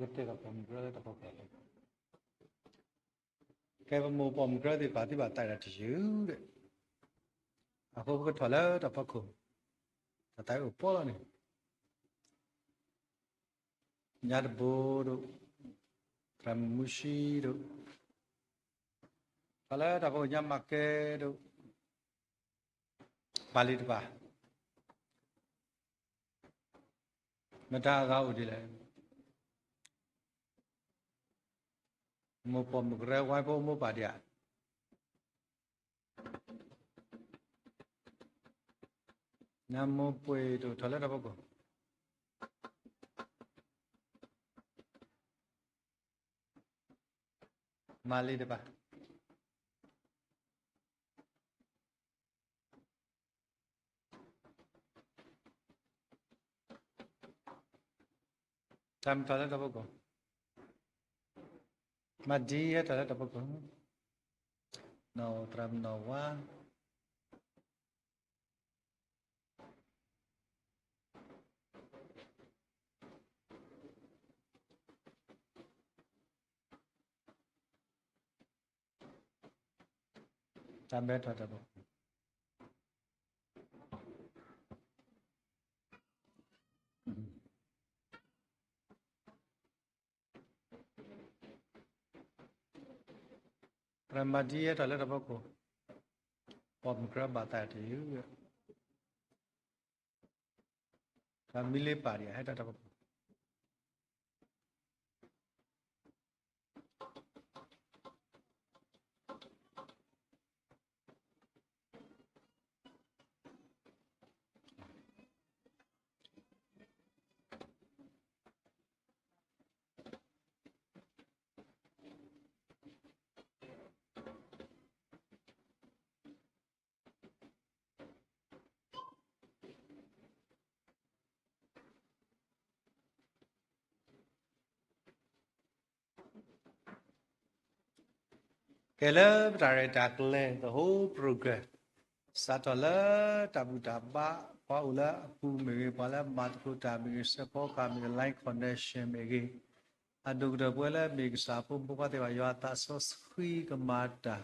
ပကတဲဒီးပိာ်မုၣ်ကရၢလၢတၢ်ဖီခိၣ်, ကဲပမိၢ်ပိာ်မုၣ်ကရၢသ့ၣ်တဖၣ်သံဘၣ်သးတၢ်တယုၢ်ဒီး, အဃိပကထီၣ်လၢတၢ်ဖီခိၣ်, တၢ်သးအိၣ်ပီလီၤန့ၣ်, ညါတဘိဒိၣ်, သရၣ်မုၣ်မူဆှံဒိၣ်, ထီၣ်လၢတၢ်ဖီခိၣ်ညါမၤကဲဒိၣ်, ပာ်လံတပၤ, မတၤအဂၤအိၣ်ဒ်လဲၣ်. မိၢ်ပိာ်မုၣ်ကရၢဝဲဖိမိၢ်ပၢ်ဒံးဧါ, နမိၢ်ပှ့ၤဒိၣ်ထီၣ်လၢတၢ်ဖီခိၣ်, မၤလံတပၤ. တၢ်မၤထီၣ်လၢတၢ်ဖီခိၣ်, မၤဒ်ဟဲထီၣ်လၢတၢ်ဖီခိၣ်, နီၢ်သရၣ်မုၣ်နီၢ်ဝါ တၢ်ဘဲထီၣ်တၢ်ဘဲ, ပှၤမၤဒ်ဟဲထီၣ်လၢတၢ်ဖီခိၣ်, ပိာ်မုၣ်ကရၢဘၣ်သးတယုၢ်, ပှၤမံလ့ပၢ်ဒံးဧါ ဟဲထီၣ်တၢ်ဖီခိၣ်. ကဲလၢပတၢ်ရဲၣ်တၢ်ကျဲၤ the whole program စးထီၣ်လၢတၢ်ဘူၣ်တၢ်ဘါ ပှၤအိၣ်လၢအပူၤမ့ၢ်ဂ့ၤ, ပှၤလၢမၤသကိးတၢ်မ့ၢ်ဂ့ၤ, စဲးဖီကဟၣ်မ့ၢ်ဂ့ၤ, line connection မ့ၢ်ဂ့ၤ, အဒိၣ်ကတၢၢ်ပဝဲလၢမ့ၢ်ကစၢ်အဖိမုၣ်ဖိခွါသ့ၣ်တဖၣ် ယွၤအသးစီဆှံကမၤတၢ်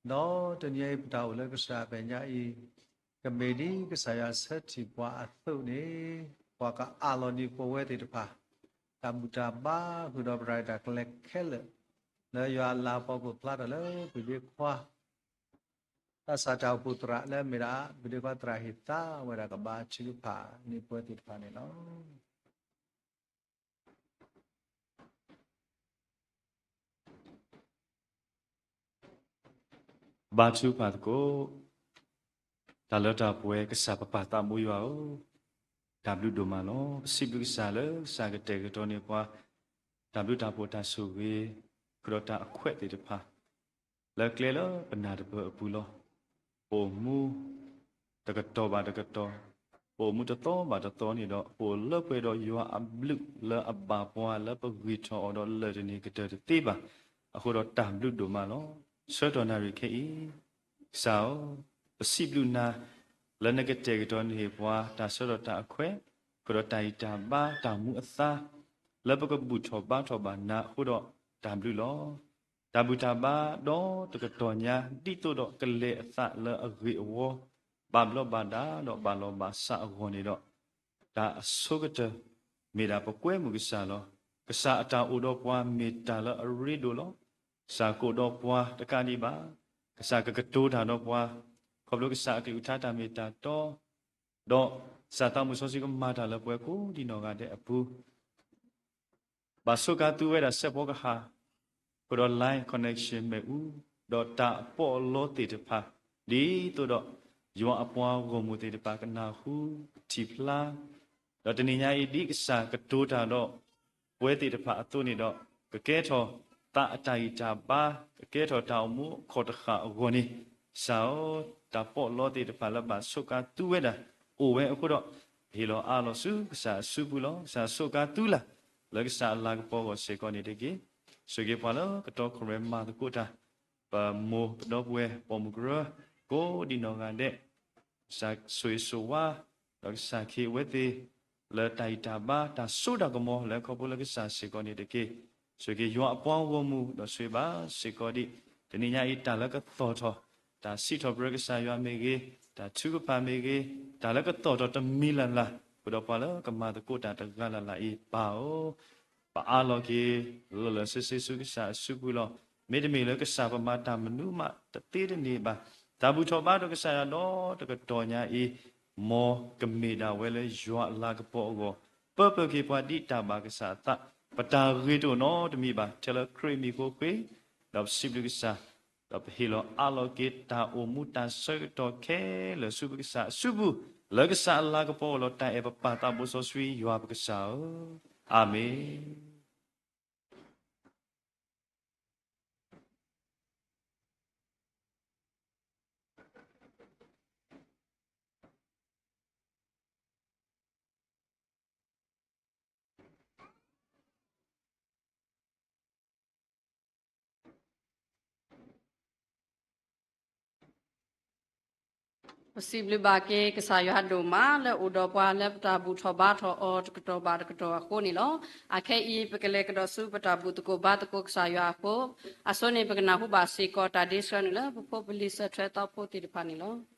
ဒီးတနံၤအံၤပတၢ်အိၣ်လၢကစၢ်အမဲာ်ညါအံၤ ကမ့ၢ်ဒ်ကစၢ်ယွၤဆၢထံၣ်ပှၤအသိးန့ၣ် ပှၤကအးလီၤဒံးပဝဲသ့ၣ်တဖၣ် တၢ်ဘူၣ်တၢ်ဘါဃုာ်ဒီးပတၢ်ရဲၣ်တၢ်ကျဲၤခဲလၢာ် လၢယွၤအလၤအပီးကအိၣ်ဖျါထီၣ်လၢပဒ့ခွါ တၢ်စၢ်တၢ်အိၣ်ဖှိၣ်သရၣ်လၢအမ့ၢ်ဒၣ် ပဒ့ခွါသရၣ်ဟ့ၣ်သါဝဲဒၣ်ကဘါထုကဖၣ်န့ၢ်ပဝဲသ့ၣ်တဖၣ်န့ၣ်လီၤ. ဘါထုကဖၣ်သကိး တၢ်လၢတၢ်ပှဲၤ ကစၢ်ပပၢ်သးဘိယွၤဧၢ, တၢ်ဘျုးဒိၣ်မးလီၤ. ပစံးဘျုးကစၢ်လၢကစၢ်ကတဲာ်ကတီၤန့ၢ်ပှၤ တၢ်ဘျုးတၢ်ဖှိၣ်တၢ်ဆိၣ်ဂ့ၤ ဃုာ်ဒီးတၢ်အခွဲးသ့ၣ်တဖၣ် လၢကျဲလၢပနၢ်တပၢၢ်အပူၤလီၤ. ပအိၣ်မူတကတီၢ်ဘၣ်တကတီၢ်, ပအိၣ်မူတသီဘၣ်တသီန့ၣ်ဒီး ပအိၣ်လၢပှဲၤဒီးယွၤအဘျုးလၢအဘၣ်ပှၤလၢပဂံၢ်ထီၣ်အီၤဒီးလၢၢ်တန့ၢ်ကတၢၢ်တသ့ဘၣ်. အဃိဒီးတၢ်ဘျုးဒိၣ်မးလီၤ. ဆၢကတီၢ်နၣ်ရံၣ်ခဲအံၤ ကစၢ်ဧၢ, ပစံးဘျုးနၤ လၢနကတဲာ်ကတီၤန့ၢ်ပှၤ တၢ်ဆၢထီၣ်တၢ်အခွဲး, ဃုာ်ဒီးတၢ်ဂံၢ်တၢ်ဘါ တၢ်မူအသါ လၢပကဘူၣ်ထီၣ်ဘါထီၣ်ဘၣ်နၤအဃိဒီး တၢ်ဘျုးလီၤ. တၢ်ဘူၣ်တၢ်ဘါဒီတကတီၢ်ညါ ဒ်သိးဒီးကလဲၤအသးလၢအဂ့ၤအဝါ ဘၣ်ဘျီးဘၣ်ဒါဒီးဘၣ်လီၤဘၣ်စးအဂီၢ်န့ၣ်ဒီး တၢ်အဆိကတၢၢ် မ့ၢ်ဒၣ်ပကွဲမုာ်ကစၢ်လီၤ. ကစၢ်အတၢ်အိၣ်ဒီးပှၤမ့ၢ်တၢ်လၢအရ့ဒိၣ်လီၤ. ကစၢ်ကအိၣ်ဒီးပှၤတကးဒံးဘၣ်, ကစၢ်ကကတိၤတၢ်ဒီးပှၤ, ခီဖျိကစၢ်အကလုၢ်ကထါတၢ်မ့ၢ်တၢ်တီ ဒီးကစၢ်သးမုၣ်စီဆှံကမၤတၢ်လၢပှၤကိးဒံနီၢ်ဂၤဒဲးအပူၤ ဘၣ်ဆိးကါသူဝဲဒၣ်စဲးဖီကဟၣ်, ဃုာ်ဒီး line connection မ့ၣ်အူ, ဒီးတၢ်အပီးအလီသ့ၣ်တဖၣ်, ဒ်သိးဒီး ယွၤအပှၤဂီၢ်မုၢ်သ့ၣ်တဖၣ်ကနၢ်ဟူထံၣ်ဖျါ, ဒီးတနံၤညါအံၤဒ်ကစၢ်ကတိၤတၢ်ဒီး ပဝဲသ့ၣ်တဖၣ်အသိးန့ၣ်ဒီး ကကဲထီၣ်သးအတၢ်ဂံၢ်တၢ်ဘါ, ကကဲထီၣ်တၢ်အိၣ်မူအခီၣ်တဃၣ်အဂီၢ်န့ၣ်, ကစၢ်ဧၢ, တၢ်ပီးလီသ့ၣ်တဖၣ်လၢဘၣ်ဆိးကါသူဝဲဒၣ် အိၣ်ဝဲအဃိဒီး, ဟ့ၣ်လီၤအးလီၤဆူကစၢ်အစုပူၤလီၤ. ကစၢ်ဆိးကါသူလၢ် လၢကစၢ်အလၤကပီၤအဂီၢ်စ့ၢ်ကီးန့ၣ်တက့ၢ်. ဆိၣ်ဂ့ၤပှၤလၢကတီၢ်ခိၣ်ရိၣ်မဲမၤသကိးတၢ်, ပမိၢ်ပဒီပုၢ်ဝဲၢ်ပိာ်မုၣ်ကရၢ ကိးဒံနီၢ်ဂၤဒဲး, ကစၢ်ဆိၣ်ဂ့ၤဆိၣ်ဝါ, ဒီးကစၢ်ခ့အဝဲသ့ၣ် လၢတၢ်အံၤတၢ်ဘါ တၢ်စိတၢ်ကမီၤလၢခီဖျိလၢကစၢ်စ့ၢ်ကီးန့ၣ်တက့ၢ်. ဆိၣ်ဂ့ၤက့ၤယွၤအပှၤဂီၢ်မုၢ် ဒီးဆိၣ်ဂ့ၤဘၣ်စ့ၢ်ကီးဒံး တနံၤညါအံၤတၢ်လၢကသီၣ်ထီၣ်, တၢ်စံးထီၣ်ပတြၢၤကစၢ်ယွၤမ့ၢ်ဂ့ၤ, တၢ်ထုကဖၣ်မ့ၢ်ဂ့ၤ, တၢ်လၢကသီၣ်ထီၣ်တမံၤလၢ်လၢ် ဃုာ်ဒီးပှၤလၢကမၤသကိးတၢ်တဂၤလၢ်လၢ်အံၤ ပၢ်ဧၢ, ပအးလီၤက့ၤ လၢာ်လၢာ်ဆ့ဆ့ဆူကစၢ်အစုပူၤလီၤ. မ့တမ့ၢ်လၢကစၢ်ပမၤတၢ်မနုၤမးတသ့တန့ၢ်ဘၣ်. တၢ်ဘူၣ်ထီၣ်ဘါထီၣ်ကစၢ်ယွၤဒီးတကတီၢ်ညါအံၤ မ်ကမ့ၢ်ဒၣ်ဝဲလၢယွၤအလၤကပီၤအဂီၢ် ပၢပၢၢ်က့ၤပှၤဒ်တၢ်ဘၣ်ကစၢ်အသး, ပတၢ်ဂ့ၤတအိၣ်နီတမံၤဘၣ် ထဲလၢခရံာ်မံၤဃိဃ့, ဒီးပစံးဘျုးကစၢ်, ဒီးပဟ့ၣ်လီၤအးလီၤက့ၤတၢ်အိၣ်မူတၢ်ဆၢကတီၢ်ခဲလၢာ်ဆူပကစၢ်အစုပူၤ, လၢကစၢ်အလၤကပီၤအလီၢ် တၢ်အဲၣ်ပပၢ်သးဘိစီဆှံယွၤပကစၢ်ဧၢ, အၤမ့ၣ်. ပစံးဘျုးဘၣ်က့ၤကစၢ်ယွၤဒိၣ်မး လၢအိၣ်ဒီးပှၤလၢပတၢ်ဘူၣ်ထီၣ်ဘါထီၣ်အီၤတကတီၢ်ဘၣ်တကတီၢ်အဃိန့ၣ်လီၤ. အခဲအံၤ ပကလဲၤကဒီးဆူပတၢ်ဘူၣ်သကိးဘါသကိးကစၢ်ယွၤအဃိ, အဆိန့ၣ် ပကနၢ်ဟူဘၣ်စ့ၢ်ကီးတၢ်ဒ့ဆှၢနုာ်လၢပဖိပလံၤစၢၤထွဲသီဖိသ့ၣ်တဖၣ်န့ၣ်လီၤ.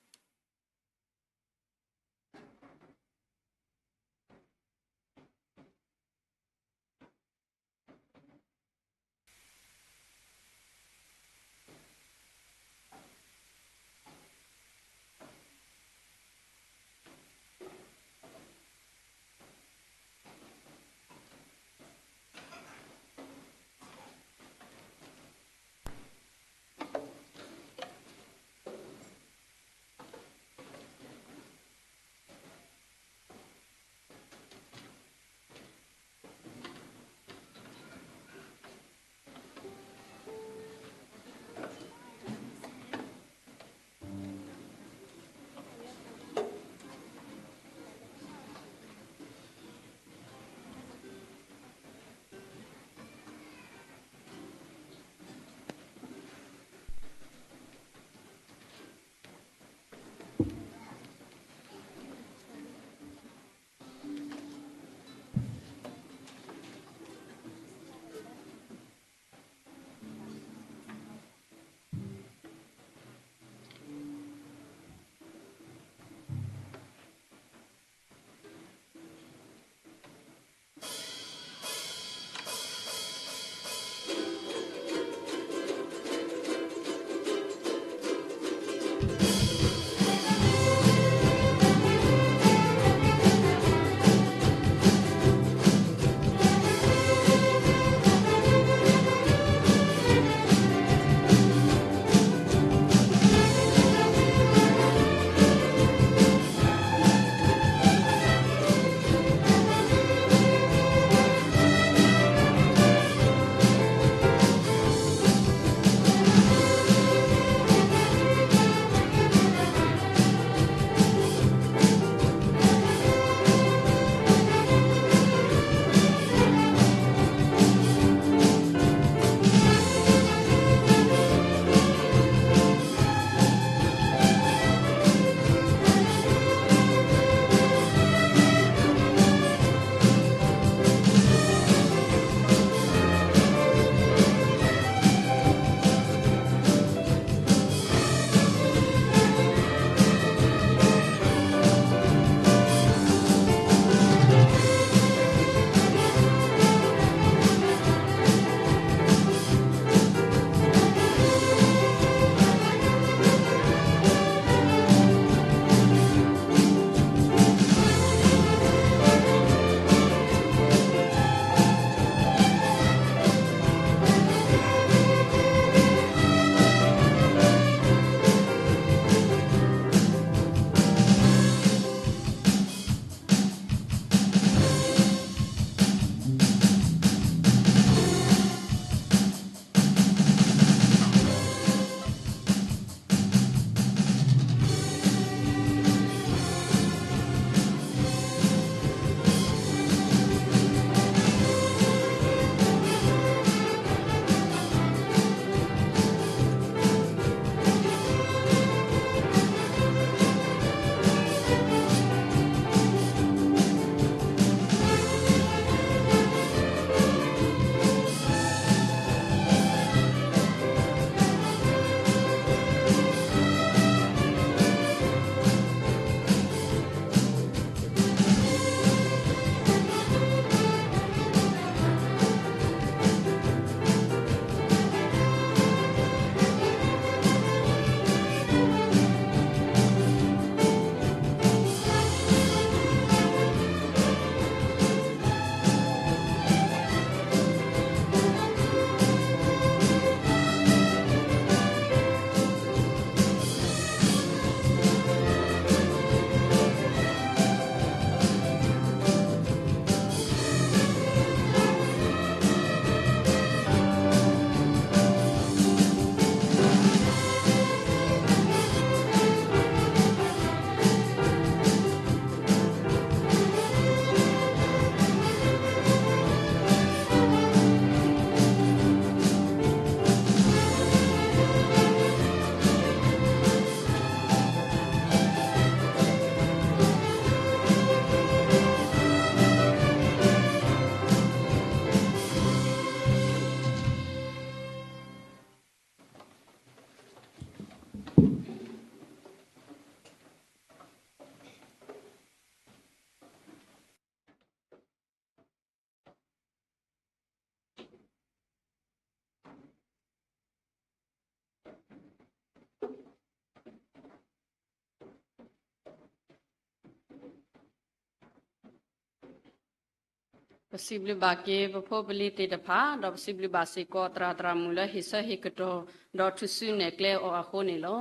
ပစံးဘျုးဘၣ်က့ၤပဖိပလံၤသ့ၣ်တဖၣ် ဒီးပစံးဘျုးဘၣ်စ့ၢ်ကီးသရၣ်သရၣ်မုၣ်လၢဟ့ၣ်ဆၢဟ့ၣ်ကတီၢ် ဒီးထုးစုနဲၣ်ကျဲအီၤအဃိန့ၣ်လီၤ.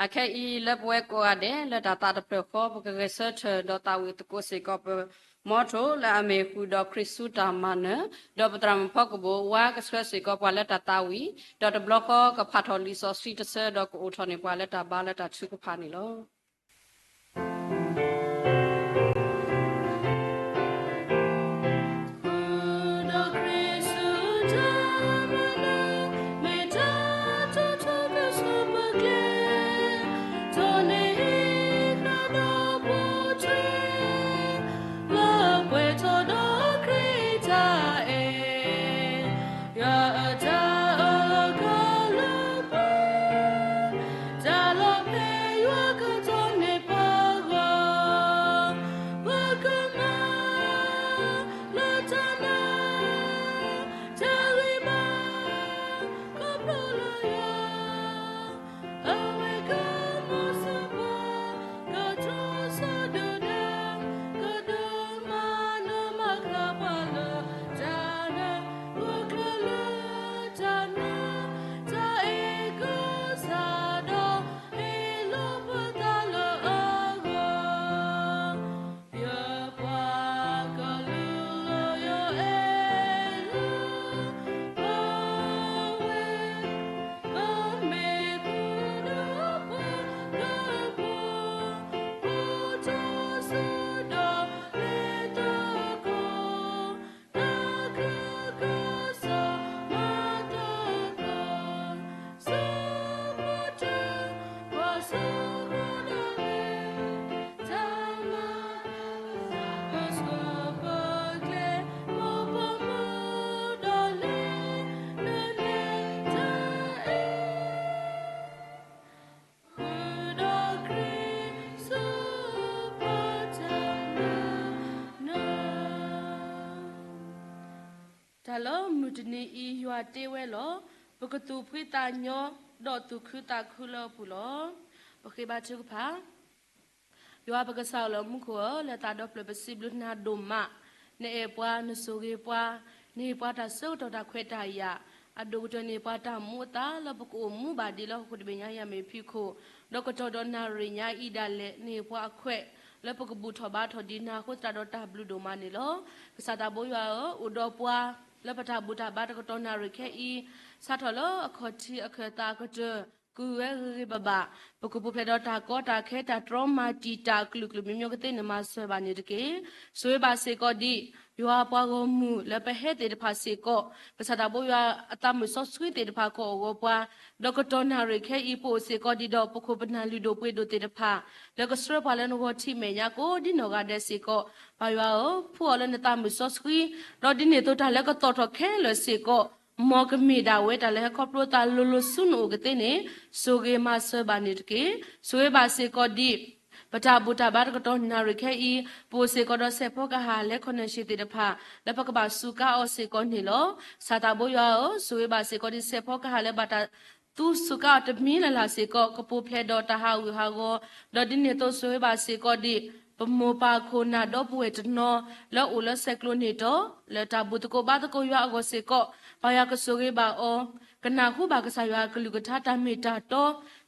အခဲအံၤလၢပဝဲကိးဂၤဒဲး လၢတၢ်သးတဖျၢၣ်ဃီ ပကဂဲၤဆၢထၢၣ်ဒီးသးဝံၣ်သကိးစ့ၢ်ကီးပ မီထိၣ်လၢအမ့ၢ်ဃုာ်ဒီးခရံာ်ဆူတၢ်မၤနၢၤ, ဒီးပသရၣ်မုၣ်ဖီကဘိၣ် ဝါကဆှၢစ့ၢ်ကီးပှၤလၢတၢ်သးဝံၣ်, ဒီးတဘျီဃီကဖးထီၣ်လံာ်စီဆှံတဆၢ ဒီးကအိၣ်ထီၣ်န့ၢ်ပှၤလၢတၢ်ဘါလၢတၢ်ထုကဖၣ်န့ၣ်လီၤ. ဃုာ်ဒီးခရံာ်ဆူတၢ်မၤနၢၤ, မ့ၢ်တၢ်ထူးထူးကဆူၣ်ပကျဲ, ထီၣ်န့ၢ်ဟံးဃာ်ဒီးပူၤထွဲ, လၢပှဲၤထီၣ်ဒီးခရံာ်တၢ်အဲၣ်, ယွၤအတၢ်အၢၣ်လီၤကလူၤပှဲၤ, တၢ်လီၤဖဲယွၤကတီၢ်န့ၢ်ပဂီၢ်, ပကမၤ လၢတၢ်နာ်, တၢ်ဂ့ၤဘၣ် ခီဖျိလၢယွၤ, အဝဲကမၤစၢၤပှၤ, ကတိၤဆၢဒုၣ်ဒါ, ကဒုးမၤနၢၤမၤဃၣ်ပှၤလၢတၢ်နာ်, ပှၤကျၢၤလၢတၢ်နာ်, တၢ်အဲၣ်ကစၢ်ဒီး ဟ့ၣ်လီၤပသးလၢအဂီၢ် ယပှၤကလုာ်လၢယအဲၣ်လၢပဝဲ, ပမ့ၢ်သူဒီးပှၤကပှီၤ, ပတၢ်စူၤဒီးလဲၤသကိး, တၢ်ကကစီၤမၤသကိး, စီၤပီတၢ် ပှၤဆၢဃီၤဒီးလဲၤ, တၢ်မၤ ကဆှၢပကျဲ, မိၢ်ပၢ်မုၣ်ဒီးလဲၤ, နလဲၤတၢ်အဲၣ်, ဃုာ်ဒီးခရံာ်ဆူပတၢ်မၤနၢၤ. တၢ်လၢမုၢ်တနံၤအံၤ ယွၤတ့ဝဲလီၤ. ပကသူၣ်ဖှံသးညီ, ဒီးသူၣ်ခုသးခုလၢအပူၤလီၤ. ပဃ့ဘါထုကဖၣ်. ယွၤပကစၢ်လၢမူခိၣ်ဧၢ, လၢသးဒီဖျၢၣ်ပစံးဘျုးနၤဒိၣ်မး, နအဲၣ်ပှၤ, နဆိၣ်ဂ့ၤပှၤ, နဟ့ၣ်ပှၤတၢ်ဆၢကတီၢ်တၢ်ခွဲးတၢ်ယာ်, အဒိၣ်ကတၢၢ်န့ၣ် ပှၤတၢ်မူအသးလၢပကအိၣ်မူဘၣ်ဒံးလၢဟီၣ်ခိၣ်တဘ့ၣ်ညါအံၤအမ့ၢ်ဖံးခိၣ်, ဒီးကတီၢ်ဒီးနၣ်ရံၣ်ညါအံၤဒၣ်လဲာ် နဟ့ၣ်ပှၤအခွဲး လၢပကဘူၣ်ထီၣ်ဘါထီၣ်ဒံးနၤအဃိသတးဒီးတၢ်ဘျုးဒိၣ်မးန့ၣ်လီၤ. ကစၢ်သးဘိယွၤဧၢ, အိၣ်ဒီးပှၤ လၢပတၢ်ဘူၣ်တၢ်ဘါတကတီၢ်နၣ်ရံၣ်ခဲအံၤ, စးထီၣ်လၢအခီၣ်ထံးအခၢၣ်သးအကတၢၢ် ကုၢ်ဝဲဂ့ၤဂ့ၤဘၣ်ဘၣ်, ပကပူၤဖျဲးဒီးတၢ်ကီတၢ်ခဲ တၢ်တြီမၤတံာ်တာ်အကလုာ်ကလုာ် မ့ၢ်မ့ၢ်ကသ့ၣ်န့ၣ် မၤစၢၤဘၣ်န့ၣ်တက့ၢ်. ဆိၣ်ဂ့ၤဘၣ်စ့ၢ်ကီးဒံး ယွၤပှၤဂီၢ်မုၢ်လၢပဟဲသ့ၣ်တဖၣ်စ့ၢ်ကီး, ကစၢ်သးဘိယွၤအသးမုာ်စီဆှံသ့ၣ်တဖၣ်ကအိၣ်ဂီၤပှၤ, ဒီးကတီၢ်နၣ်ရံၣ်ခဲအံၤ ပအိၣ်စ့ၢ်ကီးဒံးဒီးပခိၣ်ပနၢ်လုၢ်ဒိၣ်ပှ့ၤဒိၣ်သ့ၣ်တဖၣ် လၢကဆှၢပှၤလၢနဂီၢ်ထံးမဲာ်ညါကိးဒ်နီၢ်ဂၤဒဲးစ့ၢ်ကီး, ပၢ်ယွၤဧၢ, ဖှူအီၤလၢနသးမုာ်စီဆှံ, ဒီးဒ်န့ၣ်အသိးတၢ်လၢကသီၣ်ထီၣ်ခဲလၢာ်စ့ၢ်ကီး မ်ကမ့ၢ်ဒၣ်ဝဲတၢ်လၢဟဲခီဖျိသးလိၤလိၤဆူနအိၣ်ကသ့န့ၣ်, ဆိၣ်ဂ့ၤမၤစၢၤဘၣ်န့ၣ်တက့ၢ်. ဆိၣ်ဂ့ၤဘၣ်စ့ၢ်ကီးဒံး ပတၢ်ဘူၣ်တၢ်ဘါတကတီၢ်နၣ်ရံၣ်ခဲအံၤ, ပအိၣ်စ့ၢ်ကီးဒီးစဲးဖီကဟၣ်လဲၤခီၣ်နၢ်ဆံးသ့ၣ်တဖၣ် လၢပကဘၣ်စူးကါအီၤစ့ၢ်ကီးန့ၣ်လီၤ. ကစၢ်သးဘိယွၤဧၢ, ဆိၣ်ဂ့ၤဘၣ်စ့ၢ်ကီးဒံးစဲးဖီကဟၣ်လၢဘၣ်တၢ်သူစူးကါအီၤတမံၤလၢ်လၢ်စ့ၢ်ကီး ကပူၤဖျဲးဒီးတၢ်ဟးဂူာ်ဟးဂီၤ, ဒီးဒ်န့ၣ်အသိးဆိၣ်ဂ့ၤဘၣ်စ့ၢ်ကီးဒံး ပမိၢ်ပၢ်ခိၣ်နၢ်ဒီပုၢ်ဝဲၢ်တနီၤ လၢအိၣ်လၢဆဲးကျိးန့ၣ်ဒီး လၢတၢ်ဘူၣ်သကိးဘါသကိးယွၤအဂီၢ်စ့ၢ်ကီး, ပၢ်ယွၤကဆိၣ်ဂ့ၤဘၣ်အီၤ, ကနၢ်ဟူဘၣ်ကစၢ်ယွၤအကလုၢ်ကထါတၢ်မ့ၢ်တၢ်တီ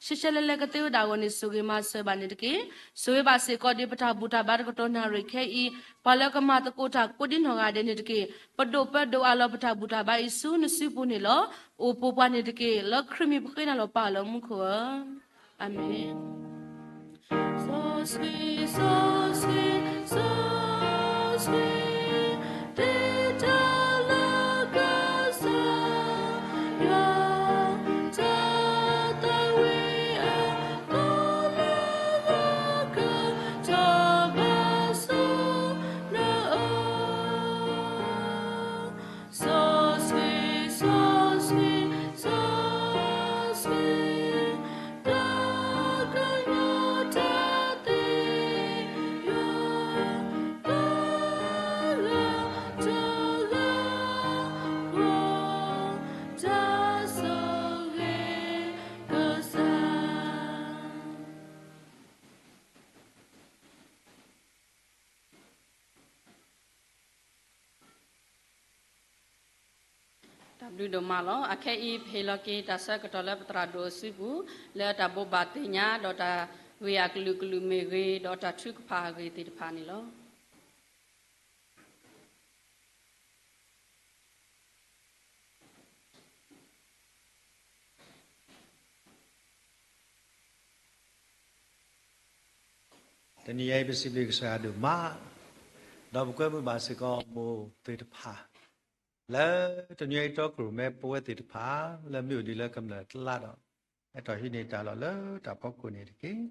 ရှဲရှဲလဲလဲကသ့ဝဲဒၣ်အဂီၢ်န့ၣ် ဆိၣ်ဂ့ၤမၤစၢၤဘၣ်န့ၣ်တက့ၢ်. ဆိၣ်ဂ့ၤဘၣ်စ့ၢ်ကီးဒံးပတၢ်ဘူၣ်တၢ်ဘါတကတီၢ်နၣ်ရံၣ်ခဲအံၤ, ပှၤလၢကမၤသကိးတၢ်ကိးဒ်နီၢ်ဂၤဒဲးန့ၣ်တက့ၢ်. ပဒိၣ်ပၢဒိၣ်အးလီၤပတၢ်ဘူၣ်တၢ်ဘါအံၤဆူနစုပူၤန့ၣ်လီၤ. အိၣ်ပိာ်ပှၤန့ၣ်တက့ၢ်. လၢခရံာ်မံၤပဃ့နၤလီၤပၢ်လၢမူခိၣ်ဧၢ. အၤမ့ၣ်. တၢ်ဘျုးဒိၣ်မးလီၤ. အခဲအံၤ ပဟ့ၣ်လီၤက့ၤတၢ်ဆၢကတီၢ်လၢပသရၣ်ဒိၣ်အစုပူၤ လၢတၢ်ဘိးဘၣ်သ့ၣ်ညါ ဒီးတၢ်ဂ့ၢ်အကလုာ်ကလုာ်မ့ၢ်ဂ့ၤ, ဒီးတၢ်ထုကဖၣ်အဂ့ၢ်သ့ၣ်တဖၣ်န့ၣ်လီၤ. တနံၤအံၤ ပစံးဘျုးကစၢ်ယွၤဒိၣ်မး, ဒီးပကွဲမုာ်ဘၣ်စ့ၢ်ကီးမိၢ်သ့ၣ်တဖၣ် လၢတနံၤအံၤတီခိၣ်ရိၣ်မဲပဝဲသ့ၣ်တဖၣ် လၢမ့ၢ်အိၣ်ဒံးလၢကမျၢၢ်အကျါဒီး ဟဲထီၣ်ဟံးန့ၢ်တၢ်လီၢ်လၢတၢ်ဖီခိၣ်န့ၣ်တက့ၢ်.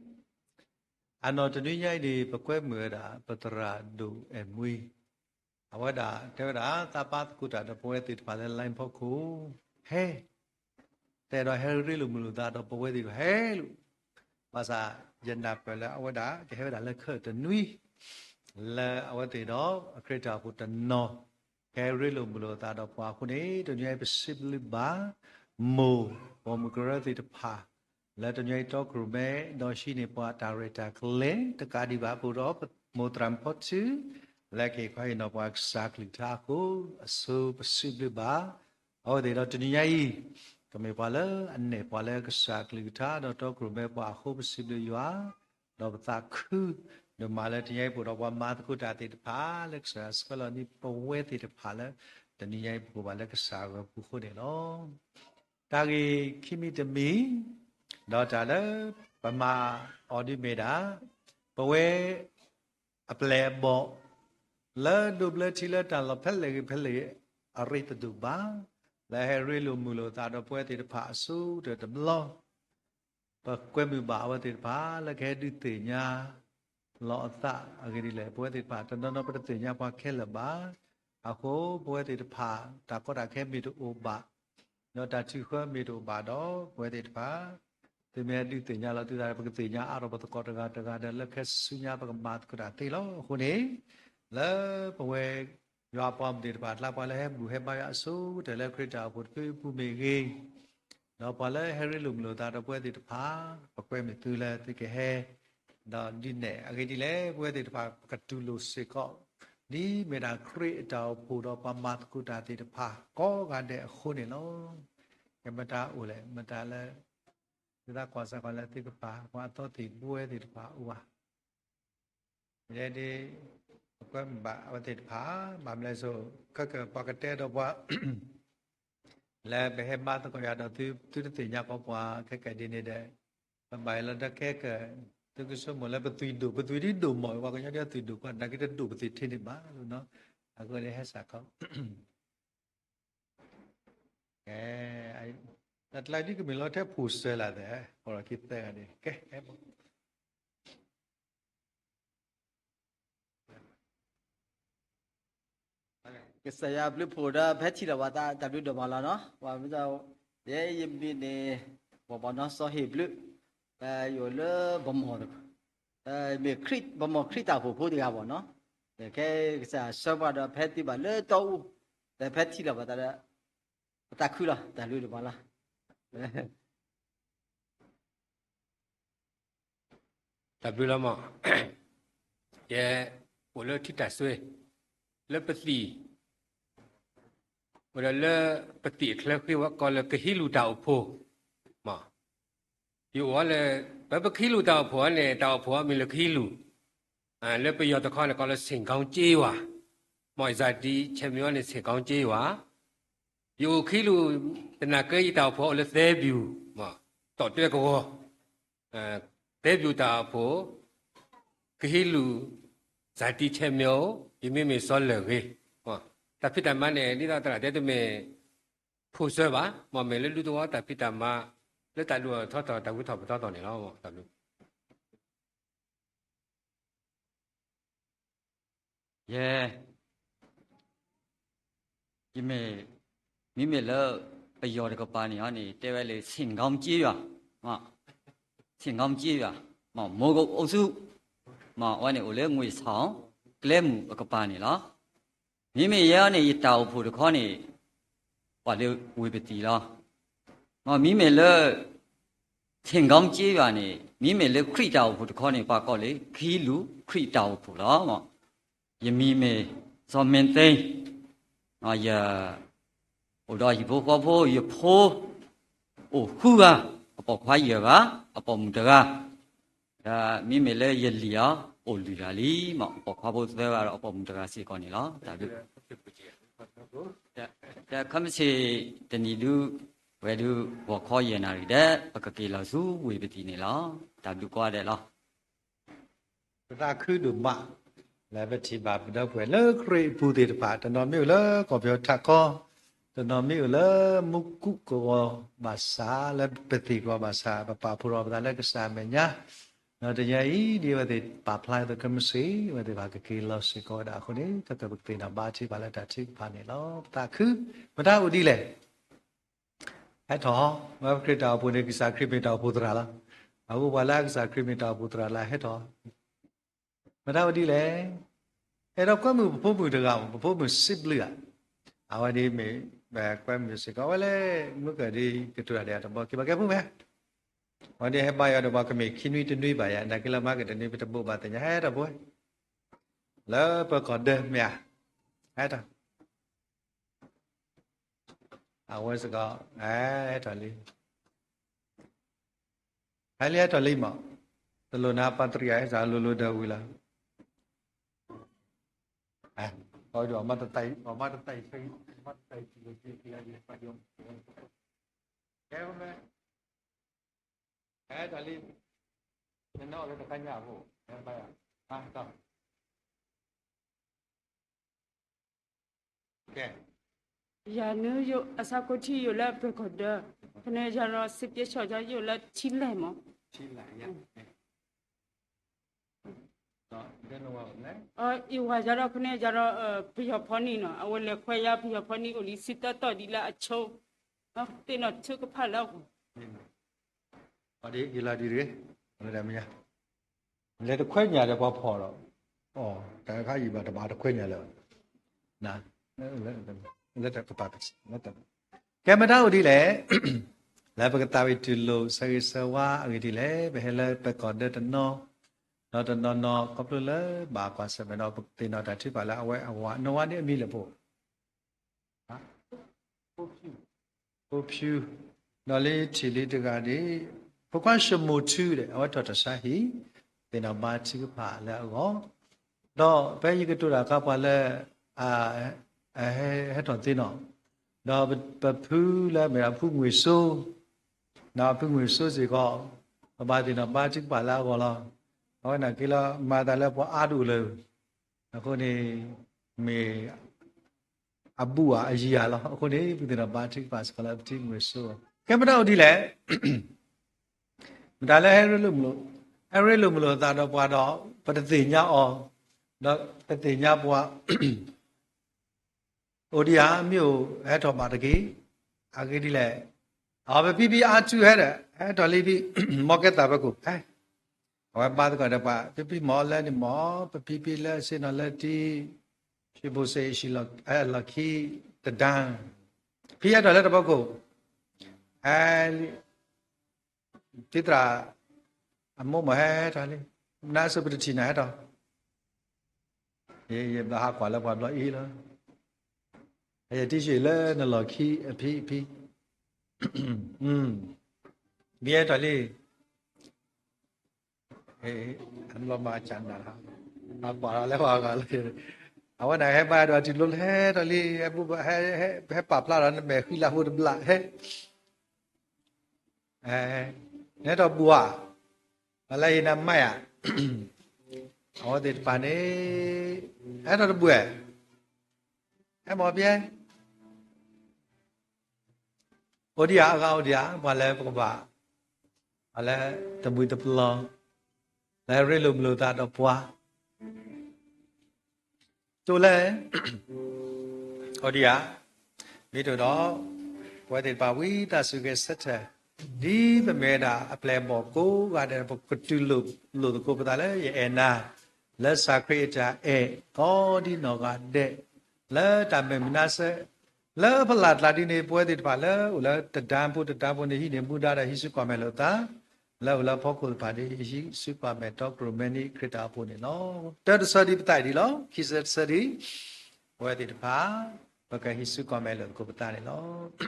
အနီၢ်တနွံညါအံၤန့ၣ် ပကွဲမုာ်ဝဲဒၣ် ပသရၣ်ဒိၣ်အဲၣ်မှံ အဝဲဒၣ်တဲဝဲဒၣ် သးပာ်သကိးတၢ်ဒီးပဝဲသ့ၣ်တဖၣ်လၢ line ဖီခိၣ် ဟဲ တဲဒီးဟဲရ့လိာ်မုာ်လိာ်သးဒီးပဝဲသ့ၣ်တဖၣ်ဟဲလိာ်, ဘၣ်ဆၣ်ယနာ်ပၢၢ်လၢအဝဲဒၣ်ကဟဲဝဲဒၣ်လၢခၢၣ်တနွံ လၢအဝဲသ့ၣ်ဒီးအခရံာ်တၢ်အိၣ်ဖှိၣ်တနီၤ ကဟဲရ့လိာ်မုာ်လိာ်သးဒီးပှၤအဃိန့ၣ် တနံၤအံၤပစံးဘျုးဘၣ် မိၢ်ပိာ်မုၣ်ကရၢသ့ၣ်တဖၣ် လၢတနံၤအံၤတီခိၣ်ရိၣ်မဲ ဒီးဟံးန့ၢ်ပှၤတၢ်ရဲၣ်တၢ်ကျဲၤ တကးဒံးဘၣ် ပအိၣ်ဒီးမိၢ်သရၣ်မုၣ်ဖီထူ လၢကဟ့ၣ်ခီဟ့ၣ်နီၤပှၤကစၢ်ကလုၢ်ကထါအဃိ အဆိပစံးဘျုးဘၣ် အဝဲသ့ၣ်ဒီးတနံၤညါအံၤ ကမ့ၢ်ပှၤလၢအနဲၣ်ပှၤလၢကစၢ်ကလုၢ်ကထါ ဒီးတီခိၣ်ရိၣ်မဲပှၤအဃိ ပစံးဘျုးယွၤ ဒီးပသးခု ဒိၣ်မးလၢတနံၤညါအံၤပအိၣ်ဒီးပှၤမၤသကိးတၢ်သ့ၣ်တဖၣ် လၢကစၢ်ယွၤဆှၢလီၤန့ၢ်ပဝဲသ့ၣ်တဖၣ်လၢ တနံၤညါအံၤပကအိၣ်ဘၣ်လၢကစၢ်အဂီၢ်ပူၤအဃိန့ၣ်လီၤ. တၢ်ဂ့ၢ်ခံမံၤတမံၤ ဒီးတၢ်လၢပမၤအီၤဒ်မ့ၢ်ဒၣ် ပဝဲ အပျဲၢ်အဘီၣ် လၢဒိးဘျၢထံလၢတၢ်လီၢ်ဖဲလဲၣ်ဂ့ၤဖဲလဲၣ်ဂ့ၤ အရ့တဒိၣ်ဘၣ် လၢဟဲရ့လိာ်မုာ်လိာ်သးဒီးပဝဲသ့ၣ်တဖၣ်အဆိကတၢၢ်တဘျီ ပကွဲမုာ်ဘၣ်အဝဲသ့ၣ်တဖၣ် လၢကဟဲဒုးသ့ၣ်ညါလီၤအသးအဂ့ၢ်ဒ်လဲၣ် ပဝဲသ့ၣ်တဖၣ် တနီၤနီၤပတသ့ၣ်ညါပှၤခဲလၢာ်ဘၣ်. အဃိပဝဲသ့ၣ်တဖၣ် တၢ်ကီတၢ်ခဲမ့ၢ်တအိၣ်ဘၣ် ဒီးတၢ်ထုးဃၢမ့ၢ်တအိၣ်ဘၣ်ဒီး ပဝဲသ့ၣ်တဖၣ် သုမ့ၢ်ဒုးသ့ၣ်ညါလီၤသုသး ပကသ့ၣ်ညါအါထီၣ်ပသကိးတဂၤတဂၤဒီး လၢခံဆူညါပကမၤသကိးတၢ်သ့လီၤ. အဃိန့ၣ် လၢပဝဲယွၤအပှၤမုၣ်သ့ၣ်တဖၣ်အကျါ ပှၤလၢဟဲဘူၣ်ဟဲဘါယွၤအဆိကတၢၢ်လၢခရံာ်တၢ်အိၣ်ဖှိၣ်တဖုအပူၤမ့ၢ်ဂ့ၤ, ဒီးပှၤလၢဟဲရ့လိာ်မုာ်လိာ်သးဒီးပဝဲသ့ၣ်တဖၣ် ပကွဲမုာ်သုလၢသုကဟဲ ဒီးဒုးနဲၣ်အဂ့ၢ်ဒ်လဲၣ် ပဝဲသ့ၣ်တဖၣ် ပကတူၢ်လိာ်စ့ၢ်ကီး ဒ်မ့ၢ်ဒၣ်ခရံာ်အတၢ်အိၣ်ဖှိၣ်ဒီးပှၤမၤသကိးတၢ်သ့ၣ်တဖၣ် ကိးဂၤဒဲးအဃိန့ၣ်လီၤ. ကမတၤအိၣ်လဲၣ် မတၤလၢ သုသးကွၢ်စၢ်ကွၢ်လၢသုကပာ် ပှၤအသီသ့ၣ်ဘိဝဲသ့ၣ်တဖၣ်အိၣ်ဧါ. ယဲဒၣ် ပကွဲမုာ်ဘၣ်အဝဲသ့ၣ်တဖၣ် ဘၣ်မနုၤလဲၣ်ဆိ ခဲကပှၤကတဲဒီးပှၤ လၢပဟဲမၤသကိးယၤဒီးသု သုတသ့ၣ်ညါကီးပှၤခဲကဒ်န့ၣ်ဒီး ပဘၣ်ယလီၤတၢ်ခဲက သုကဆိကမိၣ်လၢပသွံၣ်ဒိၣ် ပသွံၣ်ဒ်ဒိၣ်မး ပှၤကညီဒ်သွံၣ်ဒိၣ် ပှၤနာ်က့တဒိၣ်ပသ့ၣ်ထဲန့ၣ်ဘၣ်လီၤ. အဃိန့ၣ်ဟဲစးခီ တၢ်ကျါဒ်ကမ့ၢ်လီၤထဲဖှိၣ်စၢၤလၢ်သဲး ဖီၣ်လီၤခံသၢဂၤန့ၣ် ကဲ ဟဲ ကစၢ်ယွၤဘျုးဖှိၣ်ဒီး ဖဲထံၣ်လိာ်ပှၤသး တၢ်ဘျုးဒိၣ်မးလီၤနီၤ. ပှၤမ့ၢ် ယဲယမံၤန့ၣ် ပှၤဘၣ်နီၢ်စီၤဟ့ၣ်ဘျုး ယအိၣ်လၢ ဗန်းမော်တခီ မ့ၢ်ခရံာ် ဗန်းမော်ခရံာ်တၢ်အိၣ်ဖှိၣ်ဖိတဂၤဘၣ်နီၤ. ခဲကစၢ်ဆှၢပှၤဒီး ဖဲသံဘၣ်လၢတီအူ ဒီးဖဲထံၣ်လိာ်ပှၤသးဒီး ပသးခုလီၤ တၢ်ဘျုးဒိၣ်မးလီၤ. တၢ်ဘျုးလီၤမး, ယအိၣ်လၢထံတၢ်စွဲ လၢပသံၣ်, အိၣ်ဒီးလၢပသံၣ်အချၢဃ့ဝဲကိးလၢကဟံးလူၤတၢ်အိၣ်ဖှိၣ်, မး, ယအိၣ်ဝဲလၢ ပပကဟံးလူၤတၢ်အိၣ်ဖှိၣ်အံၤန့ၣ် တၢ်အိၣ်ဖှိၣ်အံၤမ့ၢ်လၢကဟံးလူၤ, လၢပယီၤတခီန့ၣ် ကိးလၢ ဆင့်ခေါင်းကျေးရွာ, မ့ၢ် ဇာတိချစ်မြတ် န့ၣ် ဆင့်ခေါင်းကျေးရွာ, ယအိၣ်ကဟံးလူၤ သနာ်က့ယတၢ်အိၣ်ဖှိၣ်အိၣ်လၢသဲဘျုး, မး, တီၣ်တွဲကဝီၤ သဲဘျုးတၢ်အိၣ်ဖှိၣ် ကဟံးလူၤ ဇာတိချစ်မြတ် အိၣ်, ယမံၤမ့ၢ်စီၤလၢၢ်ဂ့ၤ, တၢ်ဖံးတၢ်မၤန့ၣ် ဒ်သိးသရၣ်တဲတမ့ၢ် ဖှိၣ်စၢၤဘၣ်, မ့ၢ်မ့ၢ်လၢဒူသဝီတၢ်ဖံးတၢ်မၤ လၢတၢ်ဒိၣ်ထီၣ်ထီထီၣ်တၢ်ဝံထီၣ်ပထီထီၣ်န့ၣ်လီၤ. တၢ်ဘျုး ယဲ, ယမ့ၢ်, မ့မ့ၢ်လၢ ပယီၤတကပၤန့ၣ်န့ၣ် တဲဝဲလၢ ဆင့်ခေါင်းကျေးရွာ, ဆင့်ခေါင်းကျေးရွာ, မ့ၢ် မူကအိၣ်စု, မ့ၢ် အဝဲန့ၣ်အိၣ်လၢ ငွေဆောင် ကျဲမုၢ်အကပၤန့ၣ်လီၤ. မ့မ့ၢ်ယဲန့ၣ် ယတၢ်အိၣ်ဖှိၣ်တခီန့ၣ် ပှၤလၢဝ့ၢ်ပသံၣ်လီၤ. မ့မ့ၢ်လၢ ဆင့်ခေါင်းကျေးရွာ န့ၣ် မ့မ့ၢ်လၢခရံာ်တၢ်အိၣ်ဖှိၣ်တခီန့ၣ် ပှၤကိးလၢ ကဟံးလူၤခရံာ်တၢ်အိၣ်ဖှိၣ်လီၤ. ယမံၤမ့ၢ် စီၤမ့ၣ်သ့, ယ အိၣ်ဒီးဟံၣ်ဖိဃီဖိ ယဖိ အိၣ်ဃုဂၤ, အပိာ်ခွါယဲၢ်ဂၤ, အပိာ်မုၣ်တဂၤ, ဒီးမ့မ့ၢ်လၢယလံၤအီၤ အိၣ်လွံၢ်ဂၤလံ, မ့ၢ်အပိာ်ခွါဖိသၢဂၤဒီးအပိာ်မုၣ်တဂၤစ့ၢ်ကီးန့ၣ်လီၤ. တၢ်ဘျုး, ဒီးခဲမုၢ်ဆ့ၣ်တနံၤဒုး ဝဲဒုး ဂီၤခီယဲၢ်နၣ်ရံၣ်ဒီး ပကက့ၤလီၤဆူဝ့ၢ်ပသံၣ်န့ၣ်လီၤ. တၢ်ဘျုးကိးဂၤဒဲးလီၤ. ပသးခုဒိၣ်မး လၢပထံၣ်ဘၣ်ပဒီပုၢ်ဝဲၢ်လၢခရံာ်အပူၤသ့ၣ်တဖၣ်, တနီၤမ့ၢ်အိၣ်လၢကီၢ်ပယီၤထးခီ, တနီၤမ့ၢ်အိၣ်လၢမူခိၣ်ကဝီၤဘၣ်ဆၣ်, လၢပသံၣ်ကဝီၤဘၣ်ဆၣ်, ပပာ်ဖှိၣ်ထီၣ်ပသးလၢကစၢ်အမဲာ်ညါ, ဒီးတနံၤအံၤ ဒ်အဝဲသ့ၣ်ပာ်ဖျါအသိး ခဲမုၢ်ဆ့ၣ် အဝဲသ့ၣ်တဖၣ်ကက့ၤလီၤစ့ၢ်ကီးဝဲဒၣ်အဃိန့ၣ်, ခဲကပကသ့ၣ်နီၣ်ဘါထံကဖၣ်လၢတၢ်ထုကဖၣ်န့ၣ်လီၤ. ပသးခု, မတၤအိၣ်ဒ်လဲၣ် ဟဲထီၣ်, ဝဲပခရံာ်တၢ်အိၣ်ဖှိၣ်န့ၣ် ကစၢ်ခရံာ်မ့ၢ်တၢ်အိၣ်ဖှိၣ်သရၣ်လီၤ. အဃိပှၤလၢကစၢ်ခရံာ်မ့ၢ်တၢ်အိၣ်ဖှိၣ်သရၣ်လၢဟဲထီၣ်, မတၤအိၣ်ဒ်လဲၣ်, အဲၣ်ဒိးကွဲမုာ်ပဖိမုၣ်တဂၤ, ပဖိမုၣ်စံးဘျုးဧါ, အဝဲဒ်မ့ၢ် ကွဲမုာ်စ့ၢ်ကီးဝဲလၢ မုၢ်ကဒံကတိၤတၢ်ဒီးတဘီက့ၤဘၣ်ကဲဖိမ့ၢ်, အဝဲဒ်ဟဲဘါယွၤဒီးပှၤကမ့ၢ်ခံနွံတနွံဘၣ်ယၤ, နာ်က့လၢမၤကတနွံပတဘိးဘၣ်သ့ၣ်ညါ ဟဲထီၣ်ပဝဲ လၢပကီၢ်ဒၢမ့ၢ်ဧါ, ဟဲထီၣ် အဝဲစ့ၢ်ကီး ဟဲထီၣ်လံ, ဟဲလံဟဲထီၣ်လံမး, တလိၣ်နၤပှၤတရံးအဟဲစၢ်လိၤလိၤဒီးဝံၤလီၤ, အမတသးအံၤ, အမတသးအံၤ, ကဲ, ဟဲထီၣ်လံ, နနီၣ်လၢတခါညါအဃိ, ဟဲဘါယွၤ, ကဲ, ယၤနုယိာ်အဆၢကိးထံယိာ်လၢအပၢၤကီၢ်ဒၢ, ဖဲန့ၣ်ယၤဒီးစံးပျဲဆီၣ်ယၤယိာ်လၢ ထံလဲၣ်မး, ယဝၤယၤဒီးဖဲန့ၣ်ယၤဒီး ပယီၤဖီနံၣ်နီၤ, အဝဲလဲၤခွဲယၤ ပယီၤဖီနံၣ်အိၣ်လံဆံတၢသီဒ်လၢအဆိ, သ့ၣ်နီၣ်ထုကဖၣ်လၢအဂီၢ် လဲၤတခွဲညါဒီးပှၤဖီၣ်ဒီး, တၢ်တခါအံၤဘၣ်တဘၣ်တခွဲညါလၢၤဘၣ်, လၢတကပၤ, ကဲမတၤအိၣ်ဒ်လဲၣ်, လၢပကသးဝံၣ်တူၢ်လိာ်ဆၢဂ့ၤဆၢဝါအဂ့ၢ်ဒ်လဲၣ်, ပဟဲလၢပကီၢ်ဒၢတနီၤ, ဒီးတနီၤနီၤခီဖျိလၢဘၣ်ကွၢ်ဆၢၣ်မဲာ်ဒီးပကသ့ၣ်နီၣ်တၢ်ထုကဖၣ်လၢအဝဲအဝၤ, နီၢ်ဝါန့ၣ်အမံၤလၢပအိၣ် ဖိဖၠူ, ဒီးလၢထံၣ်လံတဂၤဒ်, ဖိခွါၡမူးထူဒီး အဝဲထီၣ်တၢ်ဆါဟံၣ်, သ့ၣ်နီၣ်ဘါထုကဖၣ်လၢအဂီၢ်, ဒီးဖဲယကတိၤတၢ်အခါပှၤလၢ ဟဲထီၣ်သ့နီၣ်, ဒီးပဖုလၢမ့ၢ်ဒၣ်ဖုငွေစိုး, ဒီးဖုငွေစိုးစ့ၢ်ကီး, ပဘၣ်သ့ၣ်နီၣ်ဘါထုကဖၣ်လၢအဂီၢ်လီၤ. အဝဲနာ်က့လၢမၤသးလၢပှၤအါဒိၣ်လၢ အဃိန့ၣ် မ့ၢ် အဘူးဧါအယံၤဧါလီၤ. အဃိန့ၣ် ပသ့ၣ်နီၣ်ဘါထုကဖၣ်စ့ၢ်ကီးလၢပထံမုၢ်စိ, ကဲမတၤအိၣ်ဒ်လဲၣ်, မတၤလၢ ဟဲရ့လိာ်မုာ်လိာ်သးဒီးပှၤဒီး ပတသ့ၣ်ညါအီၤ, ဒီးပသ့ၣ်ညါပှၤ အိၣ်ဒံးဧါ, မ့ၢ်အိၣ်ဟဲထီၣ်ဘၣ်တက့ၢ်. အဂ့ၢ်ဒ်လဲၣ်, အပဖံဖံအါထူဟဲဒီး ဟဲထီၣ်လံဖံ, မ်ကဲသးပကိၣ်ဖဲ, အဝဲဘါသကိးဒီးပှၤ ဖံဖံမ့ၢ်လၢန့ၣ်မ့ၢ် ပဖံဖံလၢဆ့ၣ်နီၤလၢတံၤ, ဖံဘိၣ်စ့ၣ်အလီၢ်ခံတဒါ, ဖံဟဲထီၣ်လၢတဘီခိၣ်, ဟဲလံ သံသရၣ် အမိၢ်မ့ၢ်ဟဲထီၣ်လံ, နါအစိပတထံၣ်နၤဟဲထီၣ်, ယဘၣ်ဟးကွၢ်လၢပှၤဘျီအံၤလီၤ, ယတံၤဆံးလၢနလီၢ်ခံအဖံအဖံ, ဘံဟဲထီၣ်လံ, အဘျီမၤကနၣ်, အကွၢ်လီၤလၢပှၤဂၤလၢ, အဝဲန့ၣ်ဟဲဘါဒီးအတုၤလိၤလၢဟဲထီၣ်လံ, ဟဲပာ်ဖျါဒီးနမဲာ်ဃံလၤဖိတဘျီဟဲ နဟဲထီၣ်ဘူးဧါ, ပှၤလၢအံၤနမၤယၤ, အဝဲသ့ၣ်တဖၣ်န့ၣ် ဟဲထီၣ်တဘူးဧါ, ဟဲမၤဖဲ အိၣ်ဒံးဧါ, အဂၤအိၣ်ဒံးဧါ, ပှၤလၢပကဘၣ်, ပှၤလၢတမှံၤတပျီၤ, လၢရ့လိာ်မုာ်လိာ်သးဒီးပှၤ တိၢ်လဲၣ်, အိၣ်ဒံးဧါ, မ့ၢ်တိၢ်ဒီး ပဝဲသ့ၣ်တဖၣ်ဝံသးစူၤဂဲၤဆၢထၢၣ်, ဒ်ပမ့ၢ်ဝဲဒၣ်အပျဲၢ်အဘီၣ်ကိးဂၤဒဲး ပကတူၢ်လိာ်လိာ်သကိးပသးလၢယအဲၣ်နၤ, လၢစၢ်ခရံာ်အတၢ်အဲၣ် ကိးဒံနီၢ်ဂၤဒဲး, လၢတၢ်မဲာ်မုာ်နါစၢၤ, လၢဖလၢ်တၢ်ဒ်န့ၣ် ပဝဲသ့ၣ်တဖၣ်လၢအိၣ်လၢတဒါဖိတဒါဖိန့ၣ် ဟံးန့ၢ်မူဒါဒီးဟံးစုကွၢ်မဲာ်လိာ်သး လၢအိၣ်လၢဖီခိၣ်တဖၣ်န့ၣ် ဟံးစုကွၢ်မဲာ်တီခိၣ်ရိၣ်မဲနံၣ်ခရံာ်တၢ်အိၣ်ဖှိၣ်န့ၣ်လီၤ. တၢတဆၢဒ်ပသးအံၤဒ်လီၤ. ခံဆၢတဆၢဒ် ပဝဲသ့ၣ်တဖၣ် ပကဟံးစုကွၢ်မဲလိာ်သကိးပသးန့ၣ်လီၤ.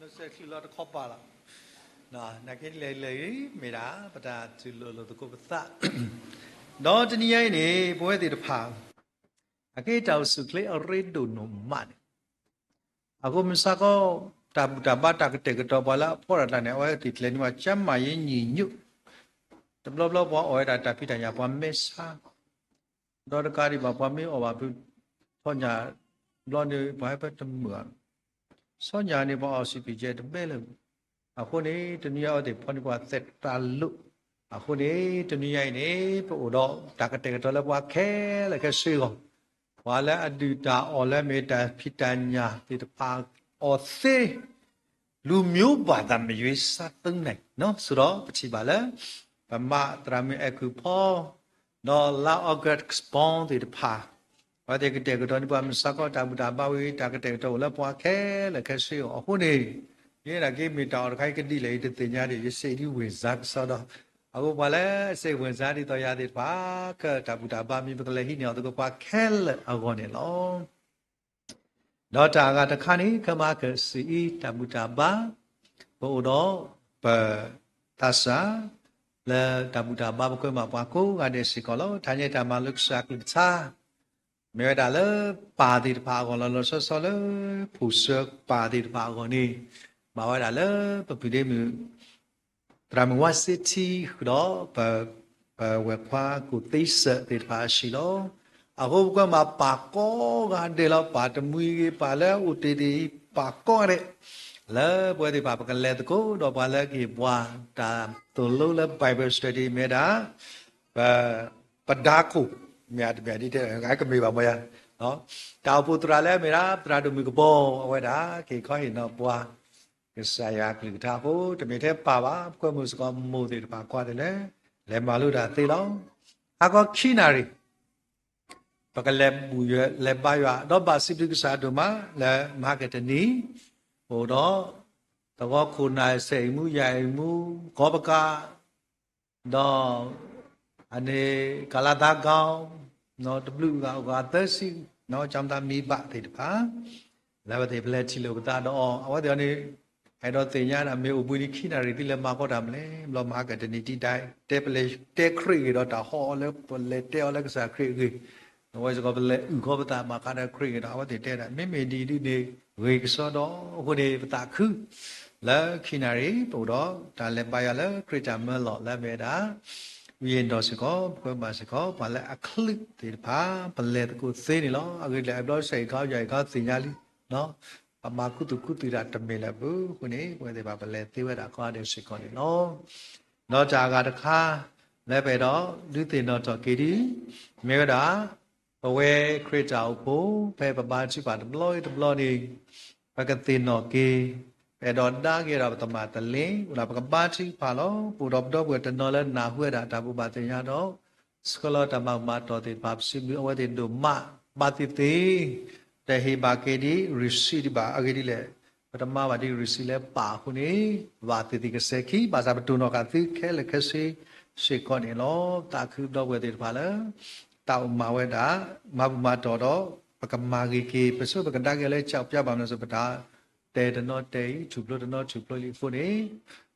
နစဲးချုးလီၤတခီပၤလီၤ. နာ်က့လဲၤလဲၤအံၤ မ့ၢ်ဒၣ်ပတၢ်တူၢ်လိာ်လိာ်သကိးပသး, ဒီးတနံၤညါအံၤန့ၣ် ပဝဲသ့ၣ်တဖၣ် အက့ၤတၢ်အိၣ်ဆူၣ်ချ့အရ့ဒိၣ်နီၢ်မးန့ၣ်, အဃိမုၢ်ဆါခီ တၢ်ဘူၣ်တၢ်ဘါတၢ်ကတဲာ်ကတီၤပှၤလၢအဖီတၢ်တၢ်န့ၣ် အဝဲသ့ၣ်ကျဲၤန့ၢ်ဝဲ ကျန်းမာရေးညစ်ညူး, တဘျီဘျီပှၤအီၣ်ဝဲဒၣ်တၢ်ဖံးတၢ်ညၣ်ပှၤမဲဆါ ဒီးတကးဒံးဘၣ်ပှၤမ့ၢ်အီၣ်ဘၣ်ဖု ဆီညၣ်ဘျီန့ၣ် ပှၤဟဲဖဲတမုာ်, ဆီညၣ်န့ၣ် ပှၤအီၣ်စံးပံးကဲတဘဲလၢၤ, အဃိန့ၣ် တနံၤအံၤအဝဲသ့ၣ်ဖီန့ၢ်ပှၤ သဲးတၢ်လိၣ်, အဃိန့ၣ် တနံၤညါအံၤန့ၣ် ပအိၣ်ဒီးတၢ်ကတဲာ်ကတီၤလၢပှၤခဲလၢာ်ခဲဆ့အဂီၢ်, ပှၤလၢအဒုၣ်တၢ်အီၣ်လၢမ့ၢ်တၢ်ဖံးတၢ်ညၣ်သ့ၣ်တဖၣ် အီၣ်သ့ လူမျိုးဘာသာမရွေးစားသုံးနိုင် ဆိုတော့ ပထံၣ်ဘၣ်လၢ ပမၤသရၣ်မုၣ်အဲၣ်ကူၣ်ဖီ ဒီးလါအီကူး သ့ၣ်တဖၣ် အဝဲသ့ၣ်ကတဲာ်ကတီၤန့ၢ်ပှၤမုၢ်ဆါခီ တၢ်ဘူၣ်တၢ်ဘါဝံၤ တၢ်ကတဲာ်ကတီၤအိၣ်လၢပှၤခဲလၢာ်ခဲဆ့အဂီၢ် အဃိန့ၣ် ယဲဒၣ်က့ၤမ့ၢ်တၢ်အီၣ်တခါအံၤကဒ်လဲၣ်အံၤတသ့ၣ်ညါဒံး ယစံးဒ်ဝ့ၢ်စါကစီဒီး အဃိပှၤလၢစ့ၢ်ဝ့ၢ်စါဒ်သိးယၤသ့ၣ်တဖၣ် ကတၢ်ဘူၣ်တၢ်ဘါမံၤ ပကလဲၤဟံးန့ၢ်အီၤသကိးပှၤခဲလၢာ်အဂီၢ်န့ၣ်လီၤ. ဒီးတၢ်အဂၤတခါန့ၣ် ခဲမၤကစံးအံၤ တၢ်ဘူၣ်တၢ်ဘါ ပအိၣ်ဒီးပသးစၢ် လၢတၢ်ဘူၣ်တၢ်ဘါ ပကွဲမးပှၤကိးဂၤဒဲးစ့ၢ်ကီးလီၤ. တၢ်ညါတၢ်မၤလိကစၢ်ကလုၢ်ကထါ မ့ၢ်ဝဲဒၣ်လၢပၢ်သ့ၣ်တဖၣ်အဂီၢ် လီၤလီၤဆီဆီလၢ ဖိၣ်စၢၤပၢ်သ့ၣ်တဖၣ်အဂီၢ်န့ၣ် မၤဝဲဒၣ်လၢပပုၢ်ဒ့မုၣ် သရၣ်မုၣ်ဝါစ့ထံ ဃုာ်ဒီး ပဝဲၢ်ခွါကူၣ်သ့စၢၣ်သ့ၣ်တဖၣ်အဟံၣ်လီၤ. အဃိပကွဲမးပၢ်ကိးဂၤဒဲးလီၤ. ပၢ်တမှံၤဂ့ၤ ပၢ်လၢအအိၣ်တ့ၢ်တ့ၢ်အံၤ ပၢ်ကိးဂၤဒဲး လၢပဝဲသ့ၣ်တဖၣ် ပကလဲၤသကိးဒီးပှၤလၢကဟ့ၣ်ပှၤတၢ်သိၣ်လိလၢ Bible study မ့ၢ်ဝဲဒၣ် ပ ပဒါခိၣ် မ့ၢ်တမ့ၢ်ဒ်တဲ ကမ့ၢ်ဘၣ်မ့ၢ်ယါ တၢ်အိၣ်ဖှိၣ်သရၣ်လၢအမ့ၢ်ဒၣ် သရၣ်ဒိၣ်မုၢ်ကဘီ အဝဲဒၣ် ကဟ့ၣ်ခီဟ့ၣ်နီၤပှၤ ကစၢ်ယွၤကလုၢ်ကထါအဃိ တမ့ၢ်ထဲပၢ်ဘၣ် ပကွဲမုာ်စ့ၢ်ကီး မိၢ်သ့ၣ်တဖၣ်ကွၢ်သ့ၣ်လဲၣ် လဲၤမၤလိတၢ်သ့လီၤ. ဟါခီခံနၣ်ရံၣ် ပကလဲၤဘူၣ်ယွၤ လဲၤဘါယွၤ ဒီးဘၣ်စံးဘျုးကစၢ်ဒိၣ်မး လၢမဟါကတနံၤ အိၣ်ဒီး သဝီခိၣ်နၢ် စဲၣ်အံၤမူ ယၤအံၤမူ ကီပကး ဒီး အန့ၣ် ကလသါကီ တဘျုးဂၤအိၣ်ဂၤသၢဆံ ကၠီမသးမံဘၣ်သ့ၣ်တဖၣ် လၢအဝဲသ့ၣ်ပလဲၤထံၣ်လိာ်ပသးဒီးအီၤ အဝဲသ့ၣ်အီၤန့ၣ် အဲၣ်ဒိးသ့ၣ်ညါဒၣ်မ့ၢ်အိၣ်ဘှံးနံၤခံနၣ်ရံၣ်သုလဲၤမၤကီတၢ်မနုၤလဲၣ် ဘျီမဟါကတနံၤတံၢ်ဒၣ် တဲပလဲၤတဲခရံာ်ဂ့ၤဒီးတၢ်ဟီအီၤလၢပလဲၤတဲအီၤလၢကစၢ်ခရံာ်အဂ့ၢ် အဝဲစ့ၢ်ကီးပလဲၤအုၣ်ခီပသးမၤခါဒီးခရံာ်ဂ့ၤဒီး အဝဲသ့ၣ်တဲဒၣ် မ့မ့ၢ်ဒ်အံၤဒ်န့ၣ် ဂ့ၤကစီဒီ အဃိန့ၣ် ပသးခု လၢခံနၣ်ရံၣ် ပအိၣ်ဒီးတၢ်လဲၤဘါယွၤလၢခရံာ်တၢ်မၢလီၤ လၢအမ့ၢ်ဝဲဒၣ် ဝံယံၤဒီးစ့ၢ်ကီး ပကွဲမးစ့ၢ်ကီး ပှၤလၢအချုးသ့ၣ်တဖၣ် ပလဲၤသကိးသ့န့ၣ်လီၤ. အဂ့ၢ်ဒ်လဲၣ် အဘျီစဲအံၤခါ ယၤအံၤခါသ့ၣ်ညါလံ ပမၤခူသူၣ်ခူသူၣ်တၢ်တမ့ၢ်လၢၤဘၣ် အဃိန့ၣ် ပဝဲသ့ၣ်တဖၣ်ပလဲၤသ့ဝဲဒၣ်ကိးဂၤဒဲးစ့ၢ်ကီးန့ၣ်လီၤ. ဒီးတၢ်အဂၤတခါ လၢပအဲၣ်ဒိးဒုးသ့ၣ်နီၣ်ထီၣ်က့ၤဒ် မ့ၢ်ဝဲဒၣ် ပဝဲခရံာ်တၢ်အိၣ်ဖှိၣ် ဖဲပဘါထုကဖၣ်တဘျီတဘျီန့ၣ် ပကသ့ၣ်နီၣ်က့ၤ ပအဲၣ်ဒိးဒါက့ၤဒီးပသမၢ်တလ့ၢ် ဝဲဒၣ်ပကဘါထုကဖၣ်လီၤ. ပအိၣ်ဒီးပဒီပုၢ်ဝဲၢ်တနီၤလၢနၢ်ဟူဝဲဒၣ်တၢ်ဘိးဘၣ်သ့ၣ်ညါဒီး ဆှၢလီၤတၢ်မၤဘူၣ်မၤတီၢ်သ့ၣ်တဖၣ် ပစံးဘျုးအဝဲသ့ၣ်ဒိၣ်မး ဘၣ်သ့ၣ်သ့ၣ် တဟ့ၣ်ဘၣ်က့ၤဒ် receipt ဒံးဘၣ် အဂ့ၢ်ဒ်လဲၣ် ပတမၤဘၣ်ဒ် receipt လၢပၢ်အဃိန့ၣ် ဘၣ်သ့ၣ်သ့ၣ်ကစဲးခံ ဘၣ်ဆၣ်ပတိၢ်နီၣ်ဃာ်သုခဲလၢာ်ခဲဆ့စ့ၢ်ကီးန့ၣ်လီၤ. သးခုဒီပုၢ်ဝဲၢ်သ့ၣ်တဖၣ်လၢ တၢ်အိၣ်မၤဝဲဒၣ် မၤဘူၣ်မၤတီၢ်ဒီး ပကမၤဂ့ၤက့ၤ ပဆိပကဒါက့ၤလၢ ကၠီပျါ ဘၣ်မနုၤစ့ၢ် ပတၢ်တဲတနီၤတဲအံၤ ထူၣ်ဖျိတနီၤထူၣ်ဖျိလံအဃိန့ၣ်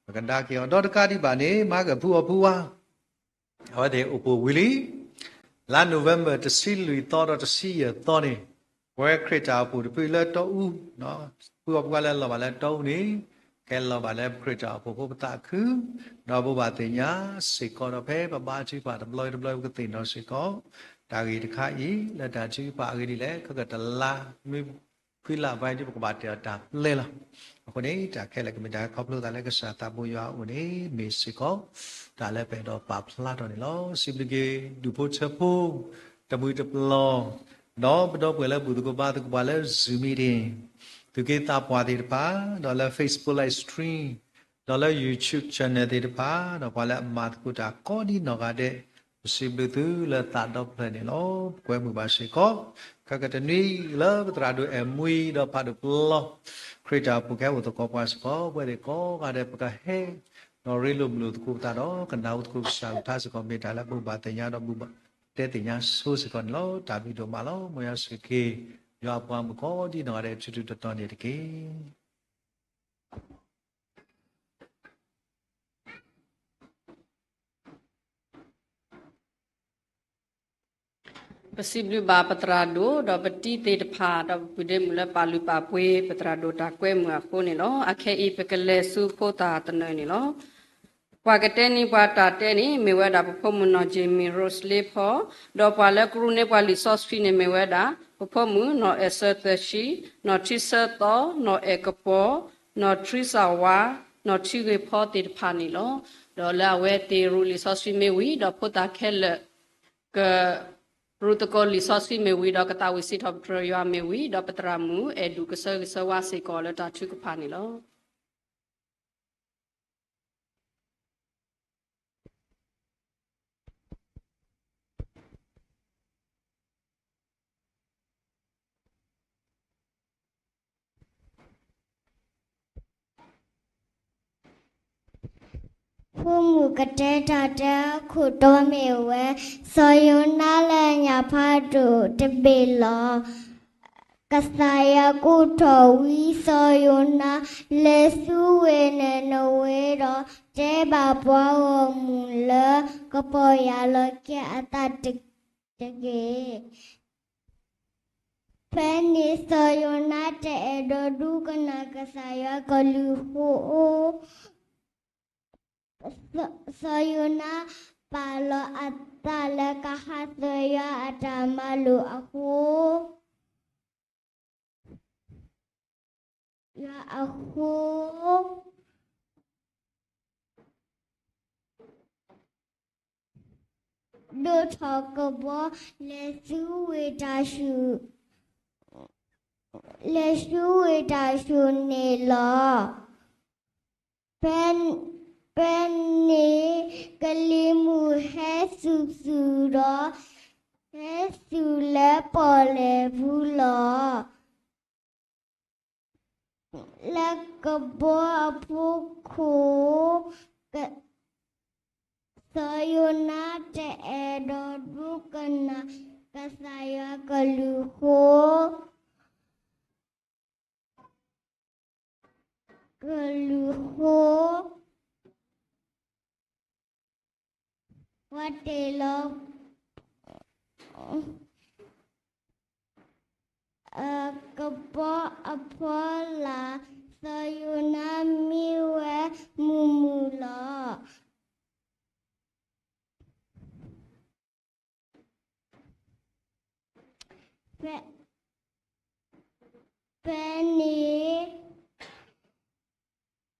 ပကဒါက့ၤအီၤ ဒီးတကးဒံးဘၣ်န့ၣ် မၤကဖုအီၤဖုဝါ အဝဲသ့ၣ်အိၣ်ဖှိၣ်ဝံၤလံ လါ November တဆံလွံၢ်သီဒီးတဆံယဲၢ်သီန့ၣ်, ပဝဲခရံာ်တၢ်အိၣ်ဖှိၣ်တဖုလၢတီအူ, ဖုအီၤပှၤလၢလီၤဘၣ်လၢတီအူန့ၣ်, ကဲလီၤဘၣ်လၢပခရံာ်တၢ်အိၣ်ဖှိၣ်ဖိပသးခု, ဒီးဘိးဘၣ်သ့ၣ်ညါစ့ၢ်ကီးဒီး ဖဲပဘါထုကဖၣ်တဘျီတဘျီ ပကသ့ၣ်နီၣ်စ့ၢ်ကီး တၢ်ဂ့ၢ်တခါအံၤ လၢတၢ်ထုကဖၣ်အဂ့ၢ်ဒ်လဲၣ်, ခဲကတလါ မုၢ်ခွံလါဘၣ်ဒ် ပကဘၣ်တဲအီၤတၢ်ပျဲလီၤ. အဃိန့ၣ် တၢ်ခဲလၢာ်ကမ့ၢ်တၢ်ခီဖျိသးလၢကစၢ်သးဘိယွၤအအိၣ်န့ၣ် မ့ၢ်စ့ၢ်ကီး တၢ်လၢပအဲၣ်ဒိးပာ်ဖျါထီၣ်န့ၣ်လီၤ. စံးဘျုးက့ၤ ဒူၣ်ဖိထၢဖိ တမှံၤတပျီၤ, ဒီးပဒီပုၢ်ဝဲၢ်လၢဘူၣ်သကိးဘါသကိးပှၤလၢ Zoom meeting, သူၣ်က့သးပှၢ်သ့ၣ်တဖၣ်, ဒီးလၢ Facebook live stream, ဒီးလၢ YouTube channel သ့ၣ်တဖၣ်, ဒီးပှၤလၢအမၤသကိးတၢ်ကိးဒ်နီၢ်ဂၤဒဲး, ပစံးဘျုးသုလၢသးဒီဖျၢၣ်န့ၣ်လီၤ. ပကွဲမုာ်ဘၣ်စ့ၢ်ကီး ခဲကတနွံလၢပသရၣ်ဒိၣ်အဲၣ်မှံဒီးဖးဒိၣ်ပျီ ခရံာ်တၢ်အိၣ်ဖှိၣ်ကဟဲအိၣ်သကိးပှၤစ့ၢ်ကီး ပဝဲသ့ၣ်ကိးဂၤဒဲး ပကဟဲ ဒီးရ့လိာ်မုာ်လိာ်သကိးပသးဒီး ကနၣ်ဟူသကိးကစၢ်အကလုၢ်ကထါစ့ၢ်ကီး မ့ၢ်တၢ်လၢဘူၣ်ဘၣ်သ့ၣ်ညါဒီး ဘူၣ်ဘၣ်တဲသ့ၣ်ညါဆိစ့ၢ်ကီးန့ၣ်လီၤ. တၢ်ဘျုးဒိၣ်မးလီၤ. မ်ယွၤဆိၣ်ဂ့ၤက့ၤ ယွၤအပှၤမုၣ်ကိးဒ်နီၢ်ဂၤဒဲး ထူထူတီတီန့ၣ်တက့ၢ်. ပစံးဘျုးဘၣ်ပသရၣ်ဒိၣ် ဒီးပတံၤသ့ၣ်တဖၣ် ဒီးပပုၢ်ဒ့မုၣ်လၢပာ်လုၢ်ပာ်ပှ့ၤ ပသရၣ်ဒိၣ်တၢ်ကွဲမုာ်အဃိန့ၣ်လီၤ. အခဲအံၤ ပကလဲၤဆူဖိသၣ်သနၢၣ်န့ၣ်လီၤ. ပှၤကတဲန့ၢ်ပှၤတၢ်တဲန့ၣ် မ့ၢ်ဝဲဒၣ်ပဖိမုၣ်နီၢ်ကၠံၣ်မံၣ် ရိၣ်စလ့ဖီ, ဒီးပှၤလၢကရူၢ်န့ၢ်ပှၤလံာ်စီဆှံန့ၣ် မ့ၢ်ဝဲဒၣ် ပဖိမုၣ်နီၢ်အဲၣ်စၢသၢဆံ, နီၢ်ထံဆၢသီ, နီၢ်အဲၣ်ကပီၤ, နီၢ်ထံစၢ်ဝါ, နီၢ်ထံဂ့ၤဖီသ့ၣ်တဖၣ်န့ၣ်လီၤ. ဒီးလၢအဝဲသ့ၣ်ရူၢ်လံာ်စီဆှံမ့ၢ်ဝံၤ ဒီးဖိသၣ်ခဲလၢာ် ကရူၢ်သကိးလံာ်စီဆှံမ့ၢ်ဝံၤ ဒီးကသးဝံၣ်စံးထီၣ်ပတြၢၤယွၤမ့ၢ်ဝံၤ ဒီးပသရၣ်မုၣ်အဲၣ်ဒိးကဆၢဂ့ၤဆၢဝါစ့ၢ်ကီးလၢတၢ်ထုကဖၣ်န့ၣ်လီၤ. ဖိမုၣ်ကတဲတၢ်တဲအခိၣ်တီမ့ၢ်ဝဲ စီၤယိၤနါလၢညၣ်ဖးဒိၣ်တဘ့ၣ်လီၤ. ကစၢ်ယွၤကိးထီၣ်ဝံစီၤယိၤနါ လဲၤဆူဝ့ၢ်နၤနဝ့ဒီး တဲဘၣ်ပှၤဂီၢ်မုၢ်လၢ ကပီၢ်ယၢ်လီၤက့ၤအသးတက့ၢ်. ဖဲန့ၣ်စီၤယိၤနါတအဲၣ်ဒိးဒိကနၣ်ကစၢ်ယွၤကလုၢ်ဃိ စီၤယိၤနါပာ်လီၤအသးလၢကဟးဆှဲးယွၤအတၢ်မၤလိာ်အဃိ ယွၤအဃိ ဒိးထီၣ်ကဘီ လဲၤဆူဝ့ၢ်တၢ်ဆူၣ် လဲၤဆူဝ့ၢ်တၢ်ဆူၣ်န့ၣ်လီၤ. ဖဲ ဖဲန့ၣ် ကလံၤမုၢ်ဟဲဆူၣ်ဆူၣ်ဒီး ဟဲဆူၣ်လၢပီၣ်လဲၣ်ပူၤလီၤ. လၢကဘီအဖီခိၣ် စီၤယိၤနါတအဲၣ်ဒိးဒိကနၣ်ကစၢ်ယွၤကလုၢ်ဃိ ကလုၢ်ဃိ ဝဲတ့ၢ်လီၤ ကဘီအဖီလာ် စီၤယိၤနါမံဝဲမုာ်မုာ်လီၤ. ဖဲ ဖဲန့ၣ်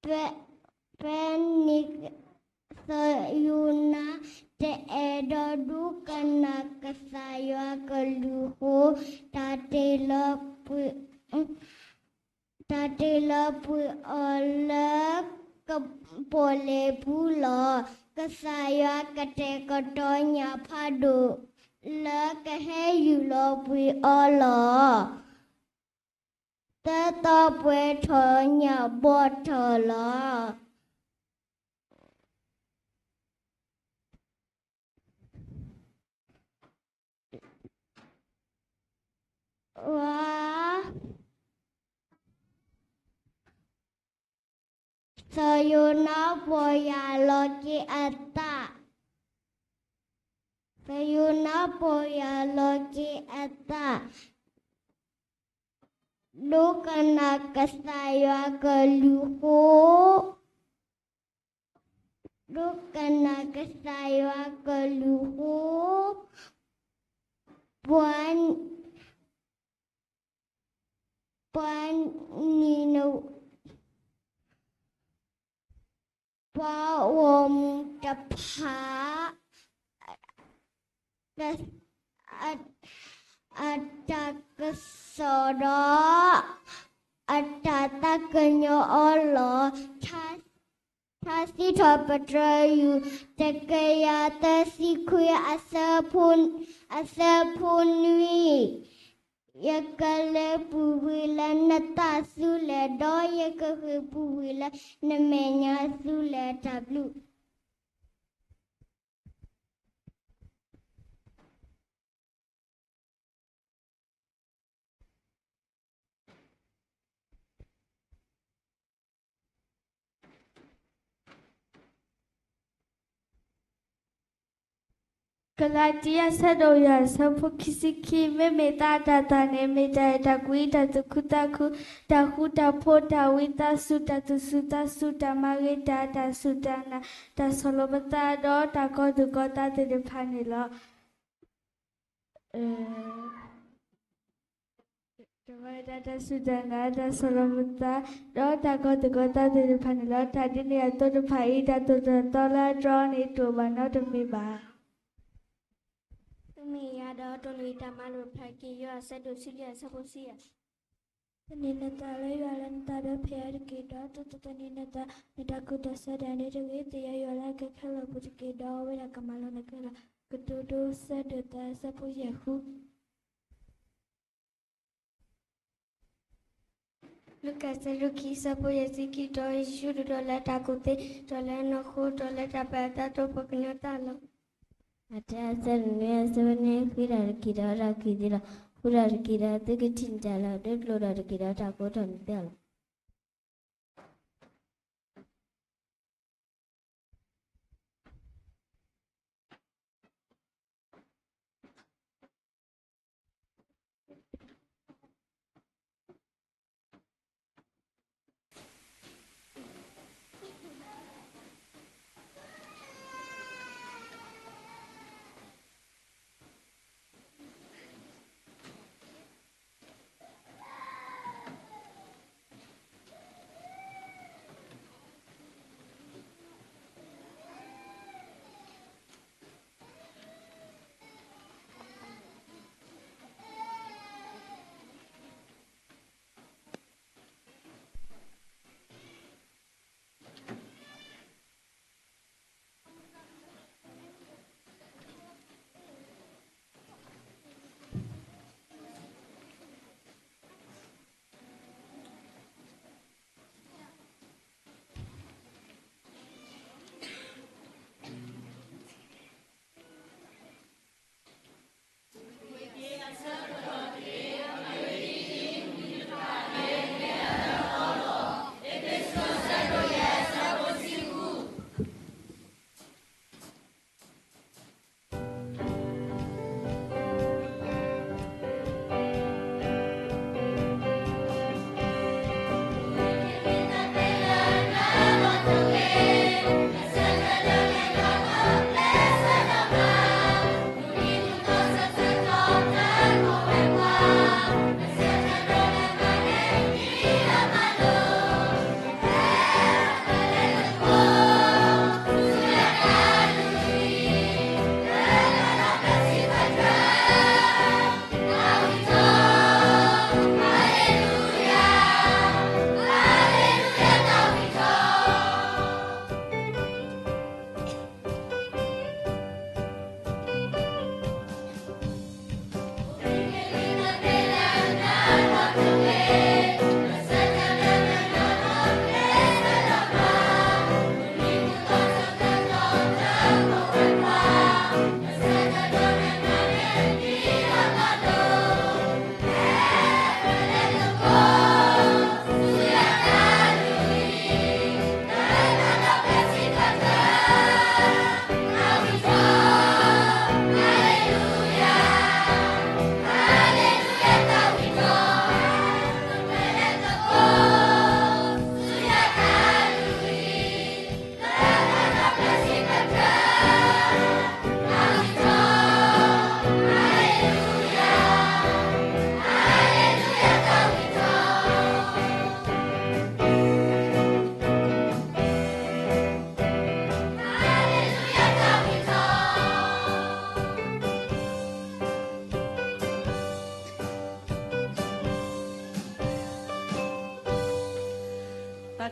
ဖဲ ဖဲန့ၣ် စီၤယိၤနါ တအဲၣ်ဒိးဒိကနၣ်ကစၢ်ယွၤကလုၢ်ဃိ တၢ်တ့ၢ်လီၤပှ့ၤ တၢ်တ့ၢ်လီၤပှ့ၤအီၤလၢ ကပီၣ်လဲၣ်ပူၤလီၤ. ကစၢ်ယွၤကတဲာ်ကတီၤညၣ်ဖးဒိၣ် လၢကဟဲယူၢ်လီၤပှ့ၤအီၤလီၤ. သၢသီပှဲၤထီၣ်ညၣ်ဘီၣ်ထီၣ်လီၤ. ဝါ စီၤယိၤနါပီၢ်ယၢ်လီၤက့ၤအသး ယိၤနါပီၢ်ယၢ်လီၤက့ၤအသး, ဒိကနၣ်ကစၢ်ယွၤကလုၢ်ဃိ, ဒိကနၣ်ကစၢ်ယွၤကလုၢ်ဃိ, ပှၤ ပှၤနံၤန ပှၤဂီၢ်မုၢ်တဖၣ် အတၢ်ကစီၣ်ဒီး အတၢ်သးကညီၤအီၤလီၤ. ထါစံးထီၣ်ပတြၢၤ ယူၢ် တကယၤသၢဆံခွံ အဆၢဖိနွံ, ယကလဲၤပူၤကွံာ်လၢနသးဆူလဲၣ်, ဒီးယကဃ့ၢ်ပူၤကွံာ်လၢနမဲာ်ညါဆူလဲၣ်. တၢ်ဘျုး ကလၤတံ အဆၢဒိၣ်ယဲၢ် အဆၢဖိခံဆံခံ, မ့မ့ၢ်သးအတၤသၣ်န့ၣ် မ့ၢ်တၢ်အဲၣ်တၢ်ကွံ တၢ်သူၣ်ခုသးခု, တၢ်ဃူတၢ်ဖိး, တၢ်ဝံသးစူၤ, တၢ်သူၣ်စူၤသးစူၤ, တၢ်မၤဂ့ၤတၢ်, တၢ်စူၢ်တၢ်နာ်, တၢ်ဆီၣ်လီၤပသး, ဒီးတၢ်ကီသကိးသးသ့ၣ်တဖၣ်န့ၣ်လီၤ. တၢ်မၤဂ့ၤတၢ်, တၢ်စူၢ်တၢ်နာ်, တၢ်ဆီၣ်လီၤပသး, ဒီးတၢ်ကီသကိးသးသ့ၣ်တဖၣ်န့ၣ်လီၤ. တၢ်ဒ်န့ၣ်အသိးတဖၣ်အံၤ တၢ်သိၣ်တၢ်သီလၢအတြီန့ၣ် တအိၣ်ဘၣ်နီတမံၤဘၣ်. မ့ၢ်ယၤဒီး တိၢ်နီၣ်တၢ်မၤလိာ်ဖျါက့ၤ ယိၤဟၣ်အဆၢဒိၣ်ဆံလွံၢ် အဆၢဖိတဆံယဲၢ်. သန့ၤနသးလၢယွၤလၢနသးဒီဖျၢၣ်အံၤတက့ၢ်, ဒီးသုတသန့ၤနသးလၢတၢ်ကူၣ်တၢ်ဆးဒၣ်န့ၣ်တဂ့ၤ. သ့ၣ်ညါယွၤလၢအကဲခဲလၢာ်အပူၤတက့ၢ်, ဒီးအဝဲဒၣ်ကမၤလိနၤခဲလၢာ်. ကတိၤဒိ အဆၢဒိၣ်သၢ အဆၢဖိယဲၢ်ဃု. လူၤကၣ်အဆၢဒိၣ်ခံ အဆၢဖိယဲၢ်ဆံခံ, ဒီးယ့ၣ်ၡူးဒိၣ်ထီၣ်လၢတၢ်ကူၣ်သ့, ဒီးလၢနီၢ်ခိ, ဒီးလၢတၢ်ပာ်အသးဒီးပှၤကညီအသးလီၤ. မးသဲ အဆၢဒိၣ်နွံ အဆၢဖိနွံ, ဃ့တၢ်တက့ၢ်ဒီးတၢ်ကူၣ်သ့လီၤ. ဃုတၢ်တက့ၢ်ဒီးသုကထံၣ်တၢ်လီၤ. ဒိးကျိၣ်တၢ်တက့ၢ်ဒီးတၢ်ကိးထီၣ်န့ၣ်သ့လီၤ.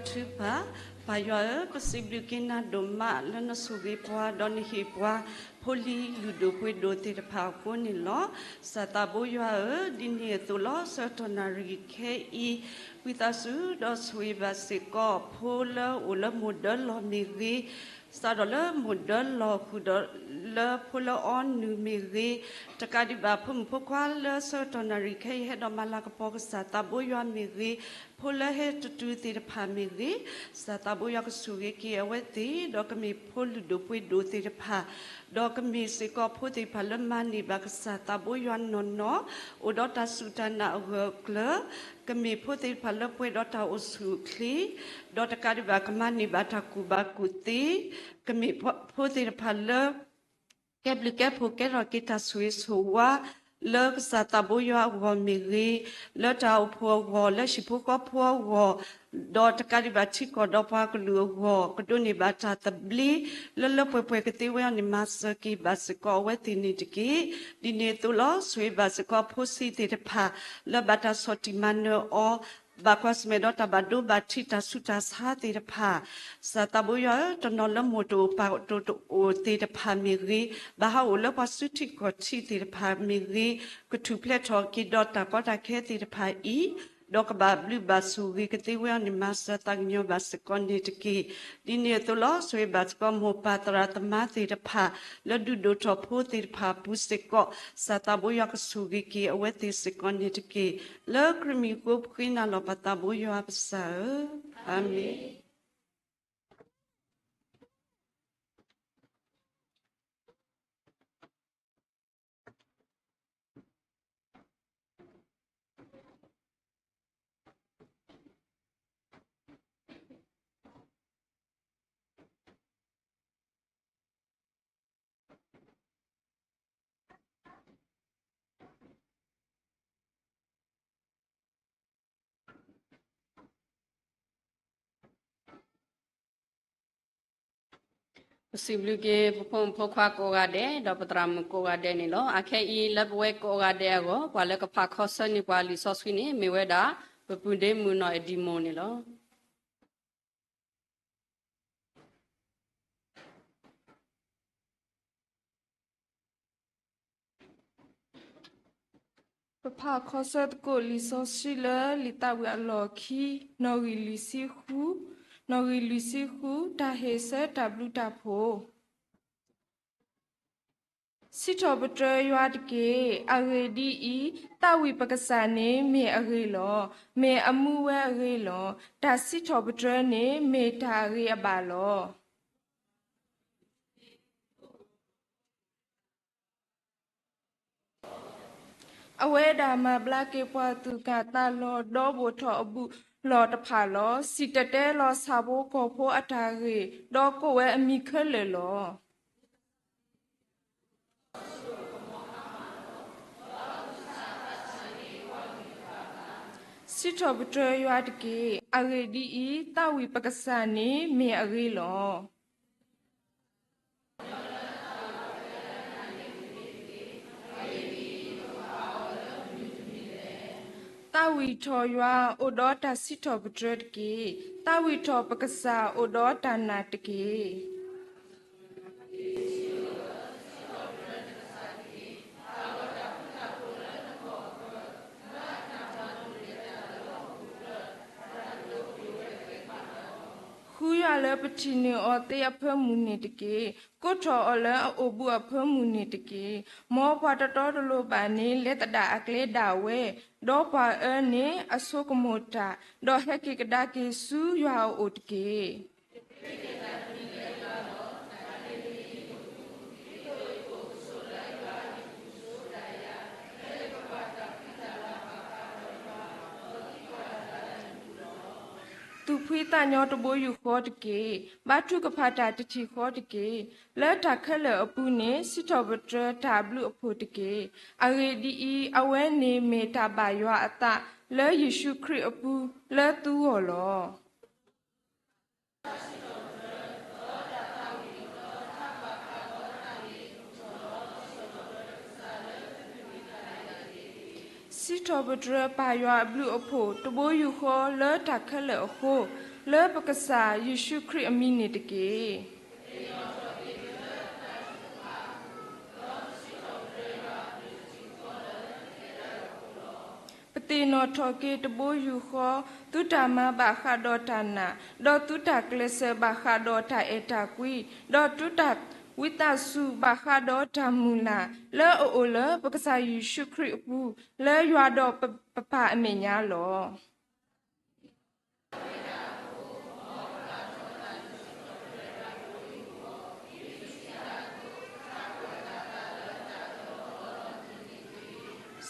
ထုကဖၣ်. ပၢ်ယွၤဧၢ, ပစံးဘျုးက့ၤနၤဒိၣ်မးလၢနဆိၣ်ဂ့ၤပှၤ ဒီးနဟ့ၣ်ပှၤ ဖိလံၤလုၢ်ဒိၣ်ပှ့ၤဒိၣ်သ့ၣ်တဖၣ်အဃိန့ၣ်လီၤ. စၢ်သးဘိယွၤဧၢ, ဒ်န့ၣ်အသိးလီၤ. ဆၢကတီၢ်နၣ်ရံၣ်ခဲအံၤ ဝံသးစူၤဒီးဆိၣ်ဂ့ၤဘၣ်စ့ၢ်ကီး ဖိလၢအိၣ်လၢမိၢ်ဒၢလီၢ်မ့ၢ်ဂ့ၤ, စးထီၣ်လၢမိၢ်ဒၢလီၢ်ဃုာ်ဒီး လၢဖိလၢအီနုၢ်မ့ၢ်ဂ့ၤ, တကးဒံးဘၣ် ဖိမုၣ်ဖိခွါလၢဆၢကတီၢ်နၣ်ရံၣ်ခဲအံၤ ဟဲဒီးမၤလၤကပီၤကစၢ်သးဘိယွၤမ့ၢ်ဂ့ၤ, ဖိလၢဟဲတတုၤသ့ၣ်တဖၣ်မ့ၢ်ဂ့ၤ, စၢ်သးဘိယွၤကဆိၣ်ဂ့ၤက့ၤအဝဲသ့ၣ်, ဒီးကမ့ၢ်ဖိလုၢ်ဒိၣ်ပှ့ၤဒိၣ်သ့ၣ်တဖၣ်, ဒီးကမ့ၢ်စ့ၢ်ကီးဖိသ့ၣ်တဖၣ်လၢမၤန့ၢ်ဘၣ်ကစၢ်သးဘိယွၤနီၢ်နီၢ်, အိၣ်ဒီးတၢ်စူၢ်တၢ်နာ်အဂၢၢ်အကျၢၤ, ကမ့ၢ်ဖိသ့ၣ်တဖၣ်လၢပှဲၤဒီးတၢ်အိၣ်ဆူၣ်အိၣ်ချ့, ဒီးတကးဒံးဘၣ် ကမၤန့ၢ်ဘၣ်တၢ်ကူၣ်ဘၣ်ကူၣ်သ့, ကမ့ၢ်ဖိသ့ၣ်တဖၣ်လၢ ကဲဘျုးကဲဖှိၣ်ကဲထီၣ်က့ၤတၢ်ဆိၣ်ဂ့ၤဆိၣ်ဝါ လၢကစၢ်သးဘိယွၤအဂီၢ်မ့ၢ်ဂ့ၤ, လၢတၢ်အိၣ်ဖှိၣ်အဂီၢ်, လၢဟံၣ်ဖိဃီဖိအဂီၢ်, ဒီးတကးဒံးဘၣ်ထံကီၢ်ဒီးပှၤကလုာ်အဂီၢ်, ကဒိးန့ၢ်ဘၣ်တၢ်သဘျ့ လၢလၢပှဲၤပှဲၤကသ့ဝဲအီၤန့ၣ် မၤစၢၤက့ၤဘၣ်စ့ၢ်ကီးအဝဲသ့ၣ်န့ၣ်တက့ၢ်. ဒ်န့ၣ်အသိးလီၤ. ဆိၣ်ဂ့ၤဘၣ်စ့ၢ်ကီးဖိဆံးသ့ၣ်တဖၣ် လၢဘၣ်တၢ်ဆီၣ်တံၢ်မၤနၢၤအီၤ ဘၣ်ကွၢ်ဆၢၣ်မဲာ်ဒီးတၢ်ဘၣ်ဒိဘၣ်ထံးတၢ်ဆူးတၢ်ဆါသ့ၣ်တဖၣ်, စၢ်သးဘိယွၤဧၢ, တနီၤလၢမိၢ်တအိၣ်ပၢ်တအိၣ်သ့ၣ်တဖၣ်မ့ၢ်ဂ့ၤ, ဘၣ်ဟးအိၣ်လၢပှၤစုထံကီၢ်ထံသ့ၣ်တဖၣ်မ့ၢ်ဂ့ၤ, ကထူၣ်ဖျဲးထီၣ်က့ၤဒီးတၢ်ကီတၢ်ခဲသ့ၣ်တဖၣ်အံၤ, ဒီးကဘၣ်ဘျုးဘၣ်ဆိၣ်ဂ့ၤကသ့ဝဲအီၤန့ၣ် မၤစၢၤသးကညီၤဘၣ်စ့ၢ်ကီးန့ၣ်တက့ၢ်. ဒ်န့ၣ်အသိးလီၤ. ဆိၣ်ဂ့ၤဘၣ်စ့ၢ်ကီးမိၢ်ပၢ်သရၣ်သမါသ့ၣ်တဖၣ် လၢဒုးဒိၣ်ထီၣ်ဖိသ့ၣ်တဖၣ်အပူၤစ့ၢ်ကီး, စၢ်သးဘိယွၤကဆိၣ်ဂ့ၤက့ၤအဝဲသ့ၣ်စ့ၢ်ကီးန့ၣ်တက့ၢ်. လၢခရံာ်မံၤအဃိ ပဃ့နၤလီၤပသးဘိယွၤပစၢ်ဧၢ, အၤမ့ၣ်. ပစံးဘျုးက့ၤ ပဖိမုၣ်ဖိခွါကိးဂၤဒဲး ဒီးပသရၣ်မုၣ်ကိးဂၤဒဲးန့ၣ်လီၤ. အခဲအံၤလၢပဝဲကိးဂၤဒဲးအဂီၢ် ပှၤလၢကဖးခီဆၢန့ၢ်ပှၤလံာ်စီဆှံန့ၣ် မ့ၢ်ဝဲဒၣ် ပပုၢ်ဒ့မုၣ်နီၢ်အ့ဒံမိၣ်န့ၣ်လီၤ. ပဖးခီဆၢသကိးလံာ်စီဆှံလၢလံာ်သးဝံၣ်အလီၢ်ခံ နီၣ်ဂံၢ်လွံၢ်ဆံဃု, နီၣ်ဂံၢ်လွံၢ်ဆံဃု, တၢ်ဟ့ၣ်ဆၢတၢ်ဘျုးတၢ်ဖှိၣ်. စံးထီၣ်ပတြၢၤယွၤတက့ၢ်. အဂ့ၢ်ဒ်အံၤ, သးဝံၣ်ပကစၢ်န့ၣ်မ့ၢ်အဂ့ၤလီၤ. မ့ၢ်အမူဝဲအဂ့ၤလီၤ. တၢ်စံးထီၣ်ပတြၢၤန့ၣ်မ့ၢ်တၢ်အဂ့ၤအဘၣ်လီၤ. အဝဲဒၣ်မၤဘျါက့ၤပှၤသူၣ်ကၢ်သးလီၤ ဒီးဘိၣ်ထီၣ်အဘူးလီၢ်တဖၣ်လီၤ. စံၣ်တဲၤတဲလီၤဆၣ်ဖိကီၢ်ဖိအတၢ်ဂ့ၢ်, ဒီးကိးဝဲအမံၤခဲလၢာ်လီၤ. စံးထီၣ်ပတြၢၤယွၤတက့ၢ်. အဂ့ၢ်ဒ်အံၤ, သးဝံၣ်ပကစၢ်န့ၣ်မ့ၢ်အဂ့ၤလီၤ. သးဝံၣ်ထီၣ်ယွၤအိၣ်ဒီးတၢ်စံးထီၣ်ပတြၢၤတက့ၢ်. သးဝံၣ်ထီၣ်ပကစၢ်အိၣ်ဒီးတၢ်နာ်တက့ၢ်. ဃုယွၤလၢပထံၣ်န့ၢ်အီၤသ့အဖၢမုၢ်န့ၣ်တက့ၢ်. ကိးထီၣ်အီၤလၢအအိၣ်ဘူးအဖၢမုၢ်န့ၣ်တက့ၢ်. မ်ပှၤတတီတလိၤဘၣ်န့ၣ် လဲၤသဒၣ်အကျဲဒၣ်ဝဲ, ဒီးပှၤအၢန့ၣ်အဆိကမိၣ်တၢ်, ဒီးဟဲက့ၤကဒါက့ၤဆူယွၤအအိၣ်တက့ၢ်. သူၣ်ဖှံသးညီတဘိယူၢ်ဃီတက့ၢ်. ဘါထုကဖၣ်တၢ်တထံၣ်ဃီတက့ၢ်. လၢတၢ်ခဲလၢာ်အပူၤန့ၣ် စံးထီၣ်ပတြၢၤတၢ်ဘျုးအဖှိၣ်တက့ၢ်. အဂ့ၢ်ဒ်အံၤ, အဝဲန့ၣ်မ့ၢ်တၢ်ဘၣ်ယွၤအသး လၢယ့ၣ်ၡူးခရံာ်အပူၤ လၢသုဂီၢ်လီၤ. စံးထီၣ်ပတြၢၤပၢ်ယွၤအဘျုးအဖှိၣ် တဘိယူၢ်ဃီလၢတၢ်ခဲလၢာ်အဃိ, လၢပကစၢ်ယ့ၣ်ၡူးခရံာ်အမံၤန့ၣ်တက့ၢ်. ပသ့ၣ်နီၣ်ထီၣ်က့ၤတဘိယူၢ်ဃီ, သုတၢ်မၤဘၣ်ဃးဒီးတၢ်နာ်, ဒီးသုတၢ်ကျဲးစၢးဘၣ်ဃးဒီးတၢ်အဲၣ်တၢ်ကွံ, ဒီးသုတၢ်ဝံသးစူၤဘၣ်ဃးဒီးတၢ်မုၢ်လၢ် လၢအအိၣ်လၢပကစၢ်ယ့ၣ်ၡူးခရံာ်အပူၤ, လၢယွၤဒီးပပၢ်အမဲာ်ညါလီၤ.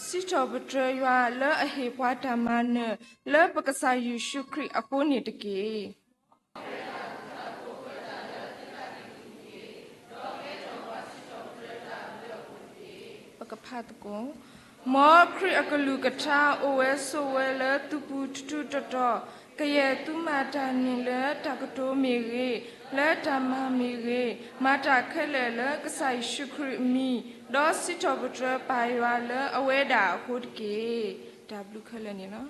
စံးထီၣ်ပတြၢၤယွၤလၢအဟ့ၣ်ပှၤတၢ်မၤနၢၤ လၢပကစၢ်ယ့ၣ်ၡူးခရံာ်အဃိန့ၣ်တက့ၢ်. ပကဖးသကိး, မ်ခရံာ်အကလုၢ်ကထါအိၣ်ဝဲဆိးဝဲလၢသုပူၤထူထူတီတီ, ကယဲၢ်သုမၤတၢ်န့ၣ်လၢတၢ်ကတိၤမ့ၢ်ဂ့ၤ, လၢတၢ်မၤမ့ၢ်ဂ့ၤ, မၤတၢ်ခဲလၢာ်လၢကစၢ်ယ့ၣ်ၡူးခရံာ်အမံၤ, ဒီးစံးထီၣ်ပတြၢၤပၢ်ယွၤလၢအဝဲဒၣ်အဃိတက့ၢ်. တၢ်ဘျုးခဲလၢာ်န့ၣ်လီၤ.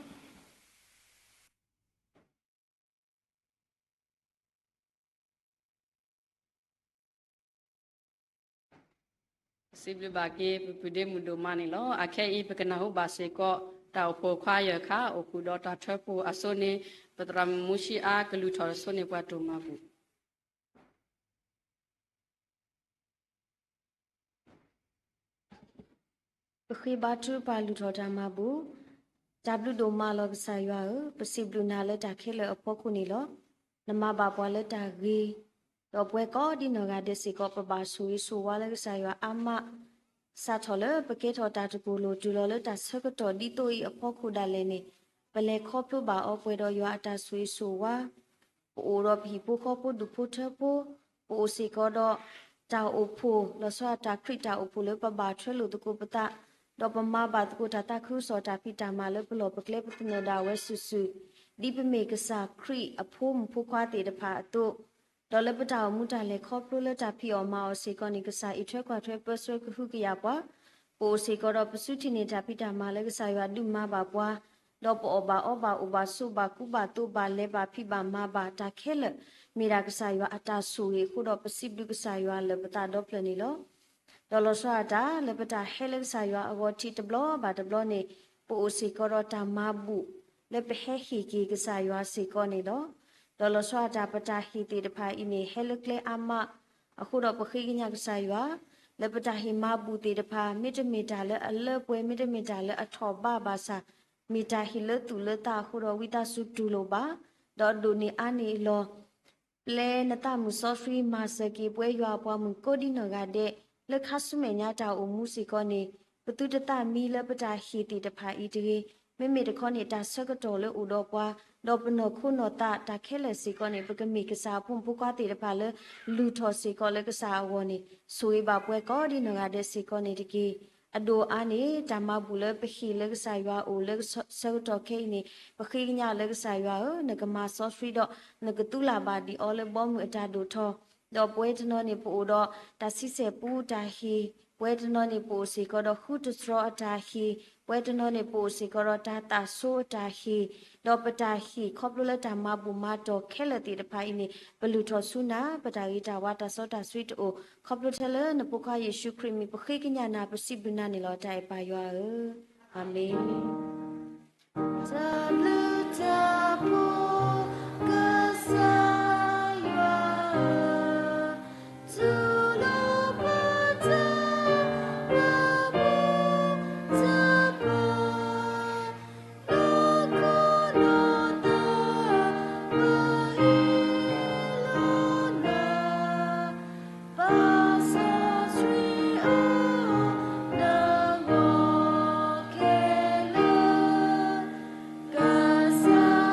စံးဘျုးဘၣ်က့ၤ ပပုၢ်ဒ့မုၣ်ဒိၣ်မးန့ၣ်လီၤ. အခဲအံၤ ပကနၢ်ဟူဘၣ်စ့ၢ်ကီး တၢ်အိၣ်ဖှိၣ်ခွါယဲၢ်ခါ အိၣ်ဃုာ်ဒီးတၢ်ထၢဖှိၣ်အစိန့ၣ် ပသရၣ်မုၣ်မူဆံအါ ကလုၢ်ထီၣ်အစိန့ၣ် ပှၤတိၢ်မၤဘူၣ် ပဃ့ဘါထုပှၤလုၢ်ထီၣ်တၢ်မၤဘူၣ်. တၢ်ဘျုးဒိၣ်မးလီၤကစၢ်ယွၤဧၢ, ပစံးဘျုးနၤလၢတၢ်ခဲလၢာ်အဖီခိၣ်န့ၣ်လီၤ. နမၤဘၣ်ပှၤလၢတၢ်ဂ့ၤ, ဒီးပဝဲကိးဒ်နီၢ်ဂၤဒဲးစ့ၢ်ကီး ပဘၣ်ဆိၣ်ဂ့ၤဆိၣ်ဝါလၢကစၢ်ယွၤအါမး စးထီၣ်လၢပကဲထီၣ်တၢ်တပူၤလိာ်တုၤလီၤလၢတၢ်ဆၢကတီၢ်ဒ်သိးအံၤအဖီခိၣ်ဒၣ်လဲာ်န့ၣ်, ပလဲၤခီဖျိဘၣ်အီၤပှဲၤဒီးယွၤအတၢ်ဆိၣ်ဂ့ၤဆိၣ်ဝါ, ပအိၣ်ဒီးပဟံၣ်ဖိဃီဖိဒူၣ်ဖိထၢဖိ, ပအိၣ်စ့ၢ်ကီးဒီး တၢ်အိၣ်ဖှိၣ် လီၤဆီဒၣ်တၢ်ခရံာ်တၢ်အိၣ်ဖှိၣ်လၢပဘၣ်ထွဲလိာ်သကိးပသး, ဒီးပမၤဘၣ်သကိးတၢ်သးခုကစီၣ်တၢ်ဖံးတၢ်မၤလၢပလီၢ်ပကျဲပသနၢၣ်ဒၣ်ဝဲစုာ်စုာ်, ဒ်ပမ့ၢ်ကစၢ်ခရံာ်အဖိမုၣ်ဖိခွါသ့ၣ်တဖၣ်အသိး ဒီးလၢပတၢ်အိၣ်မူတၢ်လဲၤခီဖျိလၢတၢ်ဖံးအီၣ်မၤအီၣ်စ့ၢ်ကီးန့ၣ် ကစၢ်အံးထွဲကွၢ်ထွဲပၢဆှၢကဟုကယာ်ပှၤ, ပအိၣ်စ့ၢ်ကီးဒီးပစုထံၣ်န့ၢ်တၢ်ဖံးတၢ်မၤလၢကစၢ်ယွၤဒုးမၤဘၣ်ပှၤ, ဒီးပအီၣ်ဘၣ်အီဘၣ်အိၣ်ဘၣ်ဆိးဘၣ်ကူဘၣ်သိးဘၣ်လဲၤဘၣ်ဖံးဘၣ်မၤဘၣ်တၢ်ခဲလၢာ်, မ့ၢ်ဒၣ်ကစၢ်ယွၤအတၢ်ဆိၣ်ဂ့ၤအဃိဒီးပစံးဘျုးကစၢ်ယွၤလၢပသးဒီဖျၢၣ်န့ၣ်လီၤ. ဒီးလီၤဆီဒၣ်တၢ် လၢပတၢ်ဟဲလၢကစၢ်ယွၤအဂီၢ်ထံးတဘျီဘၣ်တဘျီန့ၣ်, ပအိၣ်စ့ၢ်ကီးဒီးတၢ်မၤဘူၣ်လၢပဟဲဟ့ၣ်က့ၤကစၢ်ယွၤစ့ၢ်ကီးန့ၣ်လီၤ. ဒီးလီၤဆီဒၣ်တၢ် ပတၢ်ဟ့ၣ်သ့ၣ်တဖၣ်အံၤန့ၣ် ဟဲလၢကျဲအါမး, အဃိဒီးပဃ့ကညးကစၢ်ယွၤ လၢပတၢ်ဟ့ၣ်မၤဘူၣ်သ့ၣ်တဖၣ် မ့တမ့ၢ်တၢ်လၢအလၢပှဲၤ မ့တမ့ၢ်တၢ်လၢအထီၣ်ဘးဘၣ်ဆၣ်, မ့ၢ်တၢ်ဟ့ၣ်လၢသူၣ်လၢသးအဃိဒီးဝံသးစူၤတူၢ်လိာ်ဘၣ်, ဒီးဒိၣ်န့ၢ်အါန့ၢ်အလီၢ် ပျဲနသးမုၢ်စီဆှံမၤစၢၤက့ၤပဝဲယွၤအပှၤမုၣ်ကိးဒ်နီၢ်ဂၤဒဲး လၢခါဆူမဲာ်ညါတၢ်အိၣ်မူစ့ၢ်ကီးန့ၣ်, ပသုတသးမံလၢပတၢ်ဟ့ၣ်သ့ၣ်တဖၣ်အံၤတဂ့ၤ, မ့မ့ၢ်တခီန့ၣ် တၢ်ဆၢကတီၢ်လၢအိၣ်ဒီးပှၤ, ဒီးပနီၢ်ခိနီၢ်သးတၢ်ခဲလၢာ်စ့ၢ်ကီးန့ၣ် ပကမ့ၢ်ကစၢ်အဖိမုၣ်ဖိခွါသ့ၣ်တဖၣ်လၢ လုၢ်ထီၣ်စ့ၢ်ကီးလၢကစၢ်အဂီၢ်န့ၣ် ဆိၣ်ဂ့ၤဘၣ်ပဝဲကိးဒ်နီၢ်ဂၤဒဲးစ့ၢ်ကီးန့ၣ်တက့ၢ်. အဒိၣ်အါန့ၣ် တၢ်မၤဘူၣ်လၢပဟ့ၣ်လၢကစၢ်ယွၤအအိၣ်လၢဆၢကတီၢ်ခဲအံၤန့ၣ် ပဃ့ကညးလၢကစၢ်ယွၤဧၢ, နကမၤစီဆှံဒီး နကသူလၢ်ဘၣ်ဒံးအီၤလၢဘီမုၢ်အတၢ်ဒိၣ်ထီၣ်, ဒီးပဝဲတနီၤန့ၣ် ပအိၣ်ဒီးတၢ်ဆံဆဲၣ်ပူတၢ်ဟ့ၣ်, ပဝဲတနီၤန့ၣ် ပအိၣ်စ့ၢ်ကီးဒီးဃုတတြီအတၢ်ဟ့ၣ်, ပဝဲတနီၤန့ၣ် ပအိၣ်စ့ၢ်ကီးဒီးတၢ်သးဆိအတၢ်ဟ့ၣ်, ဒီးပတၢ်ဟ့ၣ်ခီဖျိလၢတၢ်မၤဘူၣ်မၤတီၢ်ခဲလၢာ်သ့ၣ်တဖၣ်အံၤန့ၣ် ပလုၢ်ထီၣ်ဆူနၤ, ပတၢ်ဂ့ၤတၢ်ဝါတၢ်စီတၢ်ဆှံတအိၣ်, ခီဖျိထဲလၢနဖိခွါယ့ၣ်ၡူးခရံာ်မံၤ ပဃ့ကညးနၤ ပစံးဘျုးနၤန့ၣ်လီၤ. တၢ်အဲၣ်ပၢ်ယွၤဧၢ, အၤမ့ၣ်. တၢ်ဘျုးတၢ်ဖှိၣ် ကစၢ်ယွၤဧၢ, တူၢ်လိာ်ပတၢ်မၤဘူၣ်တဖၣ် နီၢ်ခိနီၢ်သး ပဃ့လီၤနၤ, ပာ်စီဆှံအီၤ နဂီၢ်ခဲလၢာ်, ကစၢ်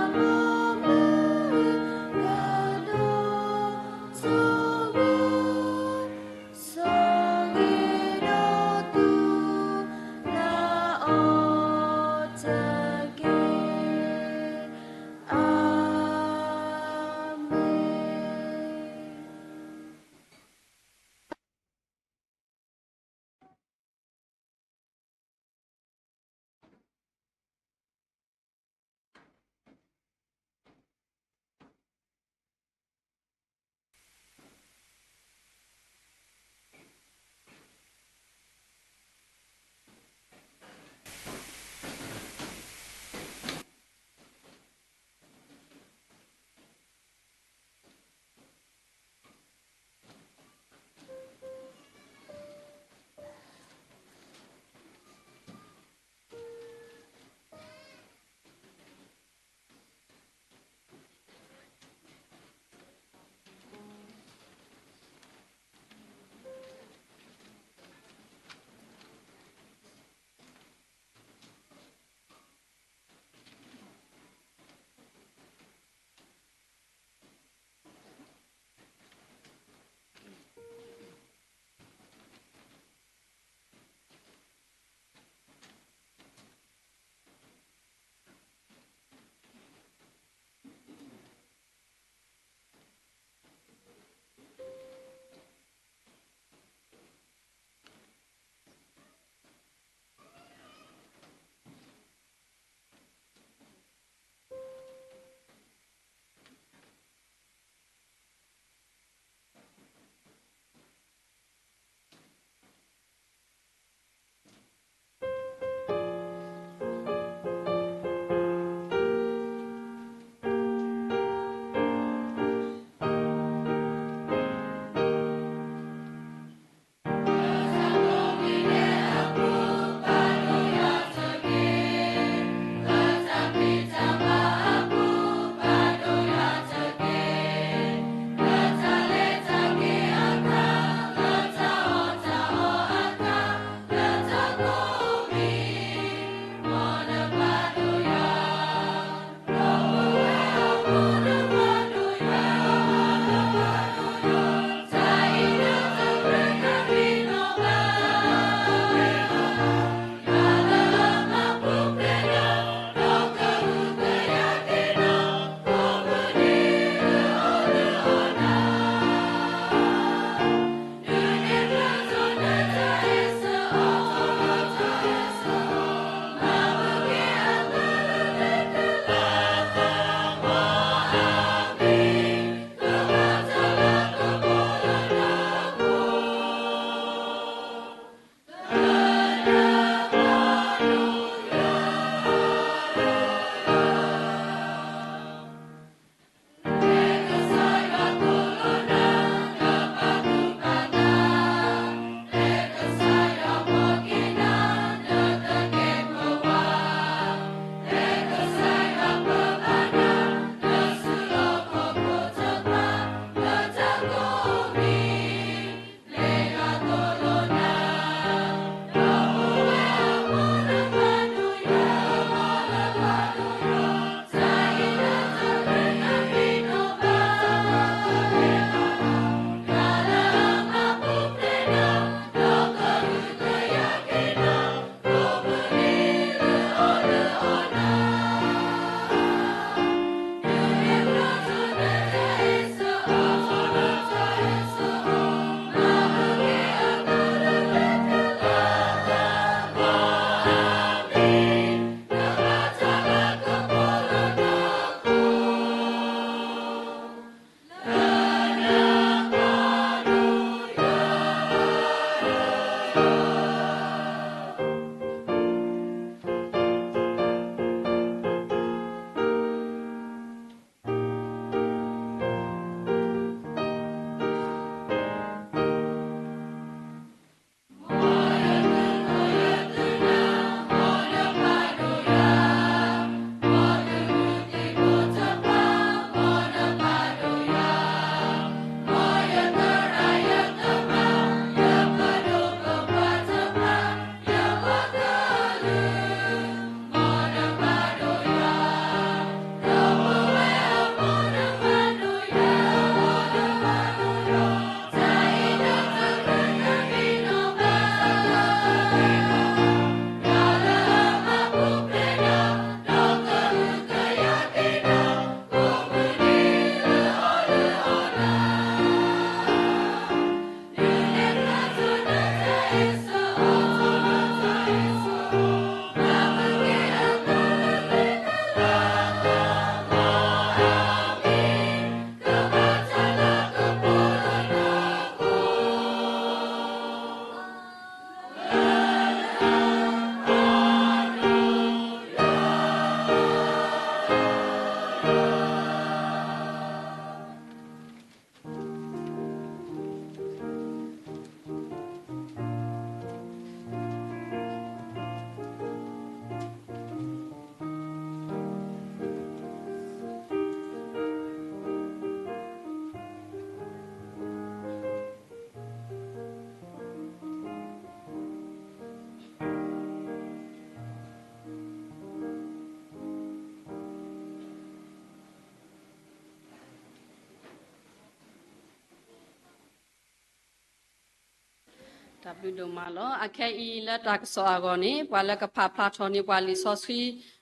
ဘျုးဒိၣ်မးလီၤ. အခဲအံၤလၢတၢ်ကစီၣ်အဂီၢ်န့ၣ် ပှၤလၢကဖးဖျါထီၣ်န့ၢ်ပှၤလံာ်စီ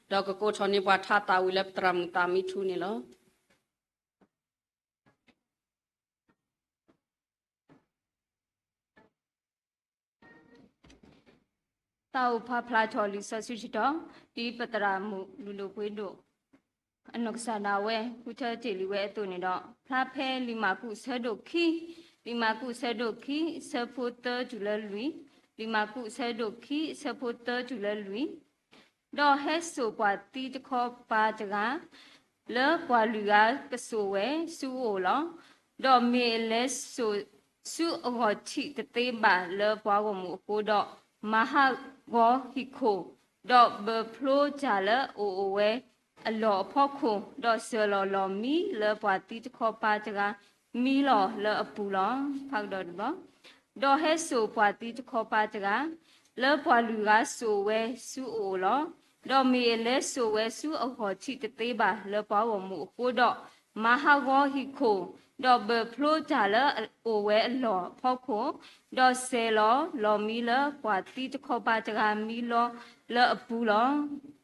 ဆှံ ဒီးကကိးထီၣ်န့ၢ်ပှၤထါသးဝံၣ်လၢပသရၣ်မုၣ်သးမံထူန့ၣ်လီၤ. သးအိၣ်ဖးဖျါထီၣ်လံာ်စီဆှံဆၢကတီၢ် ဒ်ပသရၣ်မုၣ်လုၢ်ဒိၣ်ပှ့ၤဒိၣ် အနီၢ်ကစၢ်ဒၣ်ဝဲ ဃုထၢတ့ၢ်လံဝဲအသိးန့ၣ်ဒီး ဖျါဖဲလံာ်မၢ်ကူးဆၢဒိၣ်ခံ, လံာ်မၢ်ကူးဆၢဒိၣ်ခံ ဆၢဖိသၢတုၤလၢလွံၢ်, လံာ်မၢ်ကူးဆၢဒိၣ်ခံ ဆၢဖိသၢတုၤလၢလွံၢ် ဒီးဟဲစိာ်ပှၤသံတခီပၤတဂၤ လၢပှၤလုၢ်ဂၤကစိာ်ဝဲဆူအအိၣ်လီၤ. ဒီးမ့ၢ်အလဲၤစိာ်ဆူအဂီၢ်ထံးတသ့ဘၣ်လၢပှၤဂီၢ်မုၢ်အဃိဒီး, မၤဟးဂီၤဟံၣ်ခိၣ်, ဒီးဘၢၣ်ဖျိတၢ်လၢအအိၣ်ဝဲအလီၢ်အဖီခိၣ်, ဒီးစၢၤလီၤလီၢ်မံလၢပှၤသံတခီပၤတဂၤ မံလီၤလၢအပူၤလီၤ. ဖးကဒီးတဘျီ ဒီးဟဲစိာ်ပှၤသံတခီပၤတဂၤ လၢပှၤလုၢ်ဂၤစိာ်ဝဲဆူအအိၣ်လီၤ. ဒီးမ့ၢ်အလဲၤစိာ်ဝဲဆူအဂီၢ်ထံးတသ့ဘၣ်လၢပှၤဂီၢ်မုၢ်အဃိဒီး, မၤဟးဂီၤဟံၣ်ခိၣ်, ဒီးဘၢၣ်ဖျိတၢ်လၢအအိၣ်ဝဲအလီၢ်အဖီခိၣ်, ဒီးစဲၤလီၤလီၢ်မံလၢပှၤသံတခီပၤတဂၤမံလီၤလၢအပူၤလီၤ.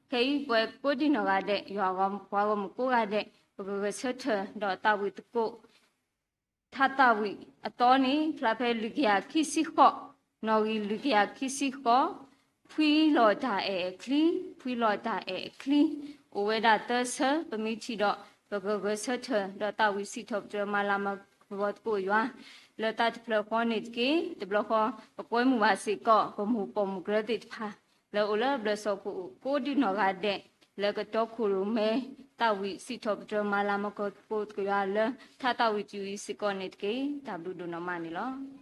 ခဲအံၤပဝဲကိးဒံနီၢ်ဂၤဒဲး ယွၤပှၤဂီၢ်မုၢ်ကိးဂၤဒဲး ပကဂဲၤဆၢထၢၣ်ဒီးသးဝံၣ်သကိး ထါသးဝံၣ်အသီန့ၣ် ဖျါဖဲလွံၢ်ကယၤခံဆံဃိး, နီၣ်ဂံၢ်လွံၢ်ကယၤခံဆံဃိး, ဖှံလီၤတၢ်အဲၣ်အချံ, ဖှံလီၤတၢ်အဲၣ်အချံ, အိၣ်ဝဲဒၣ်သၢဆၢ ပမ့ၢ်ထံၣ်ဒီး ပကဂဲၤဆၢထၢၣ်ဒီးသးဝံၣ်စံးထီၣ်ပတြၢၤမၤလၤမၤကပီၤသကိးယွၤ လၢတၢ်တဖျၢၣ်ဃီန့ၣ်တက့ၢ်. တဘျီဃီ ပကွဲမုာ်ဘၣ်စ့ၢ်ကီး ပမိၢ်ပိာ်မုၣ်ကရၢသ့ၣ်တဖၣ် လၢအိၣ်လၢဘျၢၣ်စီၣ်ခိၣ်ကိးဒံနီၢ်ဂၤဒဲး လၢကတီခိၣ်ရိၣ်မဲ သးဝံၣ်စံးထီၣ်ပတြၢၤမၤလၤမၤကပီၤသကိးယွၤလၢ ထါသးဝံၣ်တယုၢ်အံၤစ့ၢ်ကီးန့ၣ်တက့ၢ်. တၢ်ဘျုးဒိၣ်နီၢ်မးန့ၣ်လီၤ.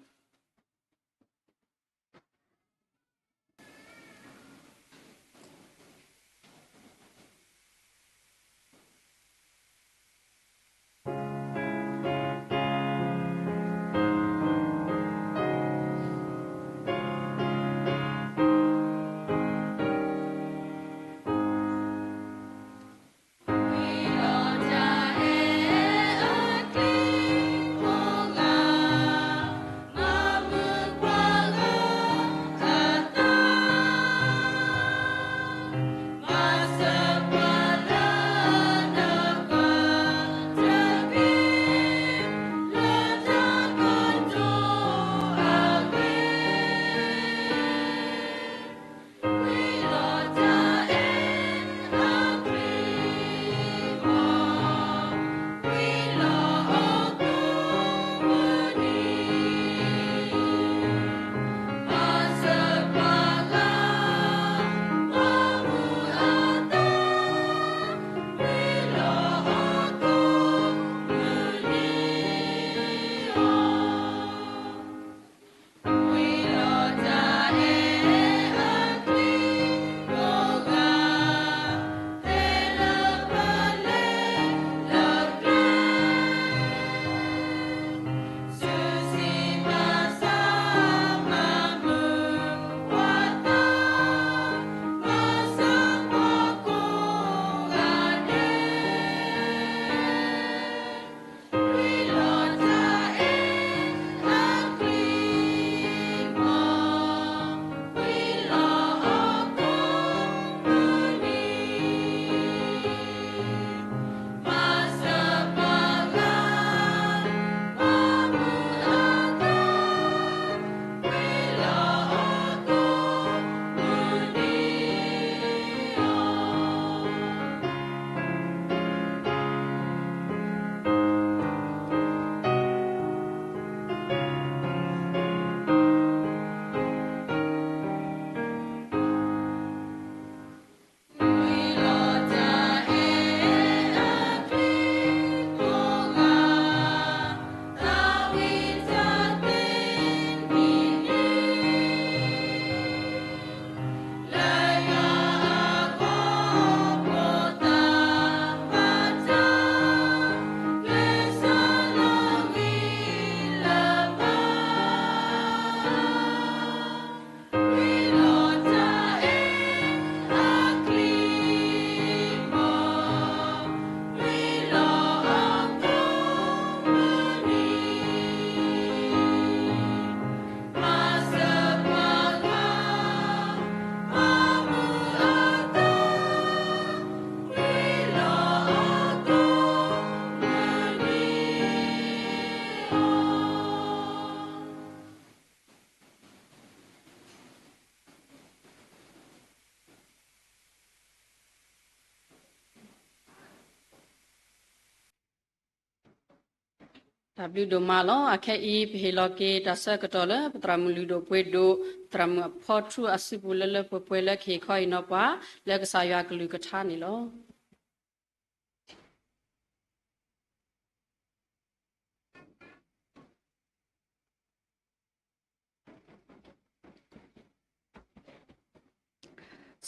တၢ်ဘျုးဒိၣ်မးလီၤ. အခဲအံၤ ပဟ့ၣ်လီၤက့ၤတၢ်ဆၢကတီၢ်လၢ ပသရၣ်မုၣ်လုၢ်ဒိၣ်ပှ့ၤဒိၣ် သရၣ်မုၣ်အဖီထူအစုပူၤလၢလၢပှဲၤပှဲၤလၢကဟ့ၣ်ခီဟ့ၣ်နီၤပှၤ လၢကစၢ်ယွၤကလုၢ်ကထါန့ၣ်လီၤ.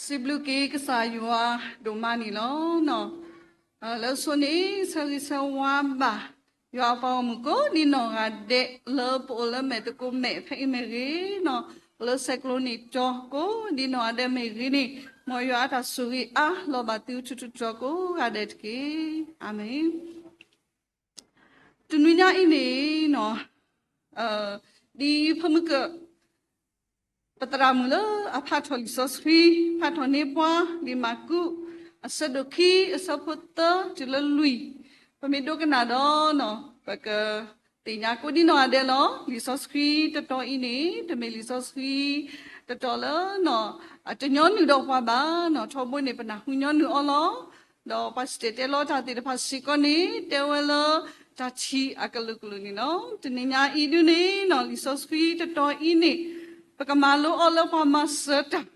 စံးဘျုးက့ၤကစၢ်ယွၤဒိၣ်မးန့ၣ်လီၤ. လၢအဆိန့ၣ် ဆၢဂ့ၤဆၢဝါဘၣ် ယွၤအပှၤဂီၢ်မုၢ်ကိးဒံနီၢ်ဂၤဒဲး လၢပအိၣ်လၢမဲာ်သကိးမဲာ်ဖဲအံၤမ့ၢ်ဂ့ၤ, လၢဆဲးကျိးန့ၣ်တီၤကိးဒံနီၢ်ဂၤဒဲးမ့ၢ်ဂ့ၤန့ၣ်, မ်ယွၤအတၢ်ဆိၣ်ဂ့ၤအါလီၤဘၣ်သုထူးထူးတီၤတီၤကိးဂၤဒဲးတက့ၢ်. အၤမ့ၣ်. တနွံညါအံၤန့ၣ် ဒ်ဖုမုၢ်ကၢၢ် ပသရၣ်မုၣ်လၢအဖးထီၣ်လံာ်စီဆှံ, ဖးထီၣ်န့ၢ်ပှၤလံာ်မၢကူး အဆၢဒိၣ်ခံ အဆၢဖိသၢတုၤလၢလွံၢ်, ပမ့ၢ်ဒိကနၣ်ဒီး ပကသ့ၣ်ညါကိးဒံနီၢ်ဂၤဒဲးလီၤ. လံာ်စီဆှံတတီၤအံၤန့ၣ် တမ့ၢ်လံာ်စီဆှံတတီၤလၢ တညီနုၢ်ဒီးပှၤဘၣ်, ထီဘိန့ၣ် ပနၢ်ဟူညီနုၢ်အီၤလီၤ. ဒီးပှၤစံၣ်တဲၤတဲလီၤတၢ်သ့ၣ်တဖၣ်စ့ၢ်ကီးန့ၣ် တဲဝဲလၢတၢ်ထံၣ်အကလုာ်ကလုာ်န့ၣ်လီၤ. တနံၤညါအံၤဒုန့ၣ် လံာ်စီဆှံတတီၤအံၤန့ၣ် ပကမၤလိအီၤလၢပှၤမၤစၢၤတၢ်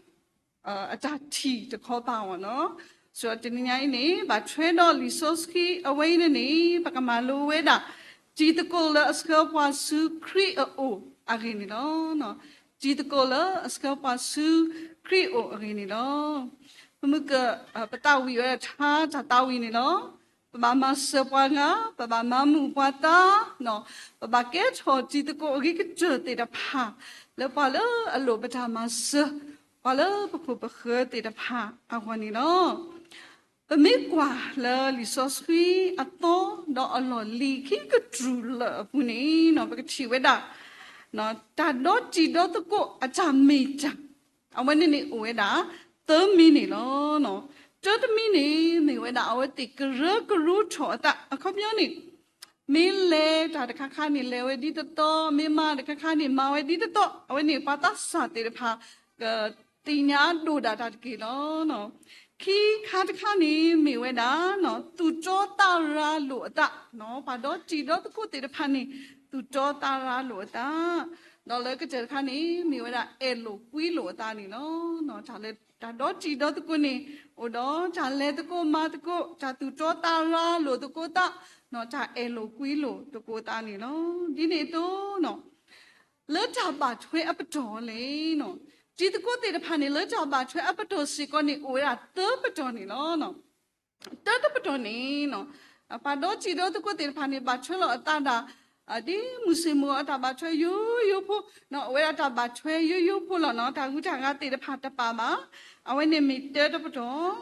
အတၢ်ထံၣ်တခီပၤအဂီၢ်လီၤ. ဒီးတနံၤညါအံၤန့ၣ် ဘၣ်ထွဲဒီးလံာ်စီဆှံအဝဲအံၤန့ၣ်န့ၣ် ပကမၤလိဝဲဒၣ် တံၤသကိးလၢအဆှၢပှၤဆူခရံာ်အအိၣ်အဂ့ၢ်န့ၣ်လီၤ. တံၤသကိးလၢအဆှၢပှၤဆူခရံာ်အအိၣ်အဂ့ၢ်န့ၣ်လီၤ. ပမုၢ်ကၢၢ် ပသးဝံၣ်ဝဲဒၣ်ထါတၢ်သးဝံၣ်န့ၣ်လီၤ. ပဘၣ်မၤစၢၤပှၤဂၤ, ပဘၣ်မၤမုာ်ပှၤသး, ပဘၣ်ကဲထီၣ်တံၤသကိးအဂ့ၤကတၢၢ်သ့ၣ်တဖၣ် လၢပှၤလၢအလိၣ်ပတၢ်မၤစၢၤ, ပှၤလၢပခိၣ်ပဃၢၤသ့ၣ်တဖၣ်အဂီၢ်န့ၣ်လီၤ. ပမ့ၢ်ကွၢ်လၢလံာ်စီဆှံအသီ ဒီးအလီၢ်လံၤခံကတြူၢ်လၢာ်အပူၤန့ၣ် ပကထံၣ်ဝဲဒၣ် တၢ်ဒီတံၤဒီသကိးအတၢ်မ့ၢ်တၢ် အဝဲန့ၣ်န့ၣ်အိၣ်ဝဲဒၣ် သၢမံၤန့ၣ်လီၤ. တၢတမံၤန့ၣ် မ့ၢ်ဝဲဒၣ်အဝဲသ့ၣ်ကရၢကရိထီၣ်အသး အခီပညီန့ၣ် မ့ၢ်လဲၤတၢ်တခါခါန့ၣ် လဲၤဝဲဒ်သိးသိး, မ့ၢ်မၤတခါခါန့ၣ် မၤဝဲဒ်သိးသိး, အဝဲန့ၣ်ပှၤသးစၢ်သ့ၣ်တဖၣ် ကသ့ၣ်ညါဒိၣ်ဒၣ်တၢ်တက့ၢ်လီၤ. ခံခါတခါန့ၣ် မ့ၢ်ဝဲဒၣ် သူၣ်တီသးရၤလိာ်အသး, ပှၤဒီတံၤဒီသကိးသ့ၣ်တဖၣ်န့ၣ် သူၣ်တီသးရၤလိာ်အသး, ဒီးလၢကတၢၢ်တခါန့ၣ် မ့ၢ်ဝဲဒၣ်အဲၣ်လိာ်ကွံလိာ်အသးန့ၣ်လီၤ. တၢ်လၢတၢ်ဒီတံၤဒီသကိးန့ၣ် အိၣ်ဒီးတၢ်လဲၤသကိးမၤသကိး, တၢ်သူၣ်တီသးရၤလိာ်သကိးသး, တၢ်အဲၣ်လိာ်ကွံလိာ်သကိးသးန့ၣ်လီၤ. ဒ်န့ၣ်အသိး လၢတၢ်ဘၣ်ထွဲအပတီၢ်လဲၣ်, တံၤသကိးသ့ၣ်တဖၣ်န့ၣ် လၢတၢ်ဘၣ်ထွဲအပတီၢ်စ့ၢ်ကီးန့ၣ် အိၣ်ဝဲဒၣ်သၢပတီၢ်န့ၣ်လီၤ. တၢတပတီၢ်န့ၣ် ပှၤဒီတံၤဒီသကိးသ့ၣ်တဖၣ်န့ၣ် ဘၣ်ထွဲလီၤအသးဒၣ် ဒ်မုၢ်ဆ့ၣ်မုၢ်ဂီၤအတၢ်ဘၣ်ထွဲယိယိဖိ, အိၣ်ဝဲဒၣ်တၢ်ဘၣ်ထွဲယိယိဖိလီၤနီၤ, တၢ်ဂုၤတၢ်ဂၤသ့ၣ်တဖၣ်တပာ်ဘၣ်. အဝဲန့ၣ်မ့ၢ်တၢတပတီၢ်,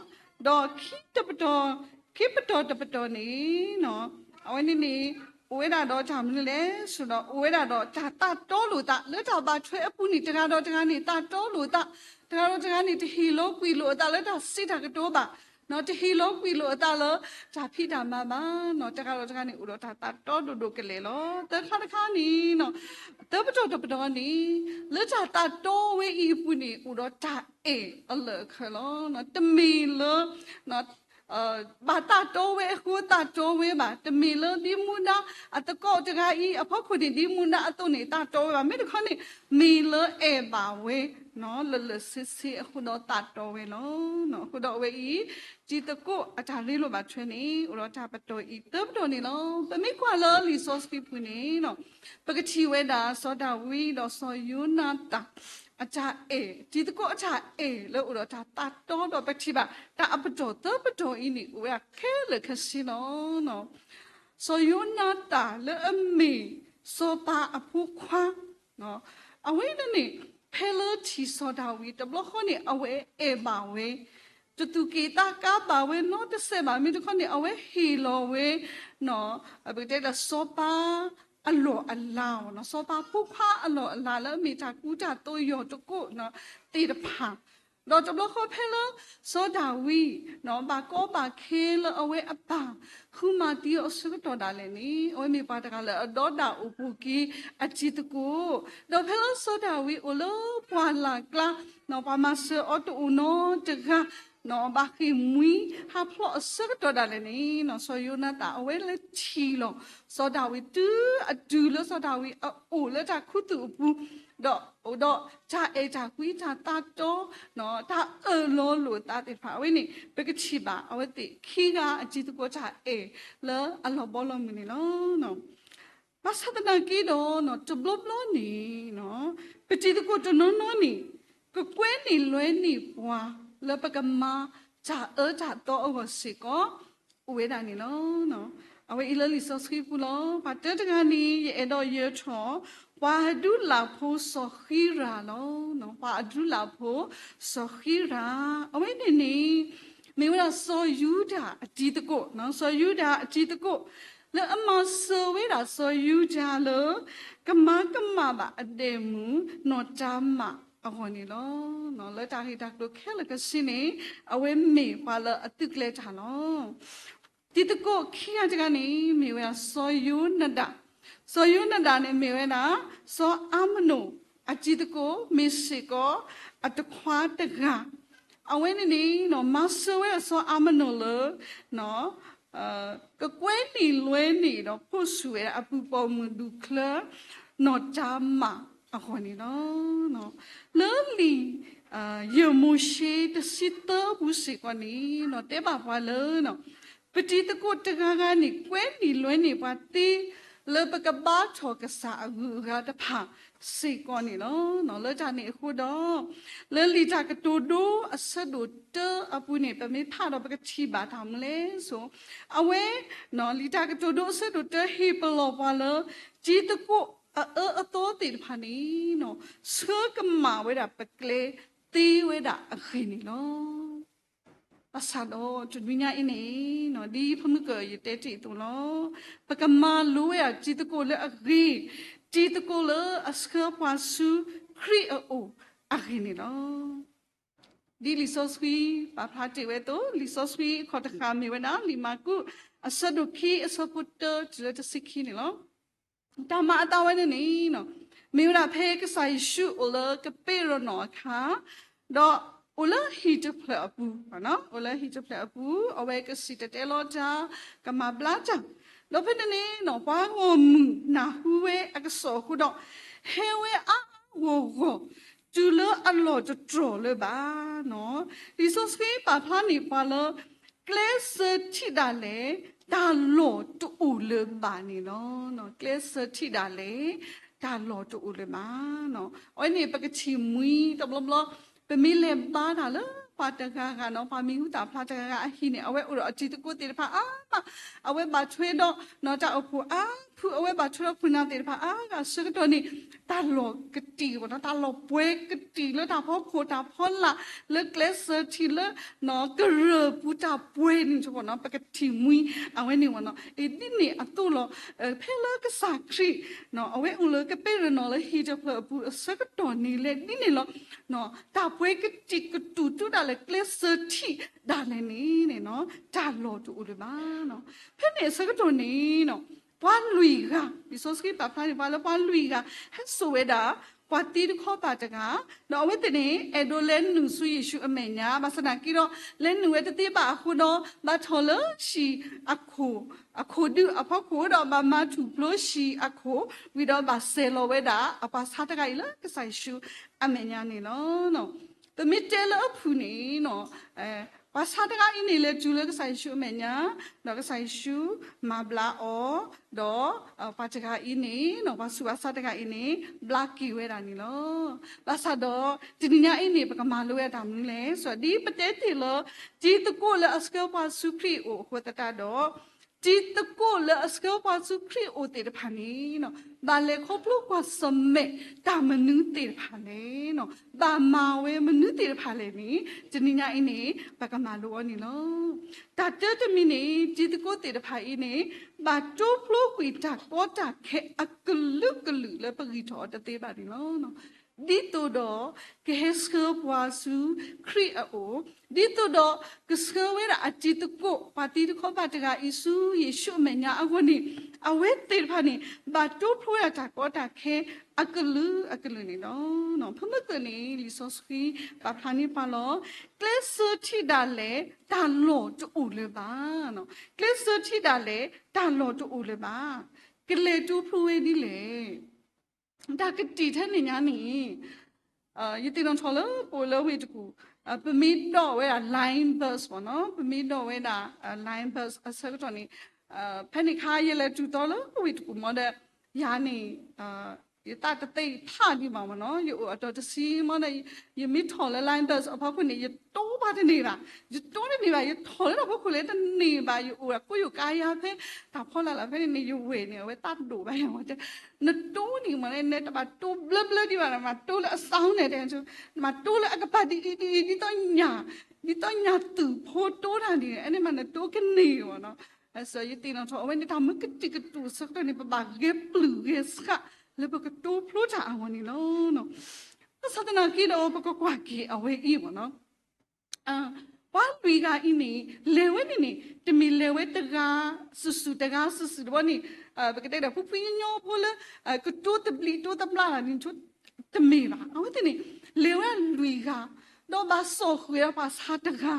ဒီးခံတပတီၢ်, ခံပတီၢ်တပတီၢ်န့ၣ် အဝဲန့ၣ်န့ၣ် အိၣ်ဝဲဒၣ်ဒီးတၢ်မနုၤလဲၣ် ဆိုတော့ အိၣ်ဝဲဒၣ်ဒီးတၢ်သးတီလိာ်သး လၢတၢ်ဘၣ်ထွဲအပူၤန့ၣ် တဂၤဒီးတဂၤန့ၣ် သးတီလိာ်သး, တဂၤဒီးတဂၤန့ၣ် တဟ့ၣ်လီၤကွံာ်လိာ်အသးလၢတၢ်စံးတၢ်ကတိၤဘၣ် တဟ့ၣ်လီၤကွံာ်လိာ်အသးလၢ တၢ်ဖံးတၢ်မၤဘၣ်နီၤ, တဂၤဒီးတဂၤန့ၣ် အိၣ်ဒီးတၢ်သးတီဒိၣ်ဒိၣ်ကလဲာ်လီၤ. သၢခါတခါန့ၣ် သၢပတီၢ်တပတီၢ်န့ၣ် လၢတၢ်သးတီဝဲအံၤအပူၤန့ၣ် အိၣ်ဒီးတၢ်အဲၣ်အလၢာ်အခၢလီၤ. တမ့ၢ်လၢ ဘၣ်သးတီဝဲအဃိသးတီဝဲဘၣ်, တမ့ၢ်လၢဒ်မူဒါအသကိးတဂၤအံၤ အဖီခိၣ်န့ၣ် ဒ်မူဒါအသိးန့ၣ် သးတီဝဲဘၣ်. မ့ၢ်တခီန့ၣ် မ့ၢ်လၢအဲၣ်ဘၣ်ဝဲ လၢာ်လၢာ်ဆ့ဆ့အဃိဒီးသးတီဝဲလီၤ. အဃိဒီးအဝဲအံၤ တံၤသကိးအတၢ်ရ့လိာ်ဘၣ်ထွဲန့ၣ် အိၣ်ဒီးတၢ်ပတီၢ်အံၤသၢပတီၢ်န့ၣ်လီၤ. ပမ့ၢ်ကွၢ်လၢလံာ်စီဆှံပူၤန့ၣ် ပကထံၣ်ဝဲဒၣ် စီၤဒၤဝံးဒီးစီၤယိနၤသၣ် အတၢ်အဲၣ်, တံၤသကိးအတၢ်အဲၣ်လၢအိၣ်ဒီးတၢ်သးတီဒီး ပထံၣ်ဘၣ် တၢ်အပတီၢ်သၢပတီၢ်အံၤန့ၣ် အိၣ်ဝဲဒၣ်ခဲလၢာ်ခဲဆ့လီၤ. စီၤယိနၤသၣ်လၢအမ့ၢ်စီၤပၤအဖိခွါ အဝဲန့ၣ်န့ၣ် ဖဲလၢထံၣ်စီၤဒၤဝံးတဘျီဃီန့ၣ် အဝဲအဲၣ်ဘၣ်ဝဲ, တသူၣ်က့ၣ်သးကါဘၣ်ဝဲနီတစဲးဘၣ်. မ့ၢ်တခီန့ၣ် အဝဲဟ့ၣ်လီၤဝဲ ပကတဲလၢစီၤပၤအလီၢ်အလၤ, စီၤပၤဖိခွါအလီၢ်အလၤလၢအမ့ၢ်တၢ်ကူတၢ်သိးယီၢ်တကိးသ့ၣ်တဖၣ်, ဒီးတဘျီဃီဖဲလၢ စီၤဒၤဝံး ဘၣ်ကီဘၣ်ခဲလၢအဝဲအပၢ် ဃုမၤသံအီၤအဆၢကတီၢ်ဒၣ်လဲာ်န့ၣ် အဝဲမ့ၢ်ပှၤတဂၤလၢအဒီဒၣ်အိၣ်ပူၤက့ၤအတံၤသကိး, ဒီးဖဲလၢစီၤဒၤဝံးအိၣ်လၢပှၢ်လၢ်ကျါ ပှၤမၤစၢၤအီၤတအိၣ်နီတဂၤ ဘၣ်ဃ့ၢ်မှံဟးဖျိးအဆၢကတီၢ်ဒၣ်လဲာ်န့ၣ် စီၤယိနၤသၣ်အဝဲလဲၤထံၣ်လီၤ စီၤဒၤဝံးတုၤအတုၤလၢစီၤဒၤဝံးအအိၣ်လၢတၢ်ခူသူၣ်အပူၤ, ဒီးအိၣ်ဒီးတၢ်အဲၣ်တၢ်ကွံတၢ်သးတီ, တၢ်အၢၣ်လီၤလိာ်အသးသ့ၣ်တဖၣ် အဝဲန့ၣ် ပကထံၣ်ဘၣ် အဝဲသ့ၣ်ခံဂၤအတံၤသကိးတၢ်အဲၣ်လၢအလီၢ်ဘီလီၢ်မုၢ်န့ၣ်လီၤ. ဘၣ်ဆၣ်သနာ်က့ဒီး တဘျီဘျီန့ၣ် ပတံၤသကိးတနီၤနီၤန့ၣ် ကကွဲန့ၢ်လွဲန့ၢ်ပှၤ လၢပကမၤတၢ်အၢတၢ်သီအဂီၢ်စ့ၢ်ကီး အိၣ်ဝဲဒၣ်န့ၣ်လီၤ. အဝဲအံၤလၢလံာ်စီဆှံပူၤလီၤ. ပှၤတၢတဂၤန့ၣ် ယအဲၣ်ဒိးယၢၤထီၣ် ပှၤအဒူလၣ်ဖိစီၤဃံရၤလီၤ. ပှၤအဒူလၣ်ဖိစီၤဃံရၤ အဝဲန့ၣ်န့ၣ် မ့ၢ်ဝဲဒၣ်စီၤယူဒၤအတံၤသကိး, စီၤယူဒၤအတံၤသကိး လၢအမၤစၢၤဝဲဒၣ်စီၤယူဒၤလၢ ကမၤကမၣ်ဘၣ်အဒဲးမုၣ်နီၢ်တၤမၣ်အဂီၢ်န့ၣ်လီၤ. လၢတၢ်ဂ့ၢ်တၢ်ကျိၤခဲလၢာ်ခဲဆ့န့ၣ် အဝဲမ့ၢ်ပှၤလၢအသုးကျဲၤတၢ်လီၤ. တံၤသကိးခံဂၤတဂၤန့ၣ် မ့ၢ်ဝဲဒၣ်စီၤယိနဒၤ, စီၤယိနဒၤန့ၣ်မ့ၢ်ဝဲဒၣ် စီၤအၤမနိၣ်အတံၤသကိး မ့ၢ်စ့ၢ်ကီးအတခွါတဂၤ, အဝဲန့ၣ်န့ၣ် မၤစၢၤဝဲဒၣ်စီၤအၤမနိၣ်လၢ ကကွဲန့ၢ်လွဲန့ၢ်ဒီး ခိးဆူၣ်ဝဲဒၣ်အပုၢ်ပိာ်မုၣ်ဒူၣ်ချၢ နီၢ်တၤမၣ်အဂီၢ်န့ၣ်လီၤ. လၢလံာ် ယဲၢ်မိၤၡ့တဆံသၢအပူၤစ့ၢ်ကီးန့ၣ် တဲဘၣ်ပှၤလၢ ပတံၤသကိးတဂၤဂၤန့ၣ် ကွဲန့ၢ်လွဲန့ၢ်ပှၤသ့ လၢပကဘါထီၣ်ကစၢ်အဂုၤအဂၤတဖၣ်စ့ၢ်ကီးန့ၣ်လီၤ. လၢတၢ်န့ၣ်အဃိဒီး လၢလံာ်တၢ်ကတိၤဒိအဆၢဒိၣ်တၢအပူၤန့ၣ် ပမ့ၢ်ဖးဒီးပကထံၣ်ဘၣ်တၢ်မနုၤလဲၣ်ဆိ အဝဲ လံာ်တၢ်ကတိၤဒိအဆၢဒိၣ်တၢဟ့ၣ်ပလီၢ်ပှၤလၢ တံၤသကိးအအၢအသီသ့ၣ်တဖၣ်န့ၣ် ဆှၢကမၣ်ဝဲဒၣ်ပကျဲသ့ဝဲဒၣ်အဂ့ၢ်န့ၣ်လီၤ. ဘၣ်ဆၣ်ဒီးတနွံညါအံၤန့ၣ် ဒ်ဖမုၢ်ကၢၢ်ယတဲတ့ၢ်အသိးလီၤ. ပကမၤလိဝဲဒၣ်တံၤသကိးလၢအဂ့ၤ, တံၤသကိးလၢအဆှၢပှၤဆူခရံာ်အအိၣ်အဂ့ၢ်န့ၣ်လီၤ. ဒ်လံာ်စီဆှံပာ်ဖျါတ့ၢ်ဝဲအသိး လံာ်စီဆှံအခီၣ်တဃာ်မ့ၢ်ဝဲဒၣ် လံာ်မၤကူး အဆၢဒိၣ်ခံ အဆၢဖိတၢတုၤလၢတဆံခံန့ၣ်လီၤ. တၢ်မၤအသးဝဲန့ၣ်န့ၣ် မ့ၢ်ဝဲဒၣ်ဖဲကစၢ်ယ့ၣ်ၡူးအိၣ်လၢကပ့းရနီၣ်အခါ ဒီးအိၣ်လၢဟံၣ်တဖျၢၣ်အပူၤ, အိၣ်လၢဟံၣ်တဖျၢၣ်အပူၤ အဝဲကစံၣ်တဲၤတဲလီၤတၢ် ကမၤဘျါတၢ်, ဒီးဖဲန့ၣ်န့ၣ် ပှၤဂီၢ်မုၢ်နၢ်ဟူဝဲအကစီၣ်အဃိဒီး ဟဲဝဲအါအါဂီၢ်ဂီၢ် တုၤလၢအလီၢ်တတြီၢ်လၢၤဘၣ်. လံာ်စီဆှံပာ်ဖျါန့ၢ်ပှၤလၢ ကျဲစၢၤထံးဒၣ်လဲာ် တၢ်လီၢ်တအိၣ်လၢၤဘၣ်န့ၣ်လီၤ. ကျဲစၢၤထံးဒၣ်လဲာ် တၢ်လီၢ်တအိၣ်လၢၤဘၣ်. အဝဲန့ၣ်ပကထံၣ်မှံတဘျီဘျီ ပမ့ၢ်လဲၤဘါတၢ်လၢပှၤတဂၤဂၤနီၤ ပှၤမံၤဟူသၣ်ဖျါတဂၤဂၤအဟံၣ်န့ၣ် အဝဲအိၣ်ဒီးအတံၤသကိးသ့ၣ်တဖၣ်အါမး, အဝဲဘၣ်ထွဲဒီး တၢ်အိၣ်ဖှိၣ်အါဖု အဝဲဘၣ်ထွဲဒီးခိၣ်နၢ်သ့ၣ်တဖၣ်အါဂၤအဆၢကတီၢ်န့ၣ် တၢ်လီၢ်ကတံာ် တၢ်လီၢ်ပှဲၤကတံာ်လၢတၢ်ဖီခိၣ်တၢ်ဖီလာ် လၢကျဲစၢၤထံးလၢ ကရၢၢ်ပူၤတၢ်ပှဲၤန့ၣ် ပကထံၣ်မှံ အဝဲန့ၣ်ဝဲနီၤ. ဒ်န့ၣ်အသိးလီၤ. ဖဲလၢကစၢ်ခရံာ် အဝဲအိၣ်လၢကပ့းရနီၣ်လၢဟံၣ်တဖျၢၣ်အပူၤအဆၢကတီၢ်န့ၣ်လဲၣ် ဒ်န့ၣ်လီၤ. တၢ်ပှဲၤကတံာ်ကတူၢ်တုၤဒၣ်လဲာ်ကျဲစၢၤထံးဒၣ်လဲာ်န့ၣ် တၢ်လီၢ်တအိၣ်လၢၤဘၣ်. ဖဲန့ၣ်အဆၢကတီၢ်န့ၣ် ပှၤလွံၢ်ဂၤ လံာ်စီဆှံပာ်ဖျါန့ၢ်ပှၤလၢပှၤလွံၢ်ဂၤ ဟဲစိာ်ဝဲဒၣ် ပှၤသံတခီပၤတဂၤ, ဒီးအဝဲသ့ၣ်န့ၣ် အဲၣ်ဒိးလဲၤနုာ်ဆူယ့ၣ်ၡူးအမဲာ်ညါ ဘၣ်ဆၣ်သနာ်က့ဒီး လဲၤနုာ်ဝဲတသ့ဘၣ်အဃိဒီး ဘၣ်ထီၣ်လၢဟံၣ်အခိၣ် အခိၣ်ဒုးအဖီခိၣ်ဒီး ဘၣ်မၤထူၣ်ဖျိဟံၣ်အခိၣ် ဝံၤဒီးဘၣ်စဲၤလီၤဝဲဒၣ်အပှၤဆါတဂၤအံၤလၢကစၢ်ယ့ၣ်ၡူးအမဲာ်ညါန့ၣ်လီၤ. ပမ့ၢ်တဲလၢအဖုၣ်န့ၣ် ပှၤဆါတဂၤအံၤန့ၣ် လဲၤတုၤလၢကစၢ်ယ့ၣ်ၡူးအမဲာ်ညါ, ဒီးကစၢ်ယ့ၣ်ၡူးမၤဘျါအီၤ, ဒီးပှၤတဂၤအံၤန့ၣ် ပှၤဆူးပှၤဆါတဂၤအံၤန့ၣ် ဘျါက့ၤဝဲဒၣ်န့ၣ်လီၤ. ဘၣ်ဆၣ်ဒီး တနံၤညါအံၤန့ၣ် ပကမၤလိဝဲဒၣ်တၢ်မနုၤလဲၣ်. ဒ်ပတဲတ့ၢ်လၢ တံၤသကိးလၢအဆှၢပှၤဆူခရံာ်အအိၣ်အဃိသတးဒီး တံၤသကိးလၢအဆှၢပှၤဆူခရံာ်အအိၣ်သ့ၣ်တဖၣ်န့ၣ် ဘၣ်လဲၤခီဖျိကွၢ်ဆၢၣ်မဲာ်တၢ်မနုၤသ့ၣ်တဖၣ်လဲၣ်, ဘၣ်မၤဝဲမနုၤသ့ၣ်တဖၣ်လဲၣ်န့ၣ် တနံၤညါအံၤန့ၣ် ပကမၤလိအီၤန့ၣ်လီၤ. တၢ်တၢတမံၤန့ၣ် တံၤသကိးသ့ၣ်တဖၣ်အံၤန့ၣ် ဘၣ်တိဖျိကွံာ်တၢ်ကီတၢ်ခဲအကလုာ်ကလုာ်လၢပဂံၢ်ထီၣ်အီၤတသ့ဘၣ်န့ၣ်လီၤ. ဒ်သိးဒီးကဟဲဆှၢပှၤဆူခရံာ်အအိၣ်, ဒ်သိးဒီးကဆှၢဝဲဒၣ်အတံၤသကိး ပှၤတံၤသကိးဘၣ်တဂၤအံၤဆူယ့ၣ်ၡူးအမဲာ်ညါအဂီၢ်န့ၣ်, အဝဲသ့ၣ်တဖၣ်န့ၣ် ဘၣ်တိဖျိဝဲဒၣ်တၢ်ကီတၢ်ခဲအကလုာ်ကလုာ်န့ၣ်လီၤ. ဖဲမုၢ်ကၢၢ်န့ၣ် လံာ်စီဆှံပာ်ဖျါန့ၢ်ပှၤလီၤ. ကျဲစၢထံဒၣ်လဲာ် တၢ်လီၢ်တအိၣ်လၢၤဘၣ်. ကျဲစၢထံဒၣ်လဲာ် တၢ်လီၢ်တအိၣ်လၢၤဘၣ်. ကလဲၤတိဖျိဝဲဒ်လဲၣ်. တၢ်ကတံာ်ထဲန့ၣ်ညါန့ၣ်, ယသ့ၣ်နီၣ်ထီၣ်လၢပအိၣ်လၢဝ့ၢ်တကူၣ်, ပမ့ၢ်ဒိးဝဲဒၣ် line bus ပေါ့နော်, ပမ့ၢ်ဒိးဝဲဒၣ် line bus အဆၢကတီၢ်န့ၣ်, ဖဲန့ၣ်ခါယလဲၤတုၤသီလၢဝ့ၢ်တကူၣ်မ့ၢ်ဒီး, ယၤန့ၣ် ယသးတသ့ဖးဒံးဘၣ်မ့ၢ်နီၤ, ယအိၣ်အတီၤတဆံမ့ၢ်ဒီး, ယမ့ၢ်ထီၣ်လၢ line bus အဖီခိၣ်န့ၣ် ယတိပှၤတန့ၢ်ဘၣ်, ယတိတန့ၢ်ဘၣ်, ယထီၣ်လၢတၢ်ဖီခိၣ်လၢတန့ၢ်ဘၣ်, ယအိၣ်ဒၣ်ကိးယိၤကါယါဖဲ တၢ်ဖီလာ်လၢဖဲန့ၣ်န့ၣ် ယဝဲၢ်န့ၣ် အဝဲသးဒိၣ်ဘၣ်ယၤမ့ၢ်တဲ, နတိန့ၣ်မ့ၢ်န့ၣ် နတဘၣ်တိဘျၢဘျၢဒံးဘၣ်, နမၤတိလၢအ sound န့ၣ်တဲ, နမၤတိလၢအကပၤဒ်အံၤဒ်အံၤ ဒ်သိးညၣ်, ဒ်သိးညၣ်သုးဖိတိတၢ်န့ၣ် အဲန့ၣ်မးနတိကန့ၢ်မ့ၢ်နီၤ. ယသ့ၣ်နီၣ်ထီၣ်အဝဲန့ၣ်တၢ်မုာ်ကတံာ်ကတူာ်အဆၢကတီၢ်န့ၣ် ပဘၣ်ဂဲၤပျုၢ်ဂဲၤဆှးလၢပကတိဖျိတၢ်အဂီၢ်န့ၣ်လီၤ. ဘၣ်ဆၣ်သနာ်က့ဒီး ပကကွၢ်က့ၤအဝဲအံၤမ့ၢ်နီၤ, ပှၤလွံၢ်ဂၤအံၤန့ၣ် လဲၤဝဲန့ၣ်န့ၣ် တမ့ၢ်လဲၤဝဲတဂၤစုာ်စုာ်တဂၤစုာ်စုာ်တဘျီန့ၣ်, ပကတဲဒီး ဖှံဖှံညီညီဖိလၢ ကတိတဘျံးတိတဘျၣ်လၢန့ၣ် တမ့ၢ်ဘၣ်. အဝဲသ့ၣ်န့ၣ် လဲၤဝဲလွံၢ်ဂၤ, ဒီးဘၣ်စိာ်ဃုာ်ဒီးပှၤဆါတဂၤ,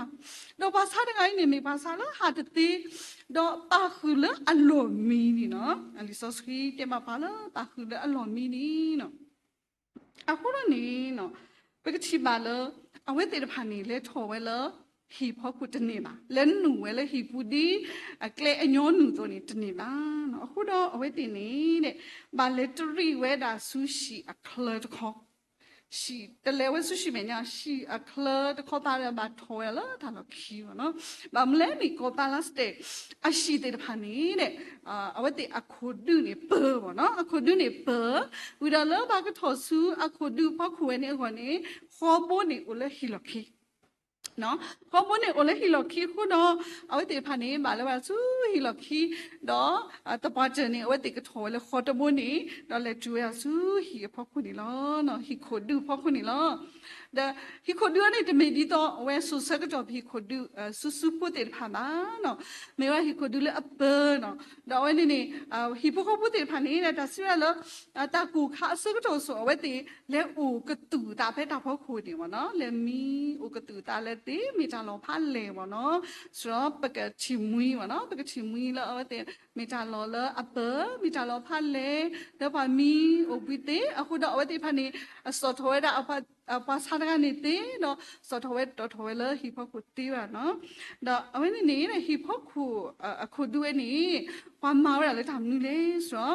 ဒီးပှၤဆါတဂၤအံၤန့ၣ်မ့ၢ်ပှၤဆါလၢဟးတသ့, ဒီးပာ်ဃုာ်လၢအလီၢ်မံန့ၣ်နီၤ. လံာ်စီဆှံတဲဘၣ်ပှၤလၢပာ်ဃုာ်လၢအလီၢ်မံန့ၣ်နီၤ. အဃိဒီးန့ၣ်, ပကထံၣ်ဘၣ်လၢ အဝဲသ့ၣ်တဖၣ်န့ၣ် လဲၤထီၣ်ဝဲလၢ ဟံၣ်ဖီခိၣ်တန့ၢ်ဘၣ်, လဲၤနုာ်ဝဲလၢဟံၣ်ပူၤဒ် အကျဲအညီနုာ်အသိးန့ၣ်တန့ၢ်ဘၣ်. အဃိဒီးအဝဲသ့ၣ်န့ၣ် ဘၣ်လဲၤတရံးဝဲဒၣ်ဆူဟံၣ်အချၢတခီ, ဟံၣ်တလဲၤဝဲဆူဟံၣ်မဲာ်ညါ, ဟံၣ်အချၢတခီသးဒီးဘၣ်ထီၣ်ဝဲလၢတၢ်လီၢ်ခံမ့ၢ်နီၤ. ဘၣ်မနုၤလဲၣ်န့ၣ် ကီၢ်ပၤလါစတဲၣ် အဟံၣ်သ့ၣ်တဖၣ်န့ၣ် အဝဲသ့ၣ်အခိၣ်ဒုးန့ၣ်ပၢၤမ့ၢ်နီၤ, အခိၣ်ဒုးန့ၣ်ပၢၤ, ဝံၤဒီးလၢပှၤကထီၣ်ဆူအခိၣ်ဒုးဖီခိၣ်ဝဲန့ၣ်အဂီၢ်န့ၣ် ဃီဘိန့ၣ်အိၣ်လၢဟံၣ်လီၢ်ခံ, ဃီဘိန့ၣ်အိၣ်လၢဟံၣ်လီၢ်ခံအဃိဒီး အဝဲသ့ၣ်တဖၣ်န့ၣ် ဘၣ်လဲၤဝဲဒၣ်ဆူဟံၣ်လီၢ်ခံ, ဒီး သပှၢ်တၢၢ်န့ၣ် အဝဲသ့ၣ်ကထီၣ်ဝဲလၢဃီတဘိန့ၣ် ဒီးလဲၤတုၤဝဲဒၣ်ဆူဟံၣ်အဖီခိၣ်န့ၣ်လီၤ. ဟံၣ်ခိၣ်ဒုးဖီခိၣ်န့ၣ်လီၤ. ဒီးဟံၣ်ခိၣ်ဒုးအံၤန့ၣ် တမ့ၢ်ဒ်သိးအဝဲစိၤဆၢကတီၢ်ပဟံၣ်ခိၣ်ဒုး စုဆူဖိသ့ၣ်တဖၣ်ဘၣ်နီၤ, မ့ၢ်ဝဲဟံၣ်ခိၣ်ဒုးလၢအပၢၤနီၤ, ဒီးအဝဲန့ၣ်န့ၣ် ဟံၣ်ဖိဃီဖိသ့ၣ်တဖၣ်န့ၣ် တၢ်စံးဝဲဒၣ်လၢ တၢ်ကိၢ်ခါအဆၢကတီၢ်စိၤ အဝဲသ့ၣ်လဲၤအိၣ်ကသူၣ်အသးဖဲတၢ်ဖီခိၣ်န့ၣ်မ့ၢ်နီၤ, လဲၤမံအိၣ်ကသူၣ်အသးလၢသ့ မ့ၢ်တၢ်လီၤဖးလဲၢ်မ့ၢ်နီၤ, စရီပကထံၣ်မှံမ့ၢ်နီၤ, ပကထံၣ်မှံလၢအဝဲသ့ၣ် မ့ၢ်တၢ်လီၤလၢအပၢၤ မ့ၢ်တၢ်လီၤဖးလဲၢ် လၢပှၤမံအိၣ်ဘှံးသ့ အဃိဒီးအဝဲသ့ၣ်တဖၣ်န့ၣ် စိာ်ထီၣ်ဝဲဒၣ် ပှၤဆါတဂၤန့ၣ်သ့ ဒီးစိာ်ထီၣ်ဝဲတီၣ်ထီၣ်ဝဲလၢဟံၣ်ဖီခိၣ်သ့ဘၣ်နီၤ, ဒီးအဝဲန့ၣ်န့ၣ် ဟံၣ်ဖီခိၣ် အခိၣ်ဒုးဝဲန့ၣ် ပှၤမၤဝဲဒၣ်လၢတၢ်မနုၤလဲၣ်စရီ,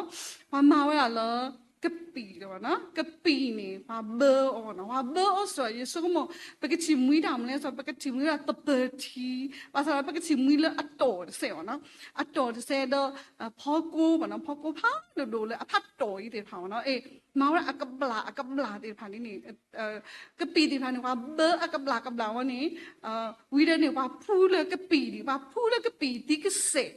ပှၤမၤဝဲဒၣ်လၢ ကပံာ်လီၤနီၤ, ကပံာ်န့ၣ် ပှၤဘၢအီၤနီၤ, ပှၤဘၢအီၤစရီ ယဆိကမိၣ် ပကထံၣ်မှံတၢ်မနုၤလဲၣ်စရီ ပကထံၣ်မှံဝဲဒၣ်သပၢၤထံ, ဘၣ်ဆၣ်ဒီးပကထံၣ်မှံလၢအတီၢ်တစဲးမ့ၢ်နီၤ, အတီၢ်တစဲးဒီး ဖီကိမ့ၢ်နီၤ, ဖီကိဖးဒိၣ်ဒိၣ်လၢအဖးတီၢ်အံၤသ့ၣ်တဖၣ်မ့ၢ်နီၤ, မၤဝဲဒၣ်အကဘျၣ်အကဘျၣ်သ့ၣ်တဖၣ်န့ၣ် ကပံာ်သ့ၣ်တဖၣ်န့ၣ် ပှၤဘၢအကဘျၣ်ကဘျၣ်ဝဲန့ၣ်, ဝံၤဒီးန့ၣ် ပှၤဖှူလၢကပံာ်ဒံး ပှၤဖှူလၢကပံာ်သံကစဲး,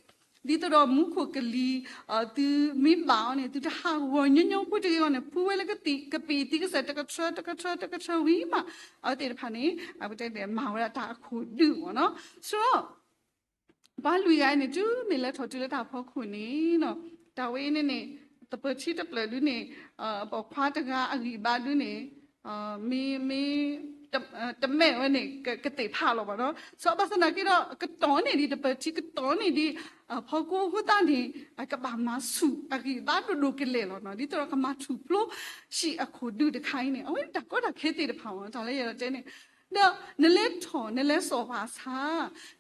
ဒ်သိးဒီးမူခိၣ်ကလံၤ သုမ့ၢ်ဘၣ်အီၤန့ၣ် သုတဟးဂီၤညီညီဖိတဂ့ၤအဂီၢ်န့ၣ် ဖှူဝဲလၢကပံာ်သံကစဲး တကထၢတကထၢတကထၢဝံၤမး, အဝဲသ့ၣ်တဖၣ်န့ၣ် ပတဲဒ်မၤဝဲဒၣ်တၢ်အခိၣ်ဒုးမ့ၢ်နီၤ, စရီ ပှၤလွံၢ်ဂၤအံၤန့ၣ် တုၤမ့ၢ်လဲၤထီၣ်တုၤလၢတၢ်ဖီခိၣ်န့ၣ်နီၤ, တၢ်ဝဲအံၤန့ၣ်န့ၣ် သပၢၤထံတဖျၢၣ်ဒုးန့ၣ် ပိာ်ခွါတဂၤအဂံၢ်ဘါဒုးန့ၣ် မ့ၢ် မ့ၢ် တမဲာ်ဝဲန့ၣ် ကသ့ၣ်ဖးလီၤဘၣ်နီၤ, စရီဘၣ်ဆၣ်သနာ်က့ဒီး ကတီၤန့ၢ်ဒံးသပၢၤထံ ကတီၤန့ၢ်ဒံး ဖီကိအဃိသတးန့ၣ် ကဘၣ်မၤဆူၣ်အဂံၢ်ဘါဒိၣ်ဒိၣ်ကလဲာ်လီၤနီၤ, ဒ်သိးဒီးကမၤထူၣ်ဖျိဟံၣ်အခိၣ်ဒုးတခါအံၤန့ၣ် အဝဲတၢ်ကီတၢ်ခဲသ့ၣ်တဖၣ်မ့ၢ်နီၤ, တၢ်လၢယတဲန့ၣ် ဒီးနလဲၤထီၣ် နလဲၤစိာ်ပှၤဆါ,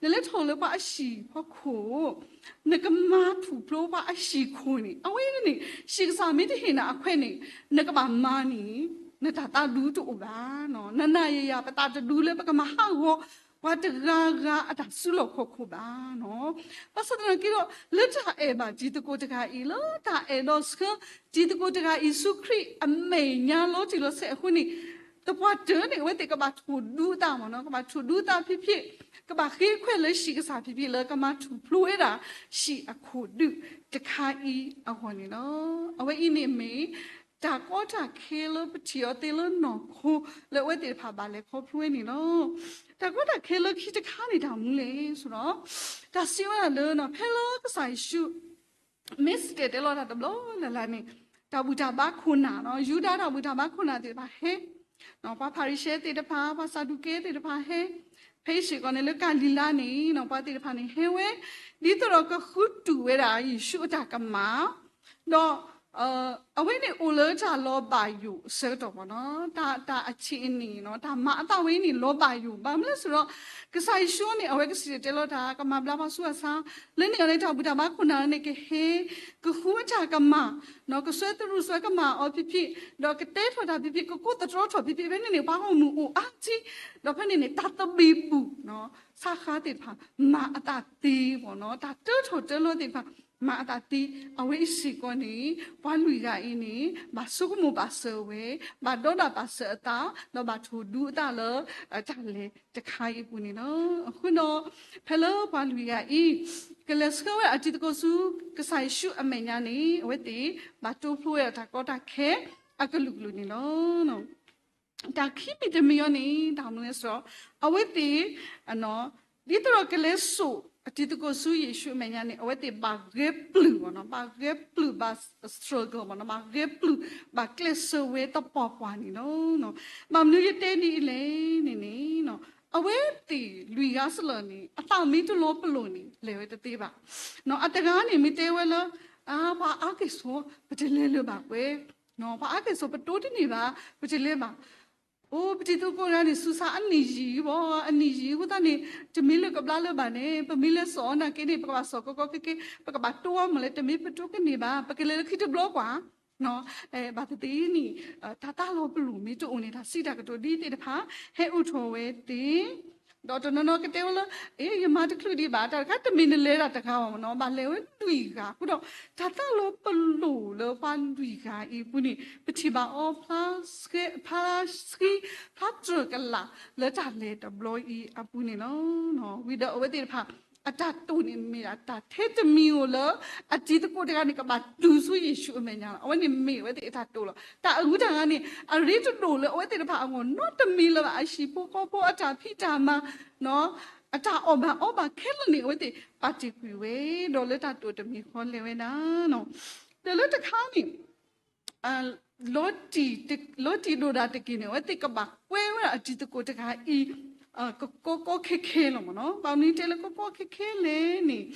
နလဲၤထီၣ်လၢပှၤအဟံၣ်ဖီခိၣ်, နကမၤထူၣ်ဖျိပှၤအဟံၣ်ခိၣ်န့ၣ် အဝဲန့ၣ် ဟံၣ်ကစၢ်မ့ၢ်တဟ့ၣ်နၤအခွဲးန့ၣ် နကဘၣ်မၤန့ၣ် နတၢ်သးဒူတအိၣ်ဘၣ်နီၤ, နနၤယယၤ ပသးတဒူလၢပကမၤဟးဂီၤ ပှၤတဂၤဂၤအတၢ်စုလီၢ်ခီၣ်ခိၣ်ဘၣ်နီၤ, ဘၣ်ဆၣ်သနာ်က့ဒီး လၢတၢ်အဲၣ်ဘၣ်တံၤသကိးတဂၤအံၤ လၢတၢ်အဲၣ်ဒိးဆှၢ တံၤသကိးတဂၤအံၤဆူခရံာ်အမဲာ်ညါလီၤတံၢ်လီၤဆဲးအဃိန့ၣ် သပှၢ်တၢၢ်န့ၣ် အဝဲသ့ၣ်ကဘၣ်ထူၣ်ဒူအသးမ့ၢ်နီၤ, ကဘၣ်ထူၣ်ဒူအသးဖံးဖံး, ကဘၣ်ဃ့ခွဲးလၢဟံၣ်ကစၢ်ဖံးဖံးလၢကမၤထူၣ်ဖျိဝဲဒၣ် ဟံၣ်အခိၣ်ဒုးတခါအံၤအဂီၢ်န့ၣ်လီၤ. အဝဲအံၤန့ၣ်မ့ၢ် တၢ်ကီတၢ်ခဲလၢပထံၣ်အီၤသ့လၢနီၢ်ခိ လၢအဝဲသ့ၣ်တဖၣ်ဘၣ်လဲၤခီဖျိဝဲန့ၣ်လီၤ. တၢ်ကီတၢ်ခဲလၢခံတခါန့ၣ်တၢ်မနုၤလဲၣ်ဆိုတော့ တၢ်စံးဝဲဒၣ်လၢ ဖဲလၢကစၢ်ယ့ၣ်ၡူး မ့ၢ်စံၣ်တဲၤတဲလီၤတၢ်တဘျီလၢ်လၢ်န့ၣ် တၢ်ဘူၣ်တၢ်ဘါခိၣ်နၢ်, ယူဒၤတၢ်ဘူၣ်တၢ်ဘါခိၣ်နၢ်သ့ၣ်တဖၣ်ဟဲ, ပှၤဖၤရံၤၡဲသ့ၣ်တဖၣ်, ပှၤစၤဒူၤကဲသ့ၣ်တဖၣ်ဟဲ, ဖဲအံၤစ့ၢ်ကီးန့ၣ်လၢကၤလံၤလါန့ၣ် ပှၤသ့ၣ်တဖၣ်န့ၣ်ဟဲဝဲ ဒ်သိးဒီးကဃုတူၢ်ဝဲဒၣ်ယ့ၣ်ၡူးအတၢ်ကမၣ်, ဒီး အဝဲန့ၣ်အိၣ်လၢတၢ်လီၤဘၣ်ယိၣ်အဆၢကတီၢ်မ့ၢ်နီၤ, တၢ် တၢ်အဆံးအနံၣ်နီၤ, တၢ်မၤအသးဝဲအံၤန့ၣ် လီၤဘၣ်ယိၣ်, ဘၣ်မနုၤလဲၣ်ဆိုတော့ ကစၢ်ယ့ၣ်ၡူးန့ၣ် အဝဲကစံၣ်တဲၤတဲလီၤတၢ် ကမၤဘျါပှၤဆူးပှၤဆါ, လၢန့ၣ်အီၤန့ၣ် တၢ်ဘူၣ်တၢ်ဘါခိၣ်နၢ်န့ၣ်ကဟဲ ကဃုအတၢ်ကမၣ်, ကစွဲသရူးစွဲကမၣ်အီၤဖံးဖံး, ဒီးကတဲထီၣ်တၢ်ဖံးဖံး, ကကိးသတြီထီၣ်ဖံးဖံး, ဖဲန့ၣ်န့ၣ် ပှၤဂီၢ်မုၢ်အိၣ်အါထံ, ဒီးဖဲန့ၣ်န့ၣ် တၢ်သဘံၣ်ဘုၣ် ဆါဃါသ့ၣ်တဖၣ် မၤအသးသ့မ့ၢ်နီၤ, တၢ်တၢထီၣ်တၢလီၤသ့ၣ်တဖၣ် မၤအသးသ့, အဝဲအံၤစ့ၢ်ကီးန့ၣ် ပှၤလွံၢ်ဂၤအံၤန့ၣ် ဘၣ်ဆိကမိၣ်ဘၣ်စၢၤဝဲ, ဘၣ်ဒီဒၣ်ဘၣ်စၢၤအသး, ဒီးဘၣ်ထိၣ်ဒူအသးလၢ တၢ်လဲၤတခါအံၤအပူၤန့ၣ်လီၤ. အဃိဒီး ဖဲလၢပှၤလွံၢ်ဂၤအံၤ ကလဲၤဆှၢဝဲဒၣ်အတံၤသကိးဆူ ကစၢ်ယ့ၣ်ၡူးအမဲာ်ညါန့ၣ် အဝဲသ့ၣ်ဘၣ်တိဖျိဝဲဒၣ်တၢ်ကီတၢ်ခဲအကလုာ်ကလုာ်န့ၣ်လီၤ. တၢ်ခံမံၤတမံၤအံၤန့ၣ် တၢ်မနုၤလဲၣ်ဆိုတော့ အဝဲသ့ၣ် ဒ်သိးဒီးကလဲၤစိာ်အတံၤသကိးဆူယ့ၣ်ၡူးအမဲာ်ညါန့ၣ် အဝဲသ့ၣ်ဘၣ်ဂဲၤပျုၢ်မ့ၢ်နီၤ, ဘၣ်ဂဲၤပျုၢ်ဘၣ် struggle မ့ၢ်နီၤ, ဘၣ်ဂဲၤပျုၢ်ဘၣ်ကျဲးစၢးဝဲသပှၢ်ပှၢ်န့ၣ်လီၤ. ဘၣ်မနုၤယတဲဒ်အံၤလဲၣ်န့ၣ်န့ၣ် အဝဲသ့ၣ်လွံၢ်ဂၤစလၢာ်န့ၣ် အသးမ့ၢ်တလီၤပလိာ်န့ၣ် လဲၤဝဲတသ့ဘၣ်. အတဂၤန့ၣ်မ့ၢ်တဲဝဲလၢ အါ ပှၤအါက့ၤစိာ် ပတလဲၤလၢၤဘၣ်ကွဲ, ပှၤအါက့ၤစိာ် ပတိတန့ၢ်ဘၣ် ပတလဲၤဘၣ်. အိ ပတံၤသကိးတဂၤန့ၣ် ဆူးစၢ်အနံၣ်ယံာ်ဘၣ်, အနံၣ်ယံာ်အဃိသတးန့ၣ် တမ့ၢ်လၢကဘျါလၢၤဘၣ်န့ၣ် ပမ့ၢ်လဲၤစိာ်အီၤနာ်က့န့ၣ် ပကဘၣ်စိာ်ကီကီခဲခဲ ပကဘၣ်တိအီၤမ့ၢ်လဲၣ်, တမ့ၢ်ပတိကန့ၢ်ဘၣ်, ပကလဲၤလၢခံတဘျီကွၢ် ဘၣ်သ့ၣ်သ့ၣ်န့ၣ် တၢ်သးလီၤပလိာ်မ့ၢ်တအိၣ်န့ၣ် တၢ်စံးတၢ်ကတိၤဒ်သ့ၣ်တဖၣ် ဟဲအိၣ်ထီၣ်ဝဲသ့ၣ်, ဒီးတနီၤနီၤကတဲဝဲလၢ အ့ ယမၤတချုးဒံးဘၣ်, တၢ်တခါတမ့ၢ်နလဲၤတၢ်တဂၤဘၣ်မ့ၢ်နီၤ, ဘၣ်လဲၤဝဲလွံၢ်ဂၤအဃိဒီး တၢ်သးလီၤပလိာ်လၢပှၤလွံၢ်ဂၤအံၤအပူၤန့ၣ် ပထံၣ်ဘၣ်အီၤ ဖျါဆှံ ဖျါတြၢၢ်ကလာ်လၢတၢ်လဲၤတဘျီအံၤအပူၤန့ၣ်လီၤ. ဝံၤဒီးအဝဲသ့ၣ်တဖၣ် အတၢ်တိာ်န့ၣ်မ့ၢ်ဒၣ်တၢ်ထဲတမံၤဧိၤလၢ အတံၤသကိးတဂၤန့ၣ် ကဘၣ်တုၤဆူယ့ၣ်ၡူးအမဲာ်ညါလီၤ. အဝဲန့ၣ်မ့ၢ်အဝဲသ့ၣ်အတၢ်တိာ်လီၤ. တၢ်အဂုၤတၢ်ဂၤန့ၣ် အရ့တဒိၣ်လၢအဝဲသ့ၣ်တဖၣ်အဂီၢ်နီတမံၤလၢၤဘၣ်, အဟံၣ်ဖိဃီဖိအတၢ်ဖံးတၢ်မၤ အတၢ်အီၣ်ဘၣ်အီဘၣ်ခဲလၢာ်န့ၣ် အဝဲသ့ၣ်ပာ်တ့ၢ်ကွံာ်ဝဲဒီးလၢတၢ်တိာ်တမံၤဃီလဲၤဝဲဒၣ် ဒီးလၢတခါန့ၣ် လီၤတံၢ်ဒိၣ်ဒၣ်တက့ၢ်န့ၣ် အဝဲသ့ၣ်ကဘၣ်ကွဲဝဲဒၣ်အတံၤသကိးတဂၤအံၤ ကကီကီခဲခဲလီၤမ့ၢ်နီၤ. ဘၣ်မနုၤတဲလၢကကီခဲခဲလဲၣ်န့ၣ်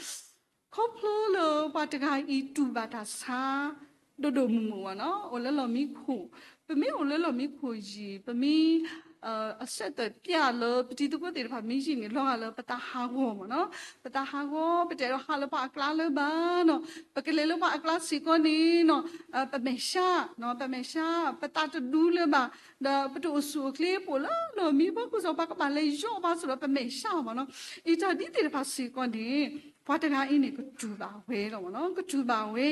ခီဖျိလၢပှၤတဂၤအံၤတူၢ်ဘၣ်တၢ်ဆါ ဒိၣ်ဒိၣ်မုၢ်မုၢ်မ့ၢ်နီၤ, အိၣ်လၢလီၢ်မံခိၣ်, ပမ့ၢ်အိၣ်လၢလီၢ်မံခိၣ်ယံၤ ပမ့ၢ် အဆက်သွယ်ပြ လၢပတံၤသကိးသ့ၣ်တဖၣ်မ့ၢ်ယံၤန့ၣ် လီၤဂာ်လၢပသးဟးဂီၤမ့ၢ်နီၤ, ပသးဟးဂီၤ ပတအဲၣ်ဒိးဟးလၢပှၤအကျါလၢၤဘၣ်နီၤ, ပကလဲၤလၢပှၤအကျါစ့ၢ်ကီးန့ၣ်နီၤ ပမဲာ်ဆှး ပမဲာ်ဆှး ပသးတဒူလၢၤဘၣ်, ဒီးပတအိၣ်ဆူၣ်အိၣ်ချ့ ပအိၣ်လၢလီၢ်မံဖီခိၣ်စ့ၢ် ပှၤကဘၣ်လဲၤယီၣ်ဘၣ်စ့ၢ်ဒီး ပမဲာ်ဆှးမ့ၢ်နီၤ. အံၤတၢ်ဒ်သ့ၣ်တဖၣ်စ့ၢ်ကီးန့ၣ် ပှၤတဂၤအံၤန့ၣ် ကတူၢ်ဘၣ်ဝဲလီၤမ့ၢ်နီၤ, ကတူၢ်ဘၣ်ဝဲ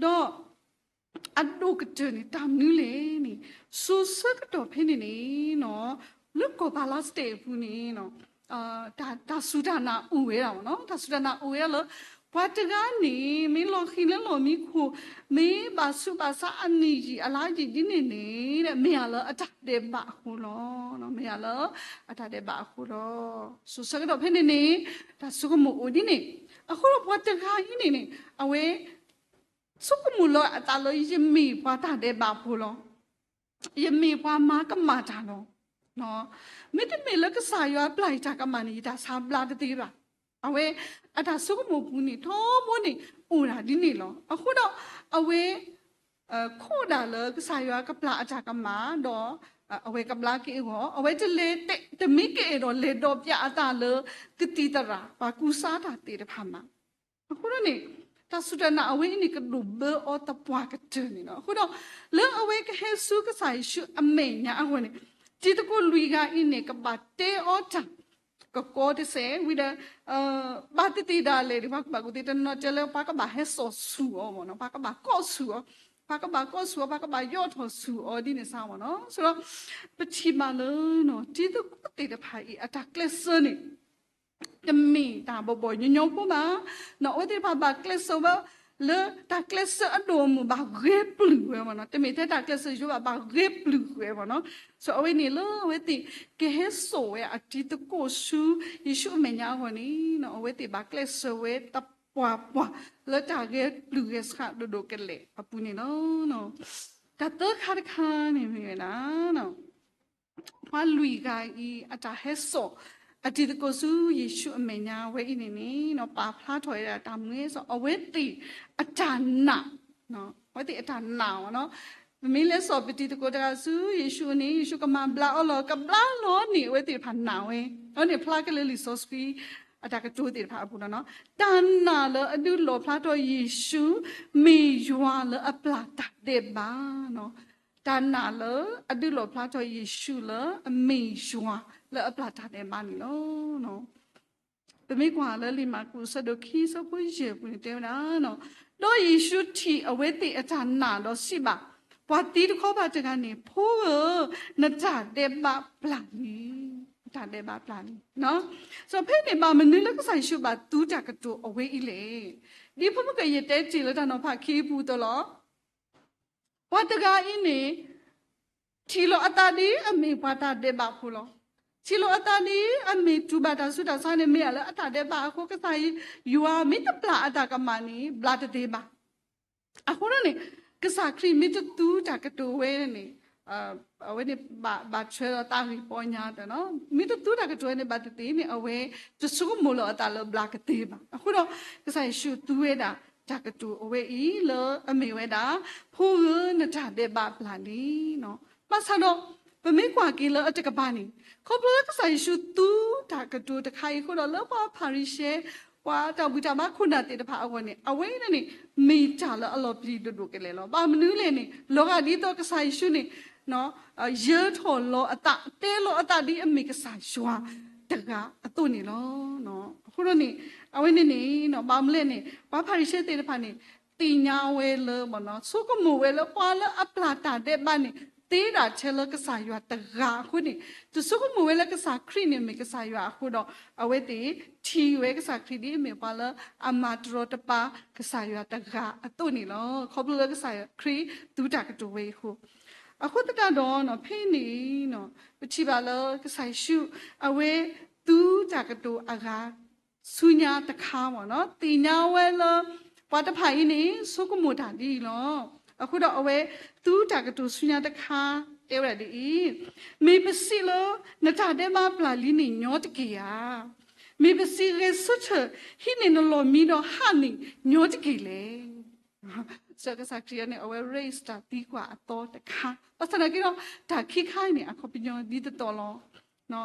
ဒီး အဒိၣ်ကတၢၢ်န့ၣ် တၢ်မနုၤလဲၣ်န့ၣ် စိၤဆၢကတီၢ်ဖဲန့ၣ်န့ၣ်နီၤ လၢကီၢ်ပၤလါစတဲးအပူၤန့ၣ်နီၤ တၢ်စူၢ်တၢ်နာ်အိၣ်ဝဲဒၣ်မ့ၢ်နီၤ, တၢ်စူၢ်တၢ်နာ်အိၣ်ဝဲဒၣ်လၢ ပှၤတဂၤန့ၣ် မ့ၢ်လီၤဃံၤလၢလီၢ်မံခိၣ် မ့ၢ်ဘၣ်ဆူးဘၣ်ဆါအနံၣ်ယံာ်အလါယံာ်ဒ်န့ၣ်န့ၣ် မ့ၢ်ဧါလၢအတၢ်ဒဲးဘးအဃိလီၤ, မ့ၢ်ဧါလၢအတၢ်ဒဲးဘးအဃိလီၤ. စိၤဆၢကတီၢ်ဖဲန့ၣ်န့ၣ် တၢ်ဆိကမိၣ်အိၣ်ဒ်န့ၣ်, အဃိဒီးပှၤတဂၤအံၤန့ၣ်န့ၣ် အဝဲ ဆိကမိၣ်လၢအသးလၢ ယမ့ၢ်ပှၤတၢ်ဒဲးဘးဖိလီၤ. ယမ့ၢ်ပှၤမၤကမၣ်တၢ်လီၤ. မ့တမ့ၢ်လၢကစၢ်ယွၤပျၢ်ယတၢ်ကမၣ်န့ၣ် ယတၢ်ဆါဘျါတသ့ဘၣ်. အဝဲအတၢ်ဆိကမိၣ်ပူၤန့ၣ် ထီဘိန့ၣ် အိၣ်ဒၣ်ဒ်န့ၣ်လီၤ. အဃိဒီး အဝဲ ခိးဒၣ်လၢကစၢ်ယွၤကပျၢ်အတၢ်ကမၣ်ဒီး အဝဲကဘျါက့ၤအဂီၢ် အဝဲတလဲၤ တမ့ၢ်ကအဲၣ်ဒိးလဲၤဒီးပျၢ်အသးလၢ ကသံၣ်သရၣ် ပှၤကူစါတၢ်သ့ၣ်တဖၣ်မး အဃိဒီးန့ၣ် တၢ်စူၢ်တၢ်နာ်အဝဲအံၤန့ၣ် ကဒိၣ်ဘၢအီၤသပှၢ်ကတၢၢ်န့ၣ်လီၤ. အဃိဒီး လၢအဝဲကဟဲဆူကစၢ်ယ့ၣ်ၡူးအမဲာ်ညါအဂီၢ်န့ၣ် တံၤသကိးလွံၢ်ဂၤအံၤန့ၣ် ကဘၣ်တဲအီၤတၢ် ကကီတစဲး ဝံၤဒီး ဘၣ်သ့ၣ်သ့ၣ်ဒၣ်လဲာ် ပှၤကူၣ်ဘၣ်ကူၣ်သ့ တနီၤနီၤတဲလၢ ပှၤကဘၣ်ဟဲစိာ်ဆူၣ်အီၤမ့ၢ်နီၤ, ပှၤကဘၣ်ကိးဆူၣ်အီၤ, ပှၤကဘၣ်ကိးဆူၣ်အီၤ, ပှၤကဘၣ်ယီၣ်ထီၣ်ဆူၣ်အီၤဒ်န့ၣ်စ့ၢ်မ့ၢ်နီၤ. ဆိုတော့ ပထံၣ်ဘၣ်လၢ တံၤသကိးသ့ၣ်တဖၣ်အံၤ အတၢ်ကျဲးစၢးန့ၣ် တမ့ၢ်တၢ်ဘီၣ်ဘီၣ်ညီညီဖိဘၣ်. အဝဲသ့ၣ်တဖၣ်ဘၣ်ကျဲးစၢးဝဲ လၢတၢ်ကျဲးစၢးအဒိၣ်အမုၢ်ဘၣ်ဂဲၤပျုၢ်ဝဲမ့ၢ်နီၤ, တမ့ၢ်ထဲတၢ်ကျဲးစၢးယိၤဘၣ် ဘၣ်ဂဲၤပျုၢ်ဝဲမ့ၢ်နီၤ. စီၤအဝဲန့ၣ်လၢအဝဲသ့ၣ်ကဟဲစိာ်ဝဲအတံၤသကိးဆူယ့ၣ်ၡူးအမဲာ်ညါအဂီၢ်န့ၣ် အဝဲသ့ၣ်ဘၣ်ကျဲးစၢးဝဲတပှၢ်ပှၢ် လၢတၢ်ဂဲၤပျုၢ်ဂဲၤဆှးဒိၣ်ဒိၣ်ကလဲာ်အပူၤန့ၣ်လီၤ. တၢ်သၢခါတခါန့ၣ်မ့ၢ်ဝဲဒၣ် ပှၤလွံၢ်ဂၤအံၤ အတၢ်ဟဲစိာ် အတံၤသကိးဆူယ့ၣ်ၡူးအမဲာ်ညါဝဲအံၤန့ၣ်န့ၣ် ပာ်ဖျါထီၣ်ဝဲဒၣ်တၢ်မူ စီၤအဝဲသ့ၣ်အတၢ်နာ်, အဝဲသ့ၣ်အတၢ်နာ်အီၤနီၤ. ပမ့ၢ်လဲၤစိာ်ပတံၤသကိးတဂၤဆူယ့ၣ်ၡူးန့ၣ် ယ့ၣ်ၡူးကမၤဘျါအီၤလီၤ, ကဘျါလီၤန့ၣ် အဝဲသ့ၣ်တဖၣ်နာ်ဝဲ, အဝဲန့ၣ်ဖျါက့ၤလၢလံာ်စီဆှံ အတၢ်ကတိၤသ့ၣ်တဖၣ်အပူၤလီၤနီၤ. တၢ်နာ်လၢအဒုးလီၣ်ဖျါထီၣ်ယ့ၣ်ၡူး မ့ၢ်ယွၤလၢအပျၢ်တၢ်ဒဲးဘးနီၤ. တၢ်နာ်လၢအဒုးလီၣ်ဖျါထီၣ်ယ့ၣ်ၡူးလၢအမ့ၢ်ယွၤလၢအပျၢ်တၢ်ဒဲးဘးန့ၣ်လီၤ. ပမ့ၢ်ကွၢ်လၢလံာ်မၢ်ကူး အဆၢဒိၣ်ခံ အဆၢဖိယဲၢ်ပူၤန့ၣ်တဲဝဲဒၣ်, ဒီးယ့ၣ်ၡူးထံၣ်အဝဲသ့ၣ်အတၢ်နာ်ဒီးစံးဘၣ် ပှၤသံတခီဘၣ်တဂၤန့ၣ်, ဖိဧၢ, နတၢ်ဒဲးဘးပျၢ်လံ, နတၢ်ဒဲးဘးပျၢ်လံ. ဒီးဖဲန့ၣ်ဘၣ်မနုၤလၢကစၢ်ယ့ၣ်ၡူးဘၣ်သူတၢ်ကတိၤအဝဲအံၤလဲၣ်. ဒ်ဖိမုၣ်ကယဲၢ်တဲတ့ၢ်လၢတၢ်နီၤဖးခံအပူၤအသိးလီၤ. ပှၤတဂၤအံၤန့ၣ် ထံၣ်လီၤအသးဒ်အမ့ၢ်ပှၤတၢ်ဒဲးဘးဖိလီၤ. ထံၣ်လီၤအသးဒ်အမ့ၢ်တူၢ်ဘၣ်တၢ်ဆူးတၢ်ဆါန့ၣ် မ့ၢ်အလၢအတၢ်ဒဲးဘးအဃိ ကစၢ်ယွၤမ့ၢ်တပျၢ်အတၢ်ကမၣ်န့ၣ် ဘျါတသ့ဘၣ်. အဃိန့ၣ် ကစၢ်ခရံာ်မ့ၢ်တသူတၢ်ကတိၤဝဲန့ၣ် အဝဲန့ၣ်ဘၣ်ထွဲဒီးသးဂ့ၢ်ပီညါတနီၤ, မ့ၢ်တသူတၢ်ကတိၤဝဲန့ၣ် ဘၣ်တသ့န့ၣ် အဝဲတဆိကမိၣ်လီၤအသးလၢဘျါကသ့ဘၣ်. အဃိဒီး ကစၢ်ယ့ၣ်ၡူးသူဝဲဒၣ်တၢ်ကတိၤအဝဲအံၤလၢအမ့ၢ်ဝဲဒၣ် ဖိဧၢ, နတၢ်ဒဲးဘးပျၢ်လံ. ဘၣ်ဆၣ်ဒီး ပမ့ၢ်ကွၢ်က့ၤလၢအတကပၤန့ၣ် ခီဖျိလၢကစၢ်ယ့ၣ်ၡူးသူတၢ်ကတိၤတခါအံၤအဃိဒီး လၢပှၤဖၤရံၤၡဲ ပှၤတၢ်ဘူၣ်တၢ်ဘါခိၣ်နၢ်သ့ၣ်တဖၣ်အဂီၢ်န့ၣ် အဝဲန့ၣ်န့ၣ် မ့ၢ်တၢ်လၢအလီၤပျံၤဒိၣ်ဒိၣ်ကလဲာ်လီၤ. ဘၣ်မနုၤလဲၣ်န့ၣ် လီၤဂာ်ဒ်သိးကစၢ်ယ့ၣ်ၡူးန့ၣ် ယၢၤထီၣ်လီၤအသး တဲလီၤအသးဒ်အမ့ၢ်ကစၢ်ယွၤတဂၤအသိးန့ၣ်လီၤ. အဃိဒီးန့ၣ် အဝဲန့ၣ်န့ၣ် ဘၣ်မနုၤလဲၣ်န့ၣ် ပှၤဖၤရံၤၡဲသ့ၣ်တဖၣ်န့ၣ် သ့ၣ်ညါဝဲလၢ ဆိကမိၣ်ဝဲလၢပှၤလၢအပျၢ်တၢ်ဒဲးဘးန့ၣ် သ့ဒၣ်ထဲလၢကစၢ်ယွၤတဂၤအဃိန့ၣ် တဆိကမိၣ်ဝဲလၢကစၢ်ခရံာ်န့ၣ်မ့ၢ်ကစၢ်ယွၤအဃိဒီး အဝဲသ့ၣ်ထံၣ်ဝဲကစၢ်ခရံာ်ဒ်အမ့ၢ်ပှၤလၢအမၤတရီတပါကစၢ်ယွၤတဂၤအသိးန့ၣ်လီၤ. ခီဖျိလၢကစၢ်ခရံာ်သူတၢ်ကတိၤဝဲအံၤအဃိ အဃိသတးဒီး ဖဲအံၤန့ၣ် ပထံၣ်ဘၣ်လၢကစၢ်ယ့ၣ်ၡူး အဝဲသူတၢ်ကတိၤအဂၤ ဆူညါတခါမ့ၢ်နီၤ သ့ၣ်ညါဝဲလၢ ပှၤတဖၣ်အံၤန့ၣ် ဆိကမိၣ်တၢ်ဒ်အံၤလီၤ. အဃိဒီးအဝဲသူတၢ်ကတိၤဆူညါတခါ တဲဝဲဒၣ်ဒ်အံၤ, မ့ၢ်ပစံးလၢ နတၢ်ဒဲးဘးပျၢ်လံန့ၣ် ညီတက့ၢ်ဧါ. မ့ၢ်ပစံး ဂဲၤဆၢထၢၣ် ဟံးန့ၢ်နလီၢ်မံဒီးဟးန့ၢ်ညီတက့ၢ်လဲၣ်. စီၤကစၢ်ခရံာ်အံၤန့ၣ် အဝဲ raise တၢ်သံကွၢ်အသီတခါ ဘၣ်ဆၣ်သနာ်က့ဒီး တၢ်ခံခါအံၤန့ၣ် အခီပညီဒ်သိးသိးလီၤ.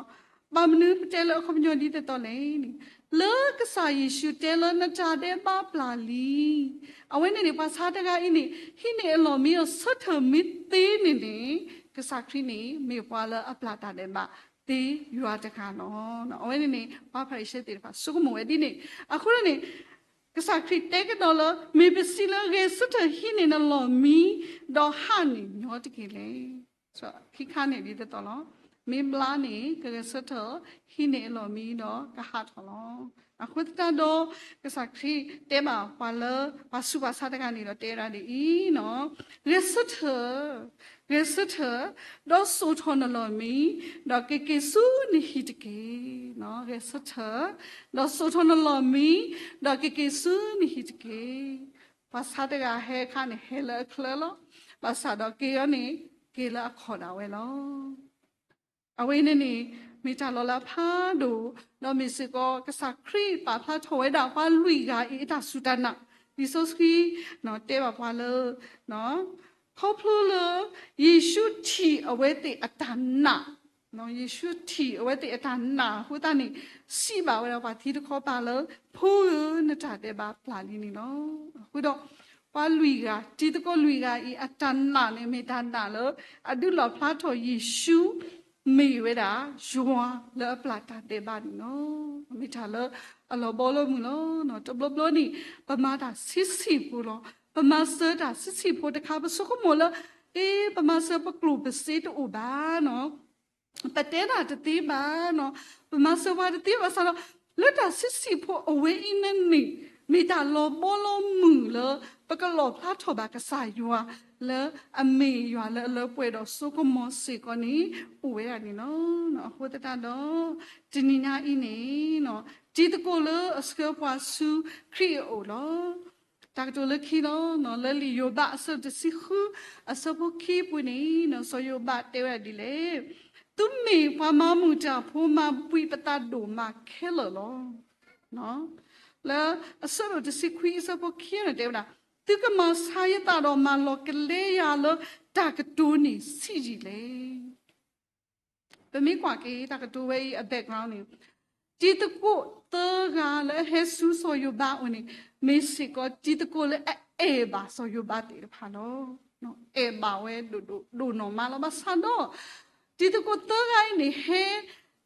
ဘၣ်မနုၤပတဲလၢအခီပညီဒ်သိးသိးလဲၣ်န့ၣ် လၢကစၢ်ယ့ၣ်ၡူးတဲလၢနတၢ်ဒဲးဘးပျၢ်လံ အဝဲန့ၣ်န့ၣ် ပှၤဆါတဂၤအံၤန့ၣ် ဟံးန့ၢ်အလီၢ်မံဒီးဆၢထၢၣ်မ့ၢ်သ့န့ၣ်န့ၣ် ကစၢ်ခရံာ်န့ၣ် မ့ၢ်ပှၤလၢအပျၢ်တၢ်ဒဲးဘးသ့ယွၤတဂၤလီၤ. အဝဲန့ၣ်န့ၣ် ပှၤဖၤရံၤၡဲသ့ၣ်တဖၣ် ဆိကမိၣ်ဝဲဒ်န့ၣ် အဃိန့ၣ် ကစၢ်ခရံာ်တဲကဒီးလၢ မ့ၢ်ပစံးလၢ ဂဲၤဆၢထၢၣ်ဟံးန့ၢ်နလီၢ်မံ ဒီးဟးန့ၢ်ညီတက့ၢ်လဲၣ်. ခံခါန့ၣ်ဒ်သိးသိးလီၤ. မ့ၢ်ဘျါန့ၣ် ကဂဲၤဆၢထၢၣ် ဟံးန့ၢ်အလီၢ်မံဒီးကဟးထီၣ်လီၤ. အဃိသတးဒီး ကစၢ်ခရံာ်တဲဘၣ်ပှၤလၢ ပှၤဆူးပှၤဆါတဂၤန့ၣ်ဒီးတဲဒၣ်ဒ်အံၤ, ဂဲၤဆၢထၢၣ် ဂဲၤဆၢထၢၣ် ဒီးစိာ်ထီၣ်နလီၢ်မံ ဒီးက့ၤက့ၤဆူနဟံၣ်တက့ၢ်. ဂဲၤဆၢထၢၣ် ဒီးစိာ်ထီၣ်နလီၢ်မံ ဒီးက့ၤက့ၤဆူနဟံၣ်တက့ၢ်. ပှၤဆါတဂၤဟဲအခါန့ၣ် ဟဲလၢအချၢလီၤ. ဘၣ်ဆၣ်ဒီးက့ၤအီၤန့ၣ် က့ၤလၢအခီၣ်ဒၣ်ဝဲလီၤ. အဝဲန့ၣ်န့ၣ် မ့ၢ်တၢ်လီၤလးဖးဒိၣ် ဒီးမ့ၢ်စ့ၢ်ကီး ကစၢ်ခရံာ်ပာ်ဖျါထီၣ်ဝဲဒၣ်ပှၤလွံၢ်ဂၤအံၤအတၢ်စူၢ်တၢ်နာ်, လံာ်စီဆှံ တဲဘၣ်ပှၤလၢ ခီဖျိလၢ ယ့ၣ်ၡူးထံၣ်အဝဲသ့ၣ်အတၢ်နာ်, ယ့ၣ်ၡူးထံၣ်အဝဲသ့ၣ်အတၢ်နာ်အဃိသတးန့ၣ် စံးဘၣ်ဝဲဒၣ်ပှၤသံတခီပၤလၢ ဖိဧၢ နတၢ်ဒဲးဘးပျၢ်လံန့ၣ်လီၤ. အဃိဒီး ပှၤလွံၢ်ဂၤ တံၤသကိးလွံၢ်ဂၤအံၤ အတၢ်နာ်န့ၣ် မ့ၢ်တၢ်နာ်လၢ အဒုးလီၣ်ဖျါထီၣ်ယ့ၣ်ၡူး မ့ၢ်ဝဲဒၣ် ယွၤလၢအပျၢ်တၢ်ဒဲးဘးန့ၣ်လီၤ. မ့ၢ်တၢ်လၢအလီၤဘီလီၤမုၢ်လီၤ. တဘျီဘျီန့ၣ် ပမၤတၢ်ဆံးဆံးဖိလီၤ. ပမၤစၢၤတၢ်ဆံးဆံးဖိတခါ ပဆိကမိၣ်လၢ အ့ ပမၤစၢၤပကျိၣ်ပစ့တအိၣ်ဘၣ်နီၤ ပတဲတၢ်တသ့ဘၣ်နီၤ ပမၤစၢၤပှၤတသ့ဘၣ်ဆၣ်ဒီး လၢတၢ်ဆံးဆံးဖိအဝဲအံၤန့ၣ်န့ၣ် မ့ၢ်တၢ်လီၤဘီလီၤမုၢ်လၢ ပကလီၣ်ဖျါထီၣ်ဘၣ်ကစၢ်ယွၤ လၢအမ့ၢ်ယွၤလၢအလၢပှဲၤဒီးစိကမီၤစ့ၢ်ကီးန့ၣ် အိၣ်ဝဲဒၣ်န့ၣ်လီၤ. အဃိသတးဒီး တနံၤညါအံၤန့ၣ် တံၤသကိးလၢအဆှၢပှၤဆူခရံာ်အအိၣ်လီၤ. တၢ်ကတိၤလၢခံလီၤ. လၢလံာ်ယိၤဘးအဆၢဒိၣ်တဆံဃု အဆၢဖိခံပူၤန့ၣ် စီၤယိၤဘးတဲဝဲဒၣ်ဒ်လဲၣ်, သုမ့ၢ်ပှၤမၤမုာ်တၢ်ဖိ မၤဘှံးပသးဒိၣ်မးခဲလၢာ်လီၤ. လၢအဆၢဒိၣ်တဆံခွံအဆၢဖိခံန့ၣ်တဲဝဲဒၣ်, သုကမၤဆါယသးဒီးမၤလီၤကလဲယၤလၢတၢ်ကတိၤန့ၣ်ဆံးယံာ်လဲၣ်. ပမ့ၢ်ကွၢ်က့ၤတၢ်ကတိၤဝဲအံၤအ background န့ၣ်, တံၤသကိးသၢဂၤလၢအဟဲဆူစီၤယိၤဘးအအိၣ်န့ၣ် မ့ၢ်စ့ၢ်ကီးတံၤသကိးလၢအအဲၣ်ဘၣ်စီၤယိၤဘးသ့ၣ်တဖၣ်လီၤ. အဲၣ်ဘၣ်ဝဲဒိၣ်ဒိၣ်ဒိၣ်နီၢ်မးလီၤ. ဘၣ်ဆၣ်ဒီး တံၤသကိးသၢဂၤအံၤန့ၣ် ဟဲ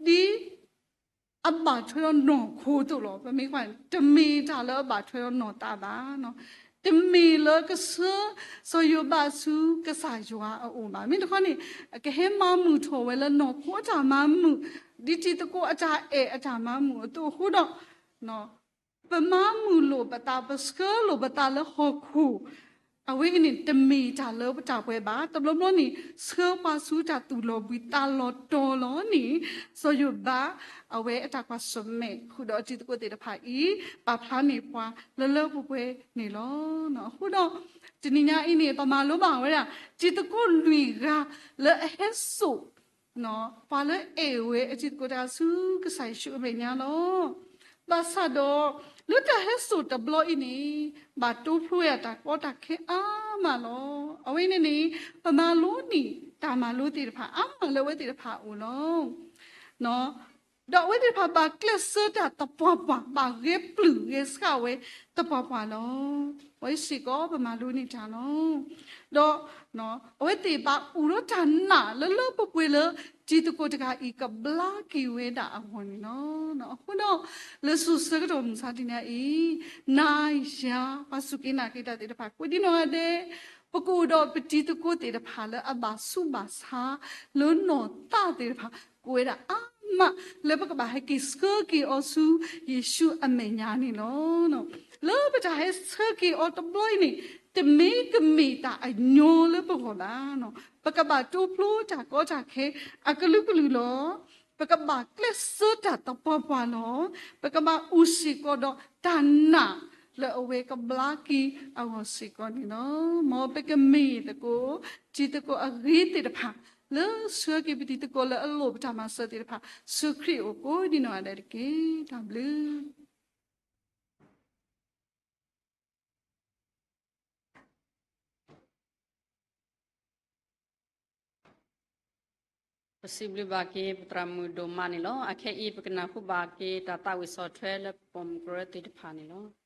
ဒ် အဘၣ်ထွဲဒီးနီၢ်ခိအသိးလီၤ. ပမ့ၢ်ကွၢ်န့ၣ် တမ့ၢ်တၢ်လၢအဘၣ်ထွဲဒီးနီၢ်သးဘၣ်. တမ့ၢ်လၢကဆှၢစီၤယိၤဘးဆူကစၢ်ယွၤအအိၣ်ဘၣ်. မ့ၢ်တခီန့ၣ် ကဟဲမၤမုာ်ထီၣ်ဝဲလၢနီၢ်ခိအတၢ်မၤမုာ်, ဒ်တံၤသကိးအတၢ်အဲၣ်အတၢ်မၤမုာ်အသိးအဃိဒီး ပမၤမုာ်လိာ်ပသး, ပဆှၢလိာ်ပသးလၢဟီၣ်ခိၣ်, အဝဲအံၤန့ၣ် တမ့ၢ်တၢ်လၢပတၢ်ပှဲၤဘၣ်. တဘျီဘျီန့ၣ် ဆှၢပှၤဆူတၢ်သူၣ်လီၤဘှံးသးလီၤတီၤလီၤန့ၣ် စီၤယိၤဘး အဝဲအတၢ်ကွၢ်ဆၢၣ်မဲာ်ဃုာ်ဒီးတံၤသကိးသ့ၣ်တဖၣ်အံၤ ပာ်ဖျါန့ၢ်ပှၤလၢလၢပှဲၤပှဲၤန့ၣ်လီၤ. အဃိဒီး တနံၤညါအံၤန့ၣ် ပမၤလိဘၣ်ဝဲဒၣ် တံၤသကိးလွံၢ်ဂၤလၢအဟဲစိာ် ပှၤလၢအဲၣ်ဝဲအတံၤသကိးတဂၤဆူကစၢ်ယ့ၣ်ၡူးအမဲာ်ညါလီၤ. ဘၣ်ဆၣ်ဒီး လၢတၢ်ဟဲစိာ်တဘျီအံၤန့ၣ် ဘၣ်တိဖျိဝဲဒၣ်တၢ်ကီတၢ်ခဲအါမးလီၤ. အဝဲန့ၣ်န့ၣ် ပမၤလိန့ၢ်တၢ်မၤလိသ့ၣ်တဖၣ်အါမးလၢအဝဲသ့ၣ်တဖၣ်အအိၣ်လီၤ. ဒီးအဝဲသ့ၣ်တဖၣ်ဘၣ်ကျဲးစၢးတၢ်သပှၢ်ပှၢ်, ဘၣ်ဂဲၤပျုၢ်ဂဲၤဆှးဝဲသပှၢ်ပှၢ်လီၤ. ပဝဲစ့ၢ်ကီးပမၤလိန့ၢ်တၢ်လီၤ. ဒီး အဝဲသ့ၣ်ဘၣ်အိၣ်ဒီးတၢ်နာ်လၢလၢပှဲၤပှဲၤလၢ တံၤသကိးတဂၤအံၤကဘျါက့ၤဝဲဒၣ်အဂီၢ်န့ၣ်လီၤ. အဃိဒီး လၢစိၤဆၢကတီၢ်မုၢ်ဆါတနံၤညါအံၤ နၤယၤ ပှၤစူၢ်က့ၤနာ်က့ၤတၢ်သ့ၣ်တဖၣ် ကိးဒံနီၢ်ဂၤဒဲး ပကအိၣ်ဒီးပတံၤသကိးသ့ၣ်တဖၣ်လၢအဘၣ်ဆူးဘၣ်ဆါ လၢနီၢ်သးသ့ၣ်တဖၣ် ကအိၣ်ဝဲဒၣ်အါမး လၢပကဘၣ်ဟဲက့ၤဆှၢက့ၤအီၤဆူယ့ၣ်ၡူးအမဲာ်ညါန့ၣ်လီၤ. လၢပတၢ်ဟဲဆှၢက့ၤအီၤတဘျီအံၤန့ၣ် တမ့ၢ်ကမ့ၢ်တၢ်အညီလၢပဂီၢ်ဘၣ်. ပကဘၣ်တိဖျိတၢ်ကီတၢ်ခဲအကလုာ်ကလုာ်လီၤ. ပကဘၣ်ကျဲးစၢးတၢ်သပှၢ်ပှၢ်လီၤ. ပကဘၣ်အိၣ်စ့ၢ်ကီးဒီးတၢ်နာ်လၢအဝဲကဘျါက့ၤအဂီၢ်စ့ၢ်ကီးန့ၣ်လီၤ. မ်ပကမ့ၢ်သကိး တံၤသကိးအဂ့ၤသ့ၣ်တဖၣ် လၢဆှၢက့ၤပတံၤသကိးလၢအလိၣ်ပတၢ်မၤစၢၤသ့ၣ်တဖၣ် ဆူခရံာ်အအိၣ်ကိးဒံနီၢ်ဂၤဒဲးတက့ၢ်. တၢ်ဘျုးပစံးဘျုးဘၣ်က့ၤ ပသရၣ်မုၣ်ဒိၣ်မးန့ၣ်လီၤ. အခဲအံၤ ပကနၢ်ဟူဘၣ်က့ၤ တၢ်သးဝံၣ်ဆီၣ်ထွဲလၢပပိာ်မုၣ်ကရၢသ့ၣ်တဖၣ်န့ၣ်လီၤ.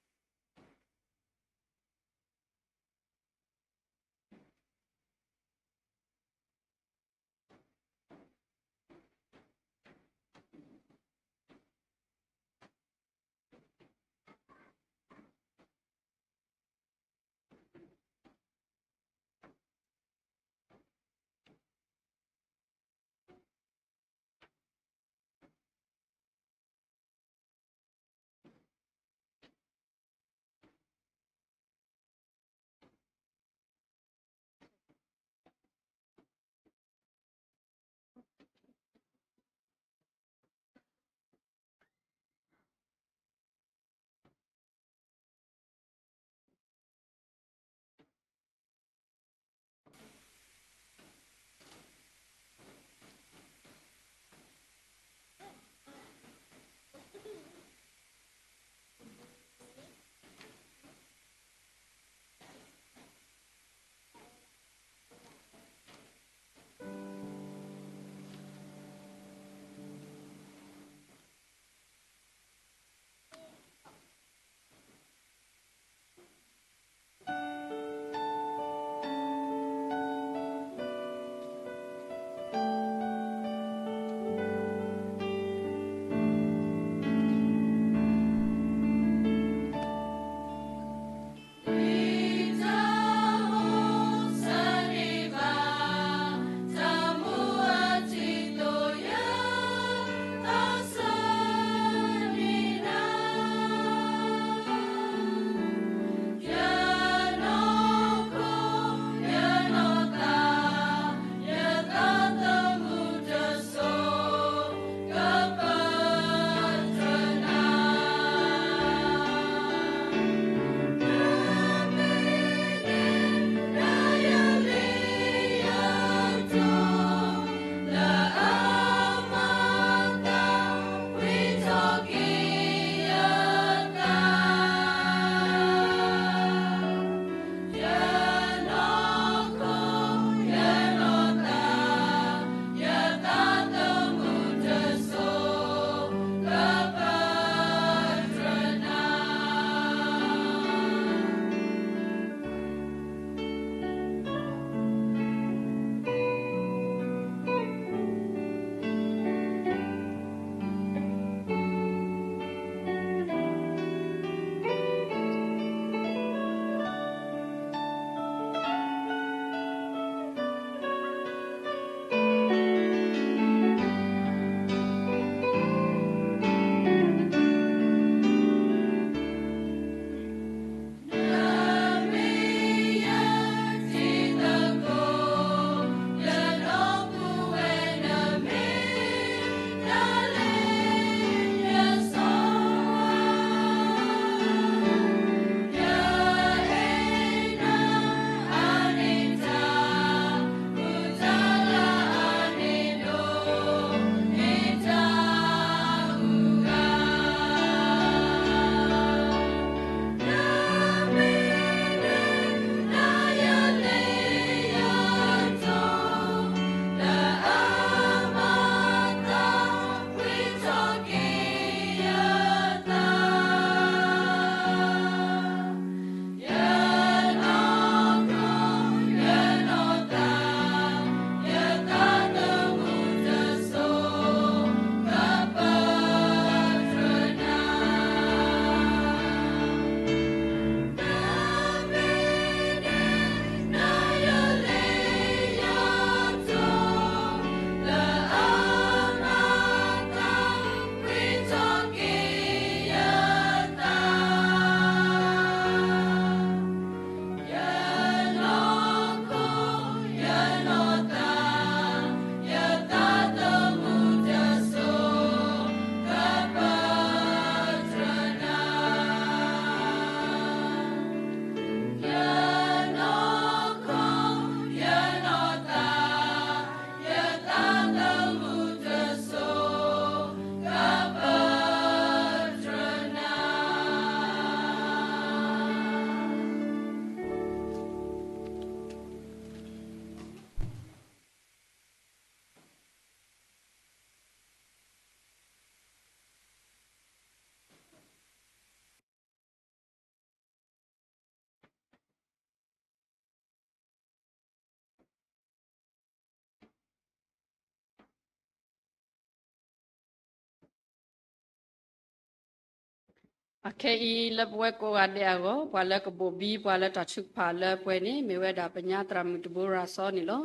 အခဲအံၤလၢပဝဲကိးဂၤဒဲးအဂီၢ် ပှၤလၢကဘိးဘံပှၤလၢတၢ်ထုကဖၣ်လၢပှဲၤန့ၣ် မ့ၢ်ဝဲဒၣ်ပညါသရၣ်မုၣ်တဘိရၤစီန့ၣ်လီၤ.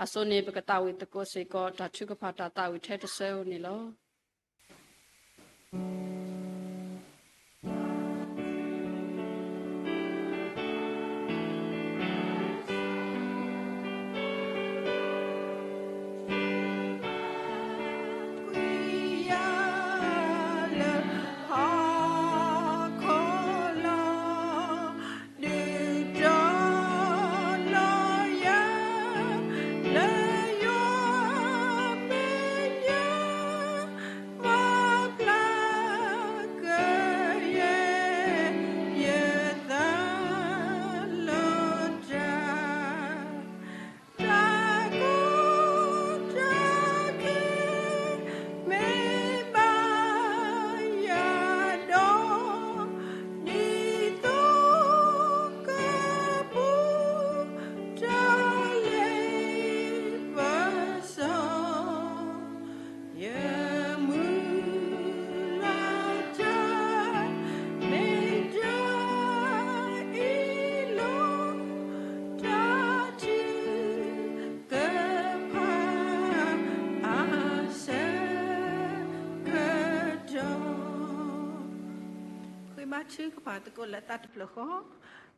အစိန့ၣ် ပကသးဝံၣ်သကိးစ့ၢ်ကီး တၢ်ထုကဖၣ်တၢ်သးဝံၣ်ထဲတဆၢဧိၤန့ၣ်လီၤ. ဃ့ဘါထုကဖၣ်သကိးလၢသးတဖျၢၣ်ဃီ,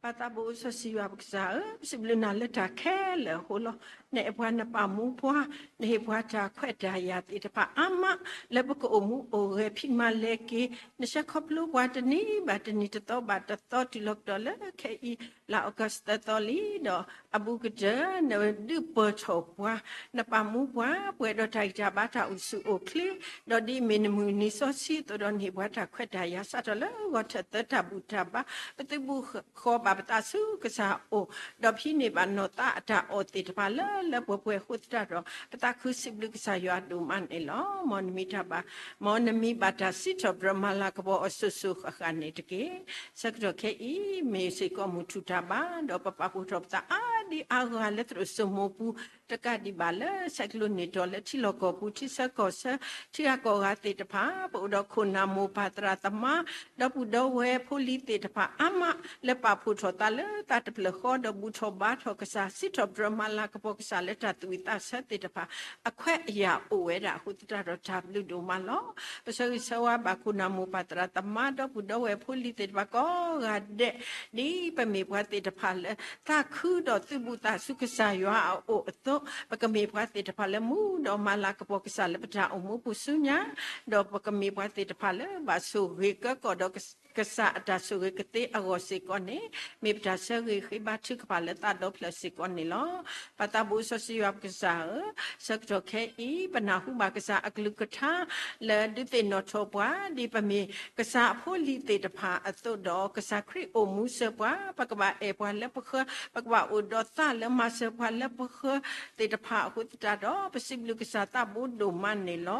ပၢ်သးဘိစီဆှံယွၤပကစၢ်ဧၢ, ပစံးဘျုးနၤလၢတၢ်ခဲလၢာ်အဃိလီၤ. နအဲၣ်ပှၤနပာ်မူပှၤ, နဟ့ၣ်ပှၤတၢ်ခွဲးတၢ်ယာ်သ့ၣ်တဖၣ်အါမး လၢပကအိၣ်မူအိၣ်ဂဲၤဖံးမၤလဲၤက့ၤ, နဆှၢခီဖျိပှၤတနံၤဘၣ်တနံၤ တသီဘၣ်တသီ တုၤလီၤကဒီးလၢခဲအံၤ လါအီကူးသၢသီလံ, ဒီးအဘူးကတၢၢ် နဒုးပၢၢ်ထီၣ်ပှၤ, နပာ်မူပှၤ, ပှဲၤဒီးတၢ်ဂံၢ်တၢ်ဘါ တၢ်အိၣ်ဆူၣ်အိၣ်ချ့, ဒီးဒ်အမ့ၢ်နမုၢ်နံၤစီဆှံအသိးဒီး နဟ့ၣ်ပှၤတၢ်ခွဲးတၢ်ယာ် စးထီၣ်လၢဂီၤထၢၣ်သၢတၢ်ဘူၣ်တၢ်ဘါ, ပသုးဘူးဃီၤဘၣ်ပသးဆူကစၢ်အအိၣ်, ဒီးဖံးန့ၢ်ဘၣ်နီၢ်သးအတၢ်အီၣ်သ့ၣ်တဖၣ်လၢလၢပှဲၤပှဲၤအဃိသတးဒီး ပသးခုစံးဘျုးကစၢ်ယွၤဒိၣ်မးန့ၣ်လီၤ. မ်နမံၤတၢ်ဘၣ်, မ်နမံၤဘၣ်တၢ်စံးထီၣ်ပတြၢၤမၤလၤကပီၤအီၤစိၤစိၤဃၣ်ဃၣ်န့ၣ်တက့ၢ်. ဆၢကတီၢ်ခဲအံၤ မ့ၢ်စ့ၢ်ကီးမုၢ်ထူၣ်တၢ်ဘါ, ဒီးပပာ်ဖှိၣ်ထီၣ်ပသးအါဒံအါဂၤလၢသရိာ်စိမိၤပူၤ, တကးဒံးဘၣ်လၢဆဲးကျိးန့ၢ်တီၤလၢထံလီၢ်ကီၢ်ပူၤ ထံဆၢကီၢ်ဆၢ ထံဂၤကီၢ်ဂၤသ့ၣ်တဖၣ်, ပအိၣ်ဒီးခိၣ်နၢ်မိၢ်ပၢ်သရၣ်သမါ ဒီပုၢ်ဒီဝဲၢ်ဖိလံၤသ့ၣ်တဖၣ်အါမး လၢပာ်ဖှိၣ်ထီၣ်သးလၢသးတဖျၢၣ်ဃီ ဒီးဘူၣ်ထီၣ်ဘါထီၣ်ကစၢ် စံးထီၣ်ပတြၢၤမၤလၤကပီၤကစၢ်လၢတၢ်သးဝံၣ်သးဆၢသ့ၣ်တဖၣ် အခွဲးအယာ်အိၣ်ဝဲဒၣ်အဃိသတးဒီး တၢ်ဘျုးဒိၣ်မးလီၤ. ပဆၢဂ့ၤဆၢဝါဘၣ်ခိၣ်နၢ်မိၢ်ပၢ်သရၣ်သမါ ဒီပုၢ်ဒီဝဲၢ်ဖိလံၤသ့ၣ်တဖၣ်ကိးဂၤဒဲး, ဒ်ပမ့ၢ်ပှၤသ့ၣ်တဖၣ်လၢ သးခုဒီးသုးဘူးသးဆူကစၢ်ယွၤအအိၣ်အသိး, ပကမ့ၢ်ပှၤသ့ၣ်တဖၣ်လၢမူဒီးမၤလၤကပီၤကစၢ်လၢပတၢ်အိၣ်မူပူၤဆူညါ, ဒီးပကမ့ၢ်ပှၤသ့ၣ်တဖၣ်လၢဘၣ်ဆိၣ်ဂ့ၤကဲကီၢ်ဒီးကစၢ်အတၢ်ဆိၣ်ဂ့ၤကသ့အဂီၢ်စ့ၢ်ကီးန့ၣ်, မ့ၢ်ပတၢ်ဆၢဂ့ၤဃ့ဘါထုကဖၣ်လၢသးဒီဖျၢၣ်စ့ၢ်ကီးန့ၣ်လီၤ. ပၢ်သးဘိစီဆှံယွၤပကစၢ်ဧၢ, ဆၢကတီၢ်ခဲအံၤ ပနၢ်ဟူဘၣ်ကစၢ်အကလုၢ်ကထါ လၢဒုးသ့ၣ်နီၣ်ထီၣ်ပှၤ ဒ်ပမ့ၢ်ကစၢ်အဖိလံၤသ့ၣ်တဖၣ်အသိးဒီး ကစၢ်ခရံာ်အိၣ်မူဆၢပှၤ, ပကဘၣ်အဲၣ်ပှၤလၢပဃၢၤ, ပကဘၣ်အိၣ်ဒီးသးလၢမၤစၢၤပှၤလၢပဃၢၤသ့ၣ်တဖၣ်အဃိသတးဒီး ပစံးဘျုးကစၢ်သးဘိဒိၣ်မးန့ၣ်လီၤ.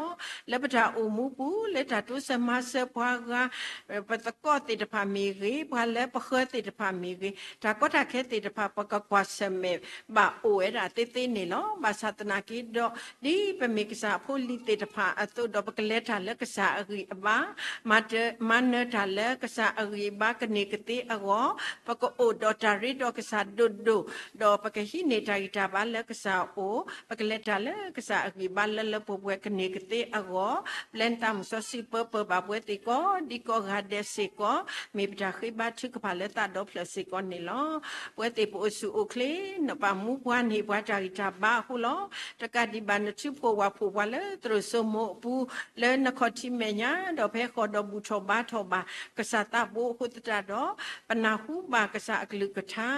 လၢပတၢ်အိၣ်မူပူၤ လၢတၢ်တိစၢၤမၤစၢၤပှၤဂၤ ပသကိးသ့ၣ်တဖၣ်မ့ၢ်ဂ့ၤ, ပှၤလၢပဃၢၤသ့ၣ်တဖၣ်မ့ၢ်ဂ့ၤ, တၢ်ကီတၢ်ခဲသ့ၣ်တဖၣ် ပကကွၢ်ဆၢၣ်မဲာ်ဘၣ်အိၣ်ဝဲဒၣ်သ့သ့န့ၣ်လီၤ. ဘၣ်ဆၣ်သနာ်က့ဒီး ဒ်ပမ့ၢ်ကစၢ်အဖိလံၤသ့ၣ်တဖၣ်အသိးဒီး ပကလဲၤတၢ်လၢကစၢ်အဂံၢ်အဘါ, မၤတၢ်, မၤနၢၤတၢ်လၢကစၢ်အဂံၢ်အဘါကန့ၢ်ကသ့အဂီၢ်, ပကအိၣ်ဒီးတၢ်ရ့ဒီးကစၢ်ဒိၣ်ဒိၣ်, ဒီးပကဟံးန့ၢ်တၢ်ဂံၢ်တၢ်ဘါလၢကစၢ်အအိၣ်, ပကလဲၤတၢ်လၢကစၢ်အဂံၢ်အဘါလၢလၢပှဲၤပှဲၤကန့ၢ်ကသ့အဂီၢ်, ပျဲနသးမုၢ်စီဆှံပၢပၢၢ်ဘၣ်ပဝဲသ့ၣ်ကိးဒံးကိးဂၤဒဲးစ့ၢ်ကီး, မ့ၢ်ပတၢ်ဃ့ဘါထုကဖၣ်လၢသးဒီဖျၢၣ်စ့ၢ်ကီးန့ၣ်လီၤ. ပဝဲသ့ၣ်ပအိၣ်ဆူၣ်အိၣ်ချ့, နပာ်မူပှၤ နဟ့ၣ်ပှၤတၢ်ဂံၢ်တၢ်ဘါအဃိလီၤ. တကးဒံးဘၣ် နထုးဖှိၣ်ဝၣ်ဖှိၣ်ပှၤလၢသရိာ်စိမိၤအပူၤ, လၢနခီၣ်ထံးမဲာ်ညါ, ဒီးဖဲဃီၤဒီးဘူၣ်ထီၣ်ဘါထီၣ်ဘၣ် ကစၢ်သးဘိအဃိသတးဒီး, ပနၢ်ဟူဘၣ်ကစၢ်အကလုၢ်ကထါ,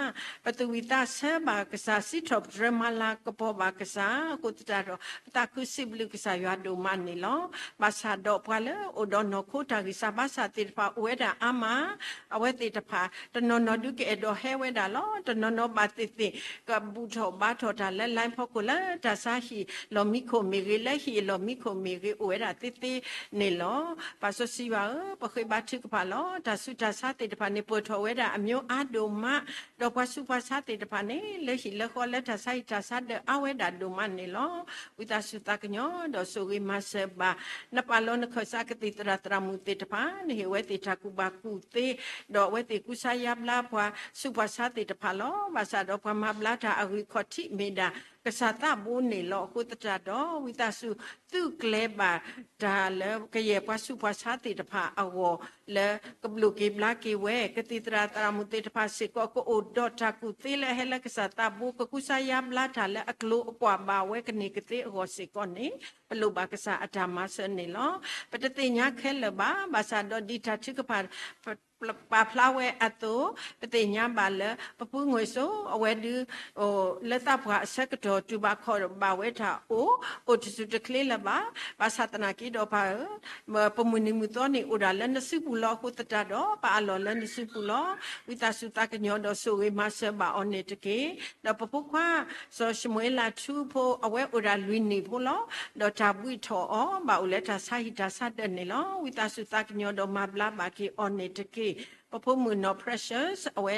ပသူၣ်ဝံၣ်သးဆၢဘၣ်ကစၢ်, စံးထီၣ်ပတြၢၤမၤလၤကပီၤဘၣ်ကစၢ်အဃိသတးဒီး, ပသးခုစံးဘျုးကစၢ်ယွၤဒိၣ်မးန့ၣ်လီၤ. ဘၣ်ဆၣ်ဒီးပှၤလၢအိၣ်ဒီးနီၢ်ခိတၢ်ဂံၢ်စၢ်ဘါစၢ်သ့ၣ်တဖၣ်အိၣ်ဝဲဒၣ်အါမး, အဝဲသ့ၣ်တဖၣ် တနီၤနီၤဒုးကအဲၣ်ဒိးဟဲဝဲဒၣ်လီၤ. တနီၤနီၤဘၣ်သ့ၣ်သ့ၣ် ကဘူၣ်ထီၣ်ဘါထီၣ်တၢ်လၢ လိုင်း ဖီခိၣ်လၢတၢ်ဆါဟံၣ်လီၢ်မံခိၣ်မ့ၢ်ဂ့ၤ, လၢဟံၣ်အလီၢ်မံခိၣ်မ့ၢ်ဂ့ၤ အိၣ်ဝဲဒၣ်သ့သ့န့ၣ်လီၤ. ပၢ်စီဆှံယွၤဧၢ, ပဃ့ဘါထုကဖၣ်လီၤ. တၢ်ဆူးတၢ်ဆါသ့ၣ်တဖၣ်န့ၣ် ပၢၢ်ထီၣ်ဝဲဒၣ်အမျိုးအါဒိၣ်မး, ဒီးပှၤဆူးပှၤဆါသ့ၣ်တဖၣ်န့ၣ် လၢဟံၣ်လၢဃီလၢတၢ်ဆါဟံၣ်တၢ်ဆါဒၢးအါဝဲဒၣ်ဒိၣ်မးန့ၣ်လီၤ. ဝံသးစူၤသးကညီၤဒီးဆိၣ်ဂ့ၤမၤစၢၤဘၣ် နပၢ်လီၤနခၢၣ်စးကသံၣ်သရၣ်သရၣ်မုၣ်သ့ၣ်တဖၣ်, နဟ့ၣ်ဝဲသ့ၣ်တၢ်ကူ ဘၣ်ကူၣ်သ့, ဒီးအဝဲသ့ၣ်ကူစါယါဘျါပှၤဆူးပှၤဆါသ့ၣ်တဖၣ်လီၤ. ဘၣ်ဆၣ်ဒီးပှၤမၤဘျါတၢ်အဂံၢ်ခီၣ်ထံးမ့ၢ်ဒၣ် ကစၢ်သးဘိန့ၣ်လီၤ. အဃိသတးဒီး ဝံသးစူၤသုးကျဲၤဘၣ်တၢ်လၢကယဲၢ်ပှၤဆူးပှၤဆါသ့ၣ်တဖၣ်အဂီၢ် လၢကဘျိၣ်က့ၤဘျါက့ၤဝဲ, ကသံၣ်သရၣ်သရၣ်မုၣ်သ့ၣ်တဖၣ်စ့ၢ်ကီး ကအိၣ်ဒီးတၢ်ကူၣ်သ့လၢအဟဲလၢကစၢ်သးဘိ ကကူစါယါဘျါတၢ်လၢအကျိၤအကွာ်ဘၣ်ဝဲကန့ၢ်ကသ့အဂီၢ်စ့ၢ်ကီးန့ၣ် ပလိၣ်ဘၣ်ကစၢ်အတၢ်မၤစၢၤန့ၣ်လီၤ. ပတသ့ၣ်ညါခဲလၢာ်ဘၣ်, ဘၣ်ဆၣ်ဒီးဒ်တၢ်ထုကဖၣ် ပာ်ဖျါဝဲအသိး, ပသ့ၣ်ညါဘၣ်လၢ ပပုၢ်ငွေ့စိ အဝဲဒုး လၢသးပှၢ်အဆၢကတီၢ် တူၢ်ဘၣ်ခီၣ်ဘၣ်ဝဲတၢ်အိၣ်, အိၣ်တစူၢ်တချ့လၢၤဘၣ်. ဘၣ်ဆၣ်သနာ်က့ဒီးပၢ်ဧၢ, ပမုၢ်နံၤမုၢ်သီန့ၣ်အိၣ်ဒၣ်လၢနစုပူၤလီၤ. အဃိသတးဒီး ပအးလီၤလၢနစုပူၤလီၤ. ဝံသးစူၤသးကညီၤဒီးဆိၣ်ဂ့ၤမၤစၢၤဘၣ်အီၤန့ၣ်တက့ၢ်. ဒီးပဖိခွါ စီၤၡမူၤအ့လးထူဖိ အဝဲအိၣ်ဒၣ်လွံၢ်နံၣ်ဖိလီၤ. ဒီးတၢ်ဘှံးထီၣ်အီၤ ဘၣ်အိၣ်လၢတၢ်ဆါဟံၣ်တၢ်ဆါဒၢးန့ၣ်လီၤ. ဝံသးစူၤသးကညီၤဒီးမၤဘျါဘၣ်က့ၤအီၤန့ၣ်တက့ၢ်. ပဖိမုၣ်နီၢ် Precious အဝဲ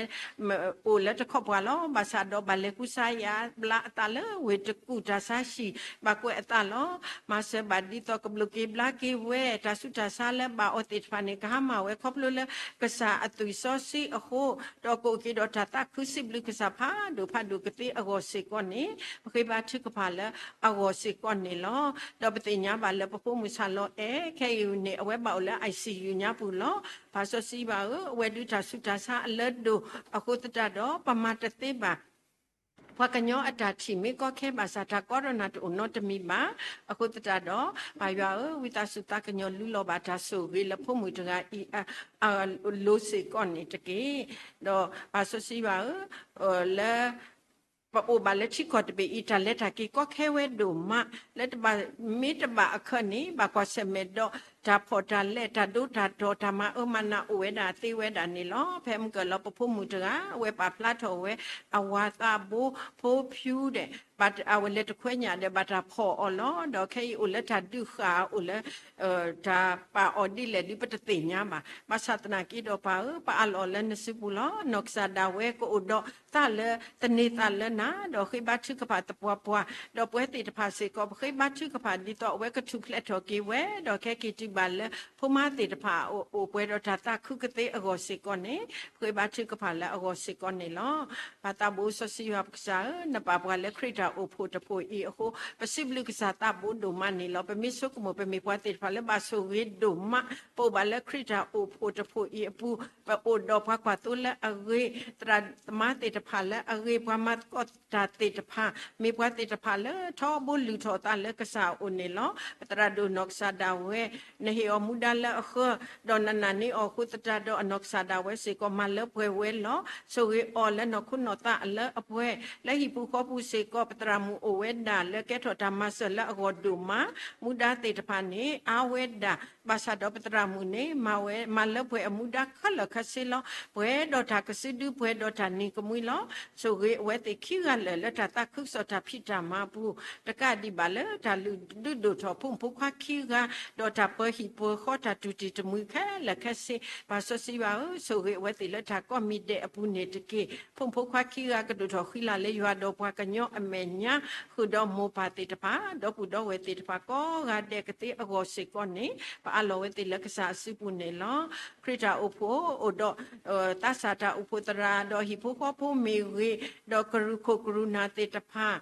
အိၣ်လၢတခီပှၤလီၤ. ဘၣ်ဆၣ်ဒီးဘၣ်လဲၤကူစါယါဘျါအသးလၢဝ့ၢ်တကူၣ် တၢ်ဆါဟံၣ်ဘၣ်ကွဲးအသးလီၤ. မၤစၢၤဘၣ်ဒ်သိးကဘျိၣ်က့ၤဘျါက့ၤဝဲ, တၢ်ဆူးတၢ်ဆါလၢဘၣ်အီၤသ့ၣ်တဖၣ်န့ၣ် ကဟါမၢ်ဝဲခီဖျိလၢကစၢ်အသွံၣ်စီဆှံအဃိ, ဒီးကအိၣ်က့ၤဒီးတၢ်သးခုစံးဘျုးကစၢ်ဖးဒိၣ်ဖးဒိၣ်ကသ့အဂီၢ်စ့ၢ်ကီးန့ၣ် ပဃ့ဘါထုကဖၣ်လၢအဂီၢ်စ့ၢ်ကီးန့ၣ်လီၤ. ဒီးပသ့ၣ်ညါဘၣ်လၢပဖိမုၣ်ဆၣ်လီၤအဲၣ် ခဲအံၤန့ၣ် အဝဲဘၣ်အိၣ်လၢ I C U ညါပူၤလီၤ. ပၢ်စီဆှံဘၣ်ဧၢ, အဝဲဒုးတၢ်ဆူးတၢ်ဆါအလၢဒိၣ်အဃိသတးဒီး ပမၤတသ့ဘၣ် ပှၤကညီအတၢ်ထံၣ်မ့ၢ်ကီခဲဘၣ်ဆၣ် တၢ်ကီတၢ်နၢ်တအိၣ်နီတမံၤဘၣ်. အဃိသတးဒီး ပၢ်ယွၤဧၢ, ဝံသးစူၤသးကညီၤ လူလီၤဘၣ်တၢ်ဆိၣ်ဂ့ၤလၢဖိမုၣ်တဂၤအံၤ အလိၤစ့ၢ်ကီးန့ၣ်တက့ၢ်. ဒီးပၢ်စီဆှံဘၣ်ဧၢ, လၢ ပအိၣ်ဘၣ်လၢထံကီၢ်တဘ့ၣ်အံၤ တၢ်လဲၤတၢ်က့ၤကီခဲဝဲဒိၣ်မး, လၢတဘၣ်မ့ၢ်တဘၣ်အခၢးန့ၣ် ဘၣ်ကွၢ်ဆၢၣ်မဲာ်ဒီး တၢ်ဖီၣ်တၢ်လဲ တၢ်ဒိတၢ်တီၤ တၢ်မၤအၢမၤနးအိၣ်ဝဲဒၣ်သ့ဝဲဒၣ်န့ၣ်လီၤ. ဖဲမုၢ်ကၢၢ်လီၤ ပဖိမုၣ်တဂၤ အဝဲပာ်ဖျါထီၣ်ဝဲ အဝၤသးဘိဖိဖၠူဒီး အဝဲလဲၤတခွဲညၣ်ဒီး ဘၣ်တၢ်ဖီၣ်အီၤလီၤ. ဒီးခဲအံၤအိၣ်လၢတၢ်ဒုးဃာ်အိၣ်လၢ တၢ်ပာ်အီၤဒ်လဲၣ်ဒုး ပတသ့ၣ်ညါဘၣ်. ဘၣ်ဆၣ်သနာ်က့ဒီးပၢ်ဧၢ, ပအးလီၤလၢနစုပူၤလီၤ. နီၢ်ကစၢ်ဒၣ်ဝဲကအိၣ်ဒီးသးလၢသန့ၤသးလၢနၤ, ဒီးဃ့ဘါထုကဖၣ်သပှၢ်ပှၢ်, ဒီးပဝဲသ့ၣ်တဖၣ်စ့ၢ်ကီး ပဃ့ဘါထုကဖၣ်ဒ်သိးအဝဲကထူၣ်ဖျဲးထီၣ်က့ၤဝဲ, ဒီးခဲက့ၤတုၤဘၣ်လၢ ဖိမါသ့ၣ်တဖၣ်အိၣ်ပှဲၤဒီးတၢ်သးခုကသ့အဂီၢ်စ့ၢ်ကီးန့ၣ် ပဃ့ဘါထုကဖၣ်လၢအဂီၢ်စ့ၢ်ကီးန့ၣ်လီၤ. ပၢ်သးဘိစီဆှံယွၤပကစၢ်ဧၢ, နပာ်ပှၤလၢခရံာ်တၢ်အိၣ်ဖှိၣ်တဖှိၣ်အံၤအဃိ ပစံးဘျုးကစၢ်သးဘိဒိၣ်မးန့ၣ်လီၤ. ပမ့ၢ်ဆိကမိၣ် ပမ့ၢ်ပှၤသ့ၣ်တဖၣ်လၢဘၣ်ဆိၣ်ဂ့ၤဒိၣ်မး, ပအိၣ်ဘၣ်လၢခရံာ်တၢ်အိၣ်ဖှိၣ်တဖှိၣ်အံၤအပူၤ, ပအိၣ်ဒီးပှၤကွၢ်သိလၢအဂ့ၤ, သရၣ်သမါသ့ၣ်တဖၣ်လၢအဂ့ၤ, ပှၤမၤသကိးတၢ်သ့ၣ်တဖၣ်, မ့ၢ်ပှၤသ့ၣ်တဖၣ်လၢထီဘိလုၢ်ထီၣ်အသးလၢကစၢ်အအိၣ်န့ၣ်လီၤ. ပသရၣ်ဒိၣ်နီၢ်ကစၢ်ဒၣ်ဝဲ နဟ့ၣ်အီၤမူဒါလၢအဃၢ, ဒီးနနာ်န့ၢ်အီၤအဃိသတးဒီး အနီၢ်ကစၢ်ဒၣ်ဝဲစ့ၢ်ကီး မၤလၢပှဲၤဝဲလီၤ. ဆိၣ်ဂ့ၤအီၤလၢနီၢ်ခိနီၢ်သးအလၢအပှဲၤ, လၢဟံၣ်ပူၤဃီပူၤစ့ၢ်ကီး ပသရၣ်မုၣ်အိၣ်ဝဲဒၣ်လၢကဲထီၣ်တၢ်မၤစၢၤလၢအဂီၢ်ဒိၣ်မး, မူဒါသ့ၣ်တဖၣ်န့ၣ် အါဝဲဒၣ်, ဘၣ်ဆၣ်ဒီးပသရၣ်မုၣ်န့ၣ် မၤဝဲ, မၤလၢပှဲၤအမူဒါခဲလၢာ်ခဲဆ့လီၤ. ပှဲၤဒီးတၢ်ကစုဒု ပှဲၤဒီးတၢ်နံၤကမှံလီၤ. ဆိၣ်ဂ့ၤအဝဲသ့ၣ်ခံဂၤလၢာ်လၢတၢ်သးခုကစီၣ်တၢ်ဖံးတၢ်မၤအပူၤ, တကးဒံးဘၣ်လၢတၢ်လုၢ်ဒုးဒိၣ်ထီၣ်ဖိမုၣ်ဖိခွါခံဂၤ, ဒီးတၢ်ပၢဟံၣ်ပၢဃီတၢ်တူၢ်တံၢ်တမှံၤခဲလၢာ်ခဲဆ့, ပၢ်စီဆှံယွၤဧၢ, ဆိၣ်ဂ့ၤအဝဲသ့ၣ်လၢတၢ်ကိးမံၤဒဲးအပူၤန့ၣ်တက့ၢ်. ဖိမုၣ်ဖိခွါခံဂၤကဒိၣ်ထီၣ်ဃံလၤလၢယွၤဒီးပှၤကညီအမဲာ်ညါ, ဃုာ်ဒီးမိၢ်ပၢ်သ့ၣ်တဖၣ်, ဒီပုၢ်ဒီဝဲၢ်သ့ၣ်တဖၣ်ကိးဂၤဒဲးကသ့အဂီၢ်စ့ၢ်ကီးန့ၣ် ပအးလီၤဝဲသ့ၣ်လၢကစၢ်အစုပူၤန့ၣ်လီၤ. ခရံာ်တၢ်အိၣ်ဖှိၣ်အိၣ်ဒီး သးစၢ်တၢ်အိၣ်ဖှိၣ်သရၣ် ဒီးဟံၣ်ဖိဃီဖိမ့ၢ်ဂ့ၤ, ဒီးကရူၢ်ခိၣ်ကရူၢ်နၢ်သ့ၣ်တဖၣ်,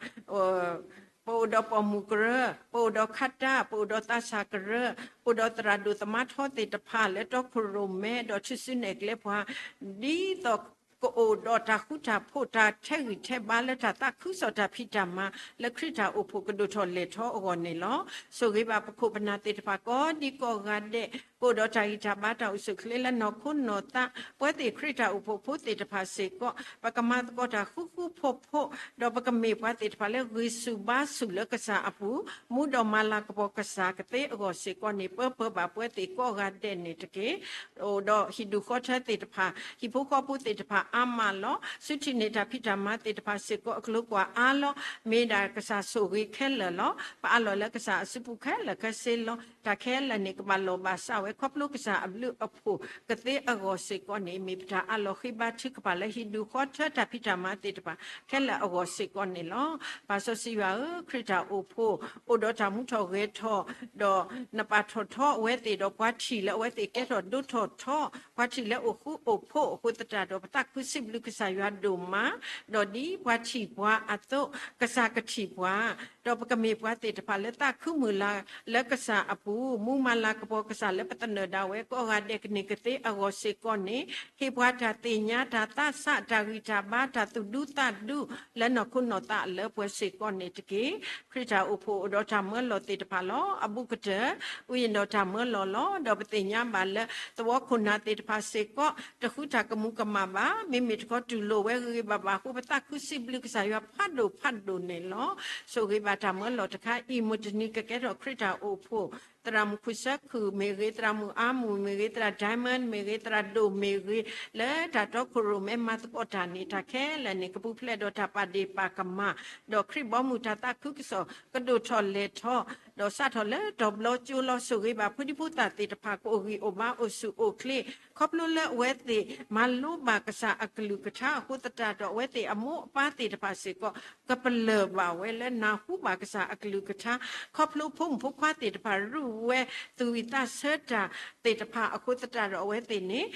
ပအိၣ်ဒီးပိာ်မုၣ်ကရၢ, ပအိၣ်ဒီးခါတၢ်, ပအိၣ်ဒီးသးစၢ်ကရၢ, အိၣ်ဒီးသရၣ်ဒိၣ်သမါထီသ့ၣ်တဖၣ် လၢတီခိၣ်ရိၣ်မဲ ဒီးထူၣ်စုနဲၣ်ကျဲပှၤ, ဒ်သိးကအိၣ်ဒီးတၢ်ဃူတၢ်ဖိး တၢ်ထဲးဂံၢ်ထဲးဘါလၢတၢ်သးခုကစီၣ်တၢ်ဖံးတၢ်မၤ လၢခရံာ်တၢ်အိၣ်ဖှိၣ်ကဒိၣ်ထီၣ်လဲၢ်ထီၣ်အဂီၢ်န့ၣ်လီၤ. ဆိၣ်ဂ့ၤဘၣ်ပခိၣ်ပနၢ်သ့ၣ်တဖၣ်ကိးဒံကိးဂၤဒဲး, ကအိၣ်ဒီးတၢ်ဂံၢ်တၢ်ဘါတၢ်အိၣ်ဆူၣ်အိၣ်ချ့လၢနီၢ်ခိနီၢ်သး, ပဝဲသ့ၣ်ခရံာ်တၢ်အိၣ်ဖှိၣ်ဖိသ့ၣ်တဖၣ်စ့ၢ်ကီး ပကမၤသကိးတၢ်ဃူဃူဖိးဖိး, ဒီးပကမ့ၢ်ပှၤသ့ၣ်တဖၣ်လၢဂံၢ်ဆူၣ်ဘါဆူၣ်လၢကစၢ်အပူၤ, မူဒီးမၤလၤကပီၤကစၢ်ကသ့အဂီၢ်စ့ၢ်ကီးန့ၣ် ပၢပၢဘၣ်ပဝဲသ့ၣ်ကိးဂၤဒဲးန့ၣ်တက့ၢ်. အိၣ်ဒီးဟံၣ်ဒူၣ်ဃီထၢသ့ၣ်တဖၣ်, ဟံၣ်ဖိဃီဖိသ့ၣ်တဖၣ်အါမးလီၤ. စုထံၣ်န့ၢ်တၢ်ဖံးတၢ်မၤသ့ၣ်တဖၣ်စ့ၢ်ကီးအကျိၤကွၢ်အါလီၤ. မ့ၢ်ဒၣ်ကစၢ်ဆိၣ်ဂ့ၤခဲလၢာ်လီၤ. ပအးလီၤလၢကစၢ်အစုပူၤခဲလၢာ်ခဲဆ့လီၤ. တၢ်ခဲလၢာ်န့ၣ် ကဘၣ်လီၢ်ဘၣ်စးဝဲ ခီဖျိကစၢ်အဘျုးအဖှိၣ်ကသ့အဂီၢ်စ့ၢ်ကီးန့ၣ် မ့ၢ်ပတၢ်အးလီၤဃ့ဘါထုကဖၣ်လၢဟံၣ်ဒူၣ်ဃီထၢတၢ်ဖံးတၢ်မၤသ့ၣ်တဖၣ်ခဲလၢာ်အဂီၢ်စ့ၢ်ကီးန့ၣ်လီၤ. ပၢ်စီဆှံယွၤဧၢ, ခရံာ်တၢ်အိၣ်ဖှိၣ် အိၣ်ဒီးတၢ်မူထီၣ်ဂဲၤထီၣ်, ဒီးနပာ်ထီၣ်ထီအဝဲသ့ၣ်ဒီးပှၤထံၣ်လၢအဝဲသ့ၣ်ကဲထီၣ်ဒိၣ်ထီၣ်ထီ, ပှၤထံၣ်လၢအိၣ်ဃူအိၣ်ဖိးအဃိသတးဒီး ပသးခုစံးဘျုးကစၢ်ယွၤဒိၣ်မး, ဒီးဒ်ပှၤထံၣ်ပှၤအသိး ကစၢ်ကထံၣ်ပှၤ, ဒီးပကမ့ၢ်ပှၤသ့ၣ်တဖၣ်လၢသးခုမုၢ်လၢ်လၢကစၢ်အပူၤ, မူမၤလၤကပီၤကစၢ်လၢပသနၢၣ်ဒၣ်ဝဲကိးဂၤဒဲးကန့ၢ်ကသ့အဂီၢ်စ့ၢ်ကီးန့ၣ်, ဟ့ၣ်ပှၤတၢ်သ့ၣ်ညါ တၢ်သးဆး တၢ်ဂံၢ်တၢ်ဘါ တၢ်သူၣ်ဒူသးဒူလၢနီၢ်ခိနီၢ်သးလၢပှဲၤစ့ၢ်ကီးန့ၣ်တက့ၢ်. ခရံာ်တၢ်အိၣ်ဖှိၣ်အိၣ်ဒီးတၢ်မၢလီၤသ့ၣ်တဖၣ်လီၤ. အဘူးကတၢၢ် ဝိညာဉ်တော်တၢ်မၢလီၤလီၤ. ဒီးပသ့ၣ်ညါဘၣ်လၢ သဝီခိၣ်နၢ်သ့ၣ်တဖၣ်စ့ၢ်ကီး တဃုတၢ်ကမူၤကမၣ်ဘၣ်. မ့မ့ၢ်တခီတူၢ်လိာ်ဝဲဂ့ၤဂ့ၤဘၣ်ဘၣ်အဃိ ပသးခုစံးဘျုးကစၢ်ယွၤဖးဒိၣ်ဖးဒိၣ်န့ၣ်လီၤ. ဆိၣ်ဂ့ၤဘၣ်တၢ်မၢလီၤတခါအံၤ မုၢ်တနံၤကကဲထီၣ်ခရံာ်တၢ်အိၣ်ဖှိၣ် သရၣ်မုၣ်ခိၣ်ဆၢခုၣ်မ့ၢ်ဂ့ၤ, သရၣ်မုၣ်အါမူၣ်မ့ၢ်ဂ့ၤ, သရၣ် Diamond မ့ၢ်ဂ့ၤ, သရၣ်ဒိၣ်မ့ၢ်ဂ့ၤ, လၢတၢ်တီခိၣ်ရိၣ်မဲမၤသကိးတၢ်န့ၣ် တၢ်ခဲလၢာ်န့ၣ် ကပူၤဖျဲးဒီးတၢ်ပာ်ဒ့ၣ်ပာ်ကမၣ်, ဒီးခရံာ်ဘီမုၢ်တၢ်သးခုကစီၣ် ကဒိၣ်ထီၣ်လဲၢ်ထီၣ်, ဒီးစးထီၣ်လၢတီၤဘျီကၠိလီၤ. ဆိၣ်ဂ့ၤဘၣ်ဖိဒံဖိသၣ်သ့ၣ်တဖၣ် ကအိၣ်ဂံၢ်အိၣ်ဘါအိၣ်ဆူၣ်အိၣ်ချ့, ခီဖျိလၢအဝဲသ့ၣ်မၤလိဘၣ်ကစၢ်အကလုၢ်ကထါအဃိသတးဒီး အဝဲသ့ၣ်အမိၢ်အပၢ်သ့ၣ်တဖၣ်စ့ၢ်ကီး ကပလၢၢ်ဘၣ်ဝဲလၢနၢ်ဟူဘၣ်ကစၢ်အကလုၢ်ကထါ, ခီဖျိဖိမုၣ်ဖိခွါသ့ၣ်တဖၣ် ရူၢ်ဝဲသူၣ်ဝံၣ်သးဆၢတၢ်သ့ၣ်တဖၣ်အဃိသတးဒီး အဝဲသ့ၣ်န့ၣ်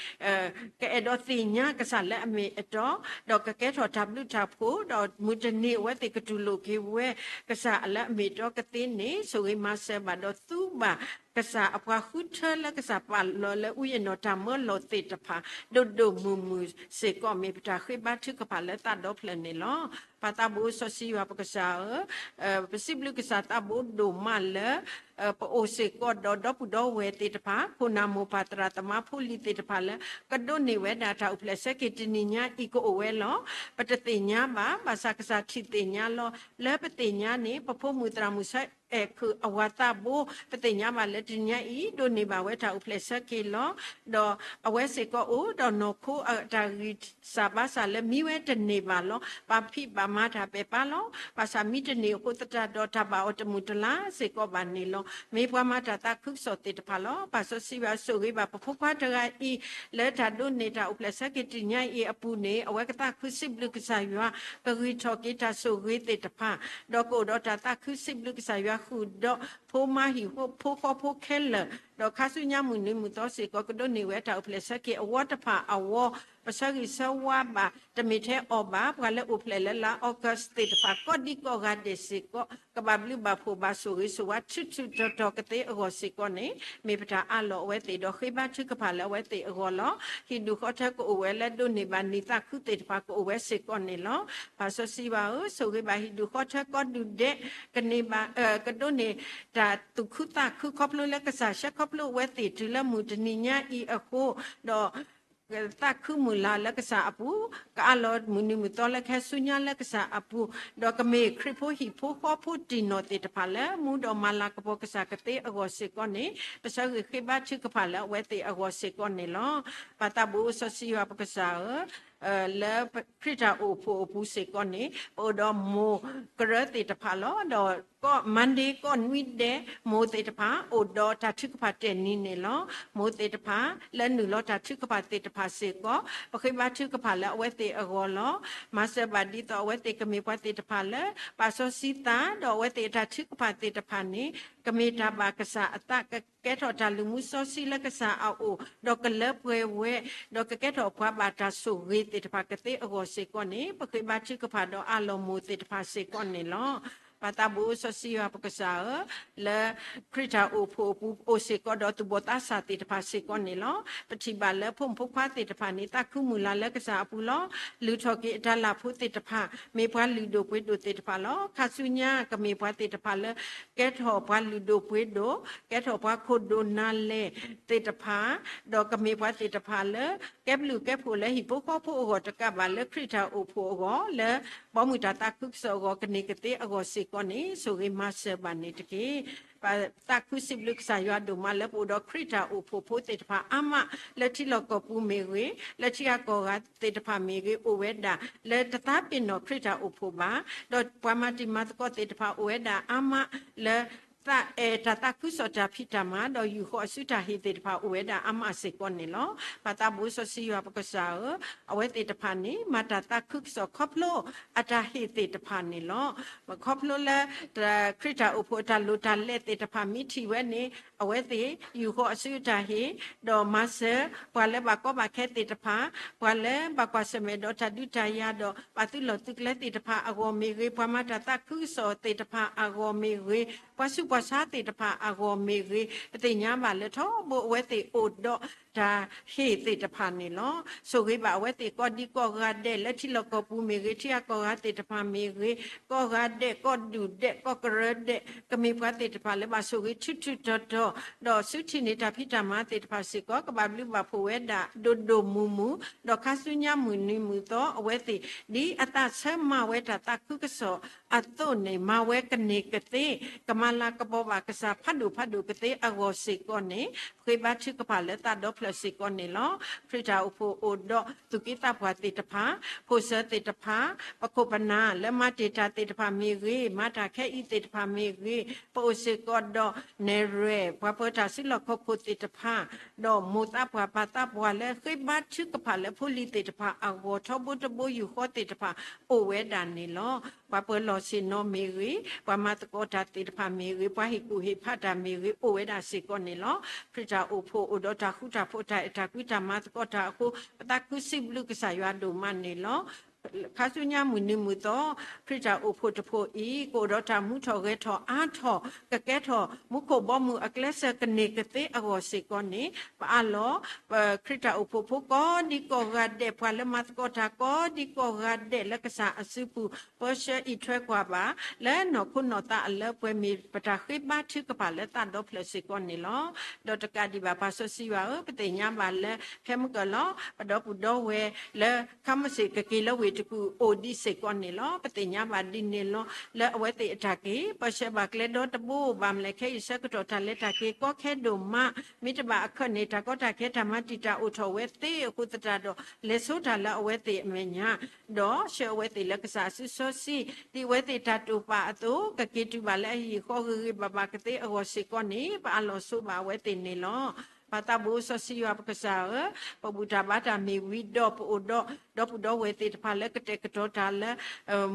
ကအဲၣ်ဒိးသ့ၣ်ညါကစၢ်လၢအမ့ၢ်အတီ, ဒီးကကဲထီၣ်တၢ်ဘျုးတၢ်ဖှိၣ်, ဒီးမုၢ်တနံၤအဝဲသ့ၣ်ကတူၢ်လိာ်က့ၤဝဲ ကစၢ်လၢအမ့ၢ်အတီကသ့န့ၣ်, ဆိၣ်ဂ့ၤမၤစၢၤဘၣ်ဒီးသူဘၣ် ကစၢ်အပှၤဃုထၢလၢကစၢ်ပာ်လီၤလၢ ဝိညာဉ်တော် တၢ်မၢလီၤသ့ၣ်တဖၣ် ဒိၣ်ဒိၣ်မုၢ်မုၢ်စ့ၢ်ကီး မ့ၢ်ပတၢ်ဃ့ဘါထုကဖၣ်လၢသးဒီဖျၢၣ်န့ၣ်လီၤ. ပၢ်သးဘိစီဆှံယွၤပကစၢ်ဧၢ, ပစံးဘျုးကစၢ်သးဘိဒိၣ်မးလၢ ပအိၣ်စ့ၢ်ကီးဒီးဒီပုၢ်ဒီဝဲၢ်သ့ၣ်တဖၣ်, ခိၣ်နၢ်မိၢ်ပၢ်သရၣ်သမါဖိလံၤသ့ၣ်တဖၣ်လၢ ကဒိးန့ၢ်ဝဲဒၣ်တၢ်အိၣ်ဖျဲၣ်ဆၢက့ၤတနံၤညါအံၤကအိၣ်ဝဲလီၤ. ပတသ့ၣ်ညါဘၣ်, ဘၣ်ဆၣ်ကစၢ်ထံၣ်သ့ၣ်ညါလီၤ. လၢပသ့ၣ်ညါန့ၣ် ပဖိမုၣ်သရၣ်မုၣ်ဆၢအဲၣ်ခုၣ်အဝၤသးဘိ, ပသ့ၣ်ညါဘၣ်လၢတနံၤညါအံၤ ဒိးန့ၢ်ဘၣ်ဝဲတၢ်အိၣ်ဖျဲၣ်ဆၢက့ၤလီၤ. ဒီးအဝဲစ့ၢ်ကီးအိၣ်ဒီးနီၢ်ခိအတၢ်ဂံၢ်စၢ်ဘါစၢ်လၢမံဝဲတန့ၢ်ဘၣ်လီၤ. ပာ်ဖံးဘၣ်မၤတၢ်ပဲာ်ပၢ်လီၤ. ဘၣ်ဆၣ်မံတန့ၢ်အဃိသတးဒီး တၢ်ဘၣ်အီၤတမုာ်တလၤစ့ၢ်ကီးဘၣ်န့ၣ်လီၤ. မ့ၢ်ပှၤမၤတၢ်သးခုကစီၣ်သ့ၣ်တဖၣ်လီၤ. ပၢ်စီဆှံယွၤဆိၣ်ဂ့ၤဘၣ်ပဖိခွါတဂၤအံၤ လၢတၢ်ဒိးန့ၢ်တၢ်အိၣ်ဖျဲၣ်ဆၢက့ၤတနံၤညါအံၤအပူၤန့ၣ် အဝဲကသးခုစံးဘျုးကစၢ်ယွၤ ကဂံၢ်ထီၣ်က့ၤတၢ်ဆိၣ်ဂ့ၤသ့ၣ်တဖၣ်, ဒီးကအိၣ်ဒီးတၢ်သးခုစံးဘျုးကစၢ်ယွၤဃုာ်ဒီး ဖိမါဟံၣ်ဖိဃီဖိခဲလၢာ်, ဒီးခါဆူညါမုၢ်နံၤမုၢ်သီစ့ၢ်ကီး ကဒိးန့ၢ်ဝဲတၢ်အိၣ်ဖျဲၣ်ဆၢက့ၤအဝီတဖၣ်အဝီ, ပဆၢဂ့ၤဆၢဝါဘၣ် တမ့ၢ်ထဲအီၤဘၣ်, ပှၤလၢအိၣ်ဖျဲၣ်လၢလါ August သ့ၣ်တဖၣ် ကိးဒံကိးဂၤဒဲးစ့ၢ်ကီး ကဘၣ်ဘျုးဘၣ်ဖှိၣ်ဘၣ်ဆိၣ်ဂ့ၤဆိၣ်ဝါ ထူးထူးတီၤတီၤကသ့အဂီၢ်စ့ၢ်ကီးန့ၣ်, မ့ၢ်ပတၢ်အးလီၤအဝဲသ့ၣ်ဒီးဃ့ဘါထုကဖၣ်လၢအဝဲသ့ၣ်အဂီၢ်လီၤ. ဟံၣ်ဒူၣ်ဃီထၢကအိၣ်ဝဲလၢဒိးန့ၢ်ဘၣ်နံၣ်သးခုသ့ၣ်တဖၣ်ကအိၣ်ဝဲစ့ၢ်ကီးန့ၣ်လီၤ. ပၢ်စီဆှံယွၤဧၢ, ဆိၣ်ဂ့ၤဘၣ်ဟံၣ်ဒူၣ်ဃီထၢကိးဒူၣ်ဒဲး, ကန့ၢ်ဘၣ်, ကဒိးန့ၢ်တၢ်သူၣ်ခုသးခုခီဖျိလၢကစၢ်ဆှၢခီဖျိအဝဲသ့ၣ်တုၤလၢမုၢ်တနံၤညါအံၤအဃိ, ဒီး သးခုမုၢ်လၢ်လၢကစၢ်အပူၤ, ကအးလီၤမုၢ်နံၤမုၢ်သီလၢကဟဲဆူညါလၢကစၢ်အပူၤ, ဒီးကမ့ၢ်ခရံာ်ဖိဟံၣ်ဖိဃီဖိတံၢ်နီၢ်သ့ၣ်တဖၣ်လၢ မူဒီးမၤလၤကပီၤကစၢ်ကသ့အဂီၢ်စ့ၢ်ကီးန့ၣ်, ပဆၢဂ့ၤဃ့ဘါထုကဖၣ်လၢအဝဲသ့ၣ်အဂီၢ်စ့ၢ်ကီးန့ၣ်လီၤ. ပၢ်သးဘိစီဆှံယွၤပကစၢ်ဧၢ, လၢခရံာ်တၢ်အိၣ်ဖှိၣ်အပူၤစ့ၢ်ကီးန့ၣ် ပအိၣ်ဒီးမိၢ်ကရၢသ့ၣ်တဖၣ်လီၤ. ဒီးကီၢ် Monday ကီၢ်နွံဒဲး မိၢ်သ့ၣ်တဖၣ် အိၣ်ဒီးတၢ်ထုကဖၣ်တဲာ်နံၤန့ၣ်လီၤ. မိၢ်သ့ၣ်တဖၣ် လၢနုာ်လီၤတၢ်ထုကဖၣ်သ့ၣ်တဖၣ်စ့ၢ်ကီး ပဃ့ဘါထုကဖၣ်လၢအဝဲသ့ၣ်အဂီၢ်လီၤ. မၤစၢၤဘၣ်ဒ်သိးအဝဲသ့ၣ်ကမ့ၢ်ပှၤသ့ၣ်တဖၣ်လၢ ပာ်စီဆှံသး ဒီးအဝဲသ့ၣ်အတၢ်ထုကဖၣ်သ့ၣ်တဖၣ်န့ၣ် ကမ့ၢ်တၢ်ဘၣ်ကစၢ်အသး ကကဲထီၣ်တၢ်လုၢ်မူစီဆှံလၢကစၢ်အအိၣ် ဒီးကလၢပှဲၤဝဲ ဒီးကကဲထီၣ်ပှၤဘၣ်တၢ်ဆိၣ်ဂ့ၤသ့ၣ်တဖၣ်ကသ့အဂီၢ်စ့ၢ်ကီးန့ၣ် ပဃ့ဘါထုကဖၣ်ဒီးအးလီၤမိၢ်သ့ၣ်တဖၣ်စ့ၢ်ကီးန့ၣ်လီၤ. ပၢ်သးဘိစီဆှံယွၤပကစၢ်ဧၢ, လၢခရံာ်တၢ်အိၣ်ဖှိၣ်အပူၤ အိၣ်စ့ၢ်ကီးဒီးသူၣ်ဘီၣ်သးစၢ်သ့ၣ်တဖၣ်စ့ၢ်ကီးန့ၣ်လီၤ. ပထံၣ်ဘၣ်လၢဖိမုၣ်ဖိခွါသ့ၣ်တဖၣ်န့ၣ် သးခုမုၢ်လၢ်လၢကစၢ်အပူၤလီၤ. လုၢ်ထီၣ်က့ၤအတၢ်လၢ်ဖိသ့ၣ်တဖၣ် မ့ၢ်ပှၤလုၢ်ဒိၣ်ပှ့ၤဒိၣ်သ့ၣ်တဖၣ်လီၤ. ခါဆူညါကမ့ၢ်ပှၤသ့ၣ်တဖၣ်လၢ ကဲထီၣ်ပှၤလုၢ်ဒိၣ်ပှ့ၤဒိၣ်, ကဲထီၣ်ပှၤခိၣ်ဒိၣ်နၤလဲၢ်သ့ၣ်တဖၣ်, ဒီးကမ့ၢ်ပှၤသ့ၣ်တဖၣ်လၢ ကဲဘျုးကဲဖှိၣ်လၢဟံၣ်ဖိဃီဖိအဂီၢ်တကးဘၣ် လၢခရံာ်တၢ်အိၣ်ဖှိၣ်အဂီၢ် လၢဘီမုၢ်တၢ်သးခုကစီၣ်အဂီၢ် ကန့ၢ်ကသ့အဂီၢ်စ့ၢ်ကီးန့ၣ် ဆိၣ်ဂ့ၤမၤစၢၤဘၣ်န့ၣ်တက့ၢ်. ပသးခုစံးဘျုးကစၢ်ယွၤဒိၣ်မးလၢပအိၣ်ဒီးခရံာ်တၢ်အိၣ်ဖှိၣ်ဖိသ့ၣ်တဖၣ်အါမး လၢထံလီၢ်ကီၢ်ပူၤမ့ၢ်ဂ့ၤ, လၢထံဂၤကီၢ်ဂၤသ့ၣ်တဖၣ်မ့ၢ်ဂ့ၤ အိၣ်ဝဲဒၣ် လၢတသးပ့ၤနီၣ်ခရံာ်တၢ်အိၣ်ဖှိၣ်ဘၣ်, ဒီးပှၤမၤတံၤမၤသကိးသ့ၣ်တဖၣ်အိၣ်ဝဲဒၣ်အါမး လၢ အဲၣ်တၢ်သးခုကစီၣ်တၢ်ဖံးတၢ်မၤ ဒီးယူာ်ဃီၤအစုတၢ်ဟ့ၣ်သ့ၣ်တဖၣ်အိၣ်ဝဲဒၣ်အါမးစ့ၢ်ကီးန့ၣ်လီၤ. ပၢ်သးဘိစီဆှံယွၤပကစၢ်ဧၢ, အဝဲသ့ၣ်တဖၣ်န့ၣ် မၤတၢ်သးခုကစီၣ်ခီဖျိအတၢ်ဟ့ၣ်သ့ၣ်တဖၣ်န့ၣ်လီၤ. ခီဖျိလၢ ခရံာ်တၢ်အိၣ်ဖှိၣ်အတၢ်လိၣ်တၢ်လဲသ့ၣ်တဖၣ်မ့ၢ်ထံၣ်ဝဲန့ၣ် အဝဲသ့ၣ်ယူာ်ဃီၤအစုအတၢ်ဟ့ၣ်, ဒီးမၤစၢၤပှၤလၢဘၣ်ကီဘၣ်ခဲသ့ၣ်တဖၣ်, ပှၤလၢဘၣ်ကွၢ်ဆၢၣ်မဲာ်ဒီးတၢ်ဒုးတၢ်ယၤဒီး ဘၣ်သုးလီၢ်သုးကျဲသ့ၣ်တဖၣ်အဂီၢ်မ့ၢ်ဂ့ၤ, ပှၤမၤတၢ်သးခုကစီၣ်သ့ၣ်တဖၣ်အဂီၢ်မ့ၢ်ဂ့ၤ, ပှၤဆူးပှၤဆါသ့ၣ်တဖၣ်အဂီၢ်မ့ၢ်ဂ့ၤ, ပသ့ၣ်ညါဘၣ်လၢထီဘိအဝဲသ့ၣ်အိၣ်ဒီးတၢ်ဟ့ၣ်သ့ၣ်တဖၣ်န့ၣ်လီၤ. ဆိၣ်ဂ့ၤဘၣ်အဝဲသ့ၣ်ကိးဒံကိးဂၤဒဲးလၢထံလီၢ်ကီၢ်ပူၤမ့ၢ်ဂ့ၤ, ထံဂၤကီၢ်ဂၤသ့ၣ်တဖၣ်မ့ၢ်ဂ့ၤ, ကီၢ်ဂၤဒဲး, ကီၢ်ဒူၣ်ဒဲး, ကီၢ်ကရၢဒဲး, ကမ့ၢ်ပှၤသ့ၣ်တဖၣ်လၢဘၣ်ဆိၣ်ဂ့ၤထူးထူးတီၤတီၤ, ဒီးစုထံၣ်န့ၢ်တၢ်ဖံးတၢ်မၤသ့ၣ်တဖၣ်စ့ၢ်ကီး ကဘၣ်ဘျုးဘၣ်ဖှိၣ်ဝဲဒၣ်ဒိၣ်ဒိၣ်မုၢ်မုၢ်, ဒီးခါဆူညါမုၢ်နံၤမုၢ်သီအဝဲသ့ၣ် ဒ်အသးဆၢမၤဝဲတၢ်သးခုကစီၣ်အသိးန့ၣ် မၤဝဲကန့ၢ်ကသ့, ကမၤလၤကပီၤဘၣ်ကစၢ်ဖးဒိၣ်ဖးဒိၣ်ကသ့အဂီၢ်စ့ၢ်ကီးန့ၣ် ဃ့ဘါထုကဖၣ်လၢသးဒီဖျၢၣ်စ့ၢ်ကီးန့ၣ်လီၤ. ခရံာ်တၢ်အိၣ်ဖှိၣ်အိၣ်ဒီးသူၣ်က့သးပှၢ်သ့ၣ်တဖၣ်, ဖိၣ်စၢၤသ့ၣ်တဖၣ်, ပခိၣ်ပနၢ်လၢမၤတ့ၢ်တၢ်သ့ၣ်တဖၣ်မ့ၢ်ဂ့ၤ, မၤတၢ်ခဲအံၤသ့ၣ်တဖၣ်မ့ၢ်ဂ့ၤ, ပအိၣ်စ့ၢ်ကီးဒီးနဲၣ်ရွဲၣ် ပှၤပၢၤတၢ်စုလီၢ်ခီၣ်ခိၣ်သ့ၣ်တဖၣ်, ဒီးမိၢ်သးပှၢ်ပၢ်သးပှၢ်လၢဃ့ဘါထုကဖၣ်လၢဖိလံၤသ့ၣ်တဖၣ်အဂီၢ် ထီဘိတဘိယူၢ်ဃီသ့ၣ်တဖၣ်အိၣ်ဝဲဒၣ်န့ၣ်လီၤ. ပှၤပၢၤလီၢ်ဆ့ၣ်နီၤမ့ၢ်ဂ့ၤ, ပှၤမၤသကိးတၢ်သ့ၣ်တဖၣ်မ့ၢ်ဂ့ၤ, ပှၤဟ့ၣ်ကူၣ်ဟ့ၣ်ဖးတၢ်မ့ၢ်ဂ့ၤ, အိၣ်ဝဲဒၣ်စ့ၢ်ကီးန့ၣ်လီၤ. ခရံာ်တၢ်အိၣ်ဖှိၣ်အိၣ်ဒီးတၢ်ဃူတၢ်ဖိး တၢ်အဲၣ်တၢ်ကွံ တၢ်မၤသကိးတၢ်အဃိ ပသးခုစံးဘျုးကစၢ်ယွၤဒိၣ်မးန့ၣ်လီၤ. ခါဆူညါမုၢ်နံၤမုၢ်သီ ခရံာ်တၢ်အိၣ်ဖှိၣ်တဖှိၣ်အံၤ ကအိၣ်ဒီးတၢ်မူထီၣ်ဂဲၤထီၣ်အါထီၣ် ကကဲထီၣ်မူခိၣ်ဘီမုၢ်အကျဲစၢၤကန့ၢ်ကသ့အဂီၢ်စ့ၢ်ကီးန့ၣ် ပအၢၣ်လီၤ ပခရံာ်တၢ်အိၣ်ဖှိၣ်ဖိကိးဒံကိးဂၤဒဲး ပှၤလၢမၤသကိးတၢ်ကိးဒံကိးဂၤဒဲးလၢကစၢ်အစုပူၤ ပၢဆှၢအံးထွဲကွၢ်ဘၣ် လၢနီၢ်ခိနီၢ်သးအလၢပှဲၤမ့ၢ်ပတၢ်ဃ့ဘါထုကဖၣ်လၢသးဒီဖျၢၣ်စ့ၢ်ကီးန့ၣ်လီၤ. ဒီးတကးဒံးဘၣ်ပၢ်စီဆှံယွၤဧၢ, ပသ့ၣ်ညါဘၣ်လၢ ခဲမုၢ်ကၢၢ်လီၤ ပဒီပုၢ်ဒီဝဲၢ်လၢ ခါမုၢ်ဆ့ၣ်ကက့ၤလၢဝ့ၢ်တကူၣ်အိၣ်ဒံးစ့ၢ်ကီးန့ၣ်လီၤ. ပသ့ၣ်ညါဘၣ်ဒ်န့ၣ်လီၤ. လၢအဝဲသ့ၣ်အတၢ်က့ၤ ပၢဆှၢဘၣ်ကျဲဒီတဘိ ဘၣ်မနုၤလဲၣ် ခဲအံၤဆၢကတီၢ်တၢ်လဲၤတၢ်က့ၤကီခဲဒိၣ်မး မ့ၢ်တဘၣ်အခၢးန့ၣ် တၢ်ကီတၢ်ခဲတၢ်မၤတံာ်တာ်အိၣ်ထီၣ်ဝဲသ့အဃိသတးဒီး လဲၤဆိတၢ်လၢအဝဲသ့ၣ်အမဲာ်ညါ ဒီးဆှၢအဝဲသ့ၣ်လၢကစၢ်အစုစီဆှံ ဒ်အဝဲသ့ၣ်တၢ်တိာ်ပာ်အသိး ကက့ၤတုၤဘၣ်လၢအဟံၣ်ဃီဂ့ၤဂ့ၤဘၣ်ဘၣ်ကသ့အဂီၢ်စ့ၢ်ကီးန့ၣ် ပအၢၣ်လီၤဆိဘၣ်အဝဲသ့ၣ်န့ၣ်လီၤ. ပၢ်သးဘိစီဆှံယွၤပကစၢ်ဧၢ, ပဘူၣ်တၢ်ဘါတၢ်မ့ၢ်ဝံၤဒီး ပအိၣ်ဒီး ဒီပုၢ်ဒီဝဲၢ်သ့ၣ်တဖၣ်လၢကတဲာ်ကတီၤတၢ်လၢ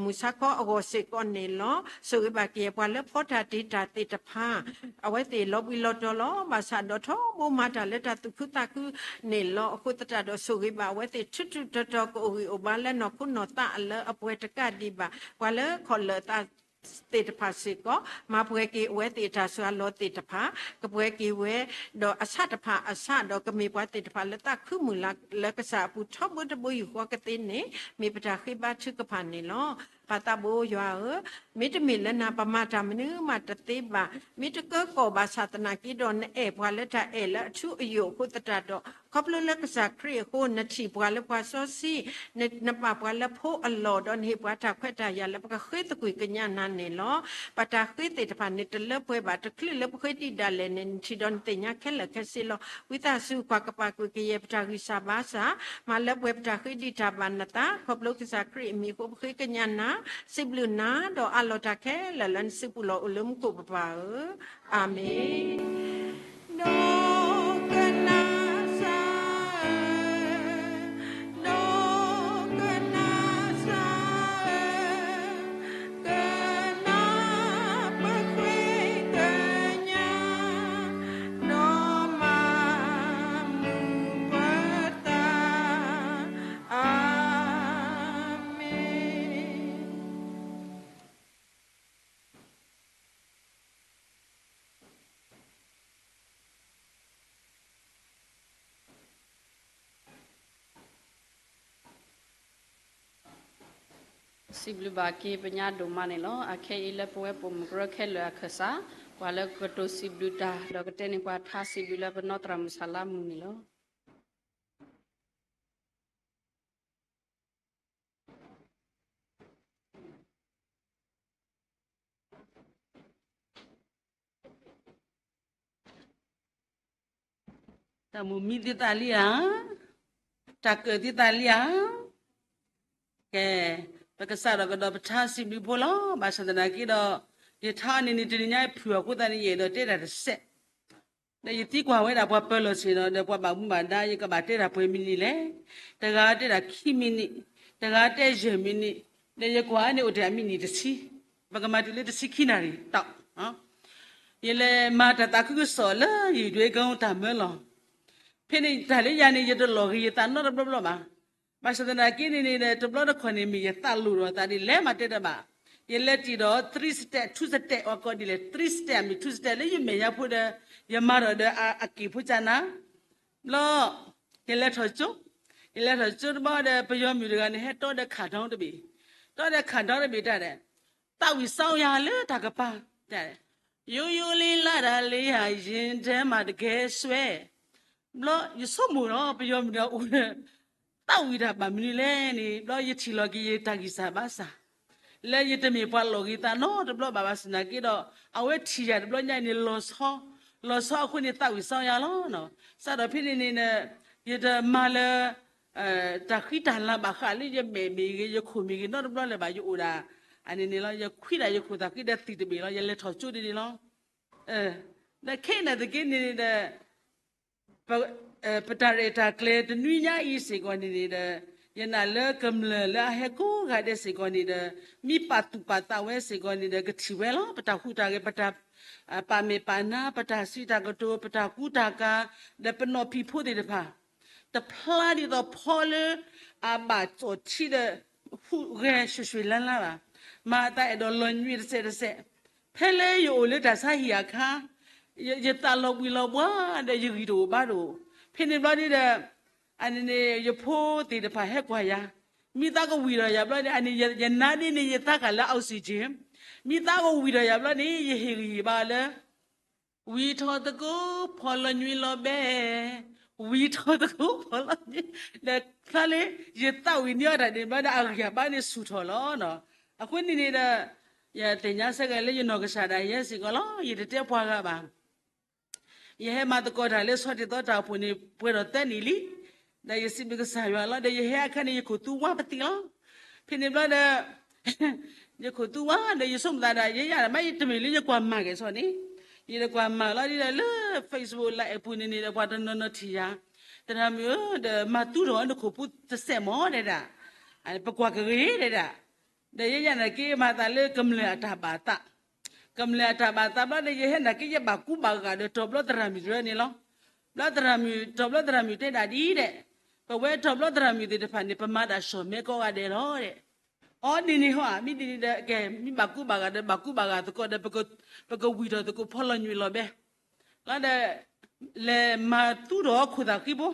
မုၢ်ဆါခီအဂီၢ်စ့ၢ်ကီးန့ၣ်လီၤ. ဆိၣ်ဂ့ၤဘၣ်က့ၤပှၤလၢဖီတၢ်တ့တၢ်သ့ၣ်တဖၣ် အဝဲသ့ၣ်လီၤဘှံးလီၤတီၤလီၤ. ဘၣ်ဆၣ်ဒီးထီဘိမၤတၢ်လၢတၢ်သူၣ်ခုသးခုန့ၣ်လီၤ. အဃိသတးဒီးဆိၣ်ဂ့ၤဘၣ်အဝဲသ့ၣ်ထူးထူးတီၤတီၤ ကအိၣ်ဂံၢ်အိၣ်ဘါလၢနီၢ်ခိနီၢ်သးအလၢအပှဲၤတကးဒံးဘၣ် ပှၤလၢခီၣ်လၢာ်သးသ့ၣ်တဖၣ်စ့ၢ်ကီး မၤပှဲၤက့ၤအဝဲသ့ၣ်အတၢ်စှၤလီၤသ့ၣ်တဖၣ် ကပှဲၤက့ၤဝဲ ဒီးအဆၣ်တဖၣ်အဆၣ်ဒီး ကမ့ၢ်ပှၤသ့ၣ်တဖၣ်လၢသးခုမုၢ်လၢ်လၢကစၢ်အပူၤထီဘိတဘိယူၢ်ဃီကသ့န့ၣ် မ့ၢ်ပတၢ်ဃ့ဘါထုကဖၣ်န့ၣ်လီၤ. ပၢ်သးဘိယွၤဧၢ, မ့တမ့ၢ်လၢနၤပမၤတၢ်မနုၤမးတသ့ဘၣ်. မ့ၢ်တကၢကီၢ်ဘၣ်ဆၣ်သနာ်က့ဒီး နအဲၣ်ပှၤလၢတၢ်အဲၣ်လၢအထူအယိာ်အဃိသတးဒီး ခီဖျိလၢကစၢ်ခရံာ်အဃိ နထံၣ်ပှၤလၢပှၤစီဆှံ, နပာ်ပှၤလၢဖိအလီၢ် ဒီးနဟ့ၣ်ပှၤတၢ်ခွဲးတၢ်ယာ်လၢပကဃ့သကွံာ်ကညးနၤန့ၣ်လီၤ. ပတၢ်ဃ့သ့ၣ်တဖၣ်န့ၣ် တလၢပှဲၤဘၣ် တချုးလၢပဃ့ဒံးဒၣ်လဲာ်န့ၣ် နထံၣ်ဒီးနသ့ၣ်ညါခဲလၢာ်ခဲဆ့လီၤ. ဝံသးစူၤ ကွၢ်ကပာ်ကွံာ်ကယဲၢ်ပတၢ်ဂံၢ်စၢ်ဘါစၢ်, မၤလၢပှဲၤပတၢ်ဃ့ဒံးတၢ်ဘၣ်နသး ခီဖျိကစၢ်ခရံာ်အမံၤအဃိ ပဃ့ကညးနၤ, စံးဘျုးနၤ ဒီးအးလီၤတၢ်ခဲလၢာ်လၢနစုပူၤလီၤ အိၣ်လၢမူခိၣ်ပပၢ်ဧၢ, အၤမ့ၣ်. ဒီကနၣ်စၢ်ဧၢ, ဒီကနၣ်စၢ်ဧၢ, ကနၣ်ပဃ့ကညး, ဒီးမၤမုာ်ပသး, အၤမ့ၣ်. စံးဘျုးဘၣ်က့ၤပညါဒိၣ်မးန့ၣ်လီၤ. အခဲအံၤလၢပဝဲပိာ်မုၣ်ကရၢခဲလၢာ်အခၢၣ်စး, ပှၤလၢကကတိၤစံးဘျုးတၢ် ဒီးကတဲန့ၢ်ပှၤထါစံးဘျုးလၢပနီၢ်သရၣ်မုၣ်ဆၣ်လါမူန့ၣ်လီၤ. တၢ်မုာ်မံသံသးလံဧါ, တၢ်ကၢၣ်သံသးလံဧါ. ကဲ, ပကစးထီၣ်ကဒီးပထါစံးဘျုးဖိလီၤ. ဘၣ်ဆၣ်သနာ်က့ဒီး ယထါအီၤန့ၣ်န့ၣ် တနံၤညါဖုၣ်အဃိသတးန့ၣ် ယအဲၣ်ဒိးတဲတၢ်တစဲး ဒီးယသံကွၢ်ဝဲဒၣ်ပှၤပၢၤလီၢ်ဆ့ၣ်နီၤ ဒီးပှၤဘၣ်မူဘၣ်ဒါ ယကဘၣ်တဲတၢ်ပှဲၤမံးနံးလဲၣ်. တဂၤတဲဒၣ်ခံမံးနံး, တဂၤတဲယဲၢ်မံးနံး, ဒီးယကွၢ်န့ၣ်အိၣ်တ့ၢ်အမံးနံးတဆံ, ပကမၤတုၤလၢတဆံခံနၣ်ရံၣ်တီၢ် ယလဲၤမၤတၢ်သးခုကစီၣ်လၢယဒွဲကီတၢ်မၢလီၤ. ဖဲန့ၣ်တၢ်လၢယၤန့ၣ် ယတလီၤဂ့ၤယသးနီတဘျီဘျီဘၣ်. ဘၣ်ဆၣ်သနာ်က့န့ၣ်န့ၣ်ဒီး တဘျီတခီၣ်န့ၣ် မ့ၢ်ယသးလိၤဒီးသးဒ်လဲၣ်မၤတဲတဘၣ်. ယလဲၤတ့ၢ်ဒီး three step, two step အီၤကိးဒ်လဲၣ် three step မ့ၢ် two step လၢယမဲာ်ညါဖိဒီး ယမၤထီၣ်ဒီးအက့ၢ်ဖိကၢ်နၤ ဘျီ ယလဲၤထီၣ်ကၠိ, ယလဲၤထီၣ်ကၠိတဘျီဒီး ပယီၤမုၣ်တဂၤန့ၣ် ဟဲတီဒီးခးဒီတဘ့ၣ်, တီဒီးခးဒီတဘ့ၣ်တၢ်ဒီး သးဝံၣ်စီယၤလၢတၢ်ကပၤ, တၢ် ယိယိလ့လၢတၢ်လၢယၤယင်တဲမၤတကဲစွဲ, ဘျီယဆိကမိၣ်လီၤ ပယီၤမုၣ်ဒီးအိၣ်ဒီး သးဝံၣ်တၢ်ဘၣ်မနုၤလဲၣ်န့ၣ် ဘျီယထံၣ်လီၤက့ၤယတၢ်ဂံၢ်စၢ်ဘါစၢ် လၢယတမ့ၢ်ပှၤလီၤဂ့ၤသးနီတဘျီဘၣ်ဘၣ်ဆၣ်သနာ်က့ဒီး အဝဲထံၣ်ယၤတဘျီညါအံၤန့ၣ် လီၤဆီ, လီၤဆီအဃိန့ၣ် သးဝံၣ်စီယၤလီၤ. စးထီၣ်ဖဲန့ၣ်န့ၣ်ဒီး ယတမၤလၢ တၢ်ဃံတၢ်လၤဘၣ်ဃးလၢယမဲာ်မ့ၢ်ဂ့ၤ ယခိၣ်မ့ၢ်ဂ့ၤနီတဘျီလၢၤဘၣ် ယအိၣ်ဒၣ် အန့ၣ်န့ၣ်လီၤ ယခွံဒၣ်ယခိၣ်သးဃံဒီးသံၣ်တဘ့ၣ်လီၤ ယလဲၤထီၣ်ကၠိဒ်န့ၣ်လီၤ. ဒီးခဲအံၤနာ်သက့န့ၣ်ဒီး ပတၢ်ရဲၣ်တၢ်ကျဲၤတနွံညါအံၤစ့ၢ်ကီးန့ၣ်န့ၣ်ဒီး ယနာ်လၢကမျၢၢ်လၢအဟဲကိးဂၤဒဲးစ့ၢ်ကီးန့ၣ်ဒီး မ့ၢ်ပာ်သူၣ်ပာ်သးဝဲစ့ၢ်ကီးန့ၣ်ဒီး ကထံၣ်ဝဲလီၤ. ပတၢ်ဟူးတၢ်ဂဲၤ ပတၢ် ပာ်မဲာ်ပာ်နါ ပတၢ်စံးတၢ်ကတိၤ ပတၢ်ကူတၢ်ကၤ ဒီးပနီၣ်ဖံးဖိသ့ၣ်တဖၣ် တဖျါဒ်သိးဖီလၢ အဘၣ်စီၣ်ထံဒီး ဟူးဂဲၤဆှံဆှံလါလါဘၣ်. မၤအသးအဲၣ်ဒိးလီၤညွံးတစဲးတစဲး ဖဲလၢယအိၣ်လၢတၢ်ဆါဟံၣ်အခါ ယသးလီၤဘှံးလီၤဘှါ ဒီးယဂံၢ်တအိၣ်ဘါတအိၣ် ဖဲန့ၣ်ဘျီဒ်ဒီး အန့ၣ်န့ၣ် ယဖိသ့ၣ်တဖၣ်ဟဲကွၢ်ယၤ မ့ၢ်သးကဝံၣ်ဒီးယၤဘျီန့ၣ် အန့ၣ် ယနါဒ်န့ၣ် ယသးဃာ်လၢ oxygen မ့ၢ်သးကဝံၣ်ဒီးယၤဘျီန့ၣ် ယဟ့ၣ်ဂံၢ်ဟ့ၣ်ဘါလၢ ဝံၤထီၣ်သကိး ဖီလီၤညွံးလီၤဘဲ, ဝံၤထီၣ်သကိး ဖီလီၤညွံး, ဒီးဖျါလၢ ယသးဝံၣ်န့ၢ်အီၤတၢ်န့ၣ်ဘျီဒီး အဂံၢ်အဘါန့ၣ်ဆူၣ်ထီၣ်လီၤ. အဃိန့ၣ်န့ၣ်ဒီး ယသ့ၣ်ညါစ့ၢ်ကီးလၢယနီၢ်ကစၢ်ဒၣ်ယဲစ့ၢ်ကီးလီၤ. ယတတဲပှၤဂၤဘၣ်. ယဟဲမၤသကိးတၢ်လၢဆီတ့ၢ်သီတၢ်အိၣ်ဖှိၣ်န့ၣ် ပှဲၤဒီးသၢနံၣ်လံ. ဒီးယစံးဘျုးကစၢ်ယွၤလီၤ. ဒီးယဟဲအခါန့ၣ် ယခိၣ်သူဝါပသံလီၤ. ဖဲန့ၣ်ဘျီဒီး ယခိၣ်သူဝါဒီး ယဆိကမိၣ်သးဒီး ယဲယၤမ့ၢ်ယတမ့ၢ်လၢယကွၢ်မၤက့ၤဆီန့ၣ်, ယတကွၢ်မၤလီၤဒ်ဒီးလၢ Facebook လၢအဲၣ်ပူၤန့ၣ်န့ၣ်ဒီး ပှၤတနီၤနီၤထံၣ်ယၤ, သရၣ်မုၣ်ဧၢ, ဒီးမၤသူထီၣ်နခိၣ်ဖိတစဲးမၢ်ဒဲဒၣ်, ပကွၢ်ကဂ့ၤဒဲဒၣ်. ဒီးယဲယၤနာ်က့ မၤသးလၢကမျၢၢ်အတၢ်ဘၣ်သး, ကမျၢၢ်အတၢ်ဘၣ်သးဘျီဒီး ယဟဲနာ်က့ ယဘၣ်ကူဘၣ်ဂာ်ဒီးတီၤဘျီသရၣ်မုၣ်တရၢန့ၣ်လီၤ. ဘျီသရၣ်မုၣ် တီၤဘျီသရၣ်မုၣ်တဲဒၣ်ဒ်ဒီး ပဝဲတီၤဘျီသရၣ်မုၣ်သ့ၣ်တဖၣ်န့ၣ် ပမၤတၢ်ဆှီၣ်မဲကိးဂၤဒဲးလီၤဒီး အီၤန့ၣ်န့ၣ်ဟီဧါ, မ့ၢ်ဒ်န့ၣ်ဒီး ကဲ မ့ၢ်ဘၣ်ကူဘၣ်ဂာ်ဒီး ဘၣ်ကူဘၣ်ဂာ်သကိးဒီး ပကဝံၣ်ထီၣ်သကိးဖီလီၤညွံးလီၤဘဲ လီၤဒီး လဲၤမၤသူထီၣ်ခိၣ်သၣ်ဃံဖိ,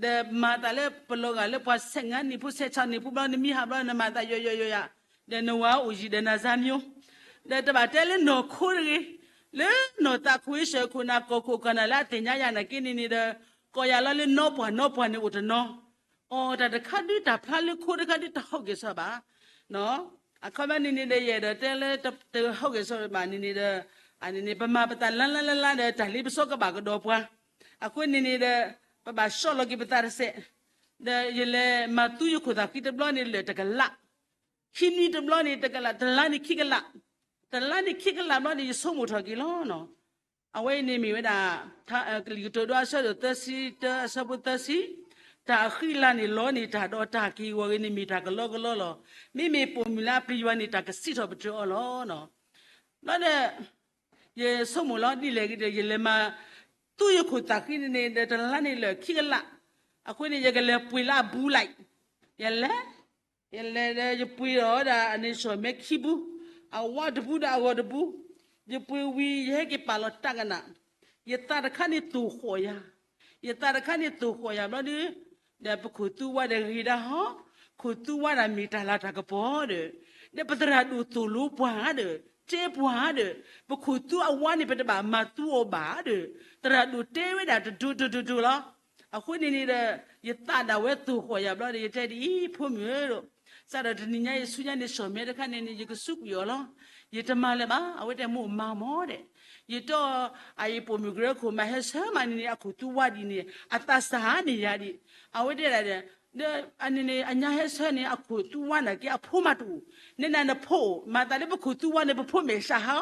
ဒီးမၤသးလၢပလီၤဂာ်လၢပှၤဆဲးငါနံၣ်ဖိ ဆဲးဆၢနံၣ်ဖိဘျီ နမံဟးဘျီ နမၤသးယွၤယွၤယွၤယွၤ, ဒီးနဝၤအိၣ်ယံၤဒီးနၤစါမၠိ, ဒီးတဘၣ်တဲလၢနီၢ်ခိတဂ့ၤ, လၢနီၢ်သးခိၣ်အ့ၡၢၣ်ခိၣ်နၢ်ကီၢ်ခိၣ်ကီၢ်နၢ်လၢအသ့ၣ်ညါယၤ နာ်က့န့ၣ်န့ၣ်ဒီး ကိးယၤလီၤလၢနီၢ်ပှၢ်နီၢ်ပှၢ်န့ၣ်အိၣ်တနီၤ, အီၤတၢ်တခါဒုတၢ်ဖျါလၢခိတခါဒုတဟီၣ်က့ၤစီဘၣ် အခီပညီန့ၣ်န့ၣ်ဒီး ယအဲၣ်ဒိးတဲလၢတဟီၣ်က့ၤစီဘၣ်န့ၣ်န့ၣ်ဒီး အန့ၣ်န့ၣ် ပမၤပသးလါလါလါလါဒီး တၢ်လ့ပစီကဘၣ်ကဒီးပှၤ, အဃိန့ၣ်န့ၣ်ဒီး ပဘၣ်ဆီၣ်လီၤက့ၤပသးတစဲး, ဒီးယလဲၤမၤသူယခိၣ်သၣ်ဃံတဘျီန့ၣ်လၢာ်တကလး, ခံနွံတဘျီန့ၣ်တကလး, တလါန့ၣ်ခံကလး, တလါန့ၣ်ခံကလးဘျီန့ၣ် ယဆိကမိၣ်ထီၣ်က့ၤလီၤ အဝဲအံၤန့ၣ်မ့ၢ်ဝဲဒၣ် ကလံၤကတၢၢ်ဒိအဆၢဒိၣ်သၢဆံတၢ အဆၢဖိသၢဆံ, တၢ်အဃံအလၤန့ၣ်လီန့ၢ်တၢ်ဒီးတၢ်က့ၤဂီၤဂ့ၤန့ၣ်မ့ၢ်တၢ်ကလီကလီလီၤ. မ့မ့ၢ်ပိာ်မုၣ်လၢအပျံၤယွၤန့ၣ် တၢ်ကစံးထီၣ်ပတြၢၤအီၤလီၤ. ဘျီဒီး ယဆိကမိၣ်လီၤဒ်လဲၣ်ဂ့ၤဒီး ယလဲၤမၤသူယခိၣ်သၣ်ဃံန့ၣ်န့ၣ်ဒီး တလါန့ၣ်လၢာ်ခံကလး, အဃိန့ၣ် ယကလဲၤပှ့ၤလၢအဘူးလိုက်, ယလဲၤ ယလဲၤဒီးယပှ့ၤဒီးဝဲဒၣ်အန့ၣ်ဆီၣ်မဲခံဘူး, အဝါတဘူးဒီးအဂီၤတဘူး, ယပှ့ၤဝံၤ ယဟဲက့ၤပာ်လီၤတၢ်ကနၣ်, ယသးတခါန့ၣ်သိၣ်ဃီၣ်ယၤ, ယသးတခါန့ၣ်သိၣ်ဃီၣ်ယၤဘျီဒီး, ဒီးပခိၣ်သူဝါဒီးဂ့ၤဒၣ်ဟီ, ခိၣ်သူဝါဒၣ်မ့ၢ်တၢ်လၤတၢ်ကပီၤဒီး, ဒီးပသရၣ်ဒိၣ်သိၣ်လိပှၤဒီး, တဲပှၤဒီး, ပခိၣ်သူအဝါန့ၣ် ပတဘၣ်မၤသူအီၤဘၣ်ဒီး, သရၣ်ဒိၣ်တဲဝဲဒၣ်တဒိးဒိးဒိးဒိးလီၤ. အဃိန့ၣ်န့ၣ်ဒီး ယသးဒၣ်ဝဲသိၣ်ဃီၣ်ယၤဘျီဒီး ယတဲဒ်အံၤ, ဖိမုၣ်ဧၢ, စးဒီးတနံၤညါအံၤဆူညါန့ၣ် ဆီၣ်မဲတခါန့ၣ်န့ၣ် ယကစူးကွံာ်အီၤလီၤ. ယတမၤလၢၤဘၣ်. အဝဲတဲမိၢ်မၤမၢ်ဒဲး, ယတဲအီၤ အအံၤပိာ်မုၣ်ကရၢခိၣ် မၤဟဲဆၢမးန့ၣ်န့ၣ် အခိၣ်သူဝါဒ်န့ၣ် အသးစၢ်န့ၢ်ယၤဒံး. အဝဲတဲဒၣ်ဒီး ဒီးအန့ၣ်န့ၣ် အညါဟဲဆၢန့ၣ် အခိၣ်သူဝါနာ်က့ အဖိမးတအိၣ်, နဲနၤနဖိအိၣ်, မၤသးလၢပခိၣ်သူဝါန့ၣ် ပဖိမဲာ်ဆှးဟီ,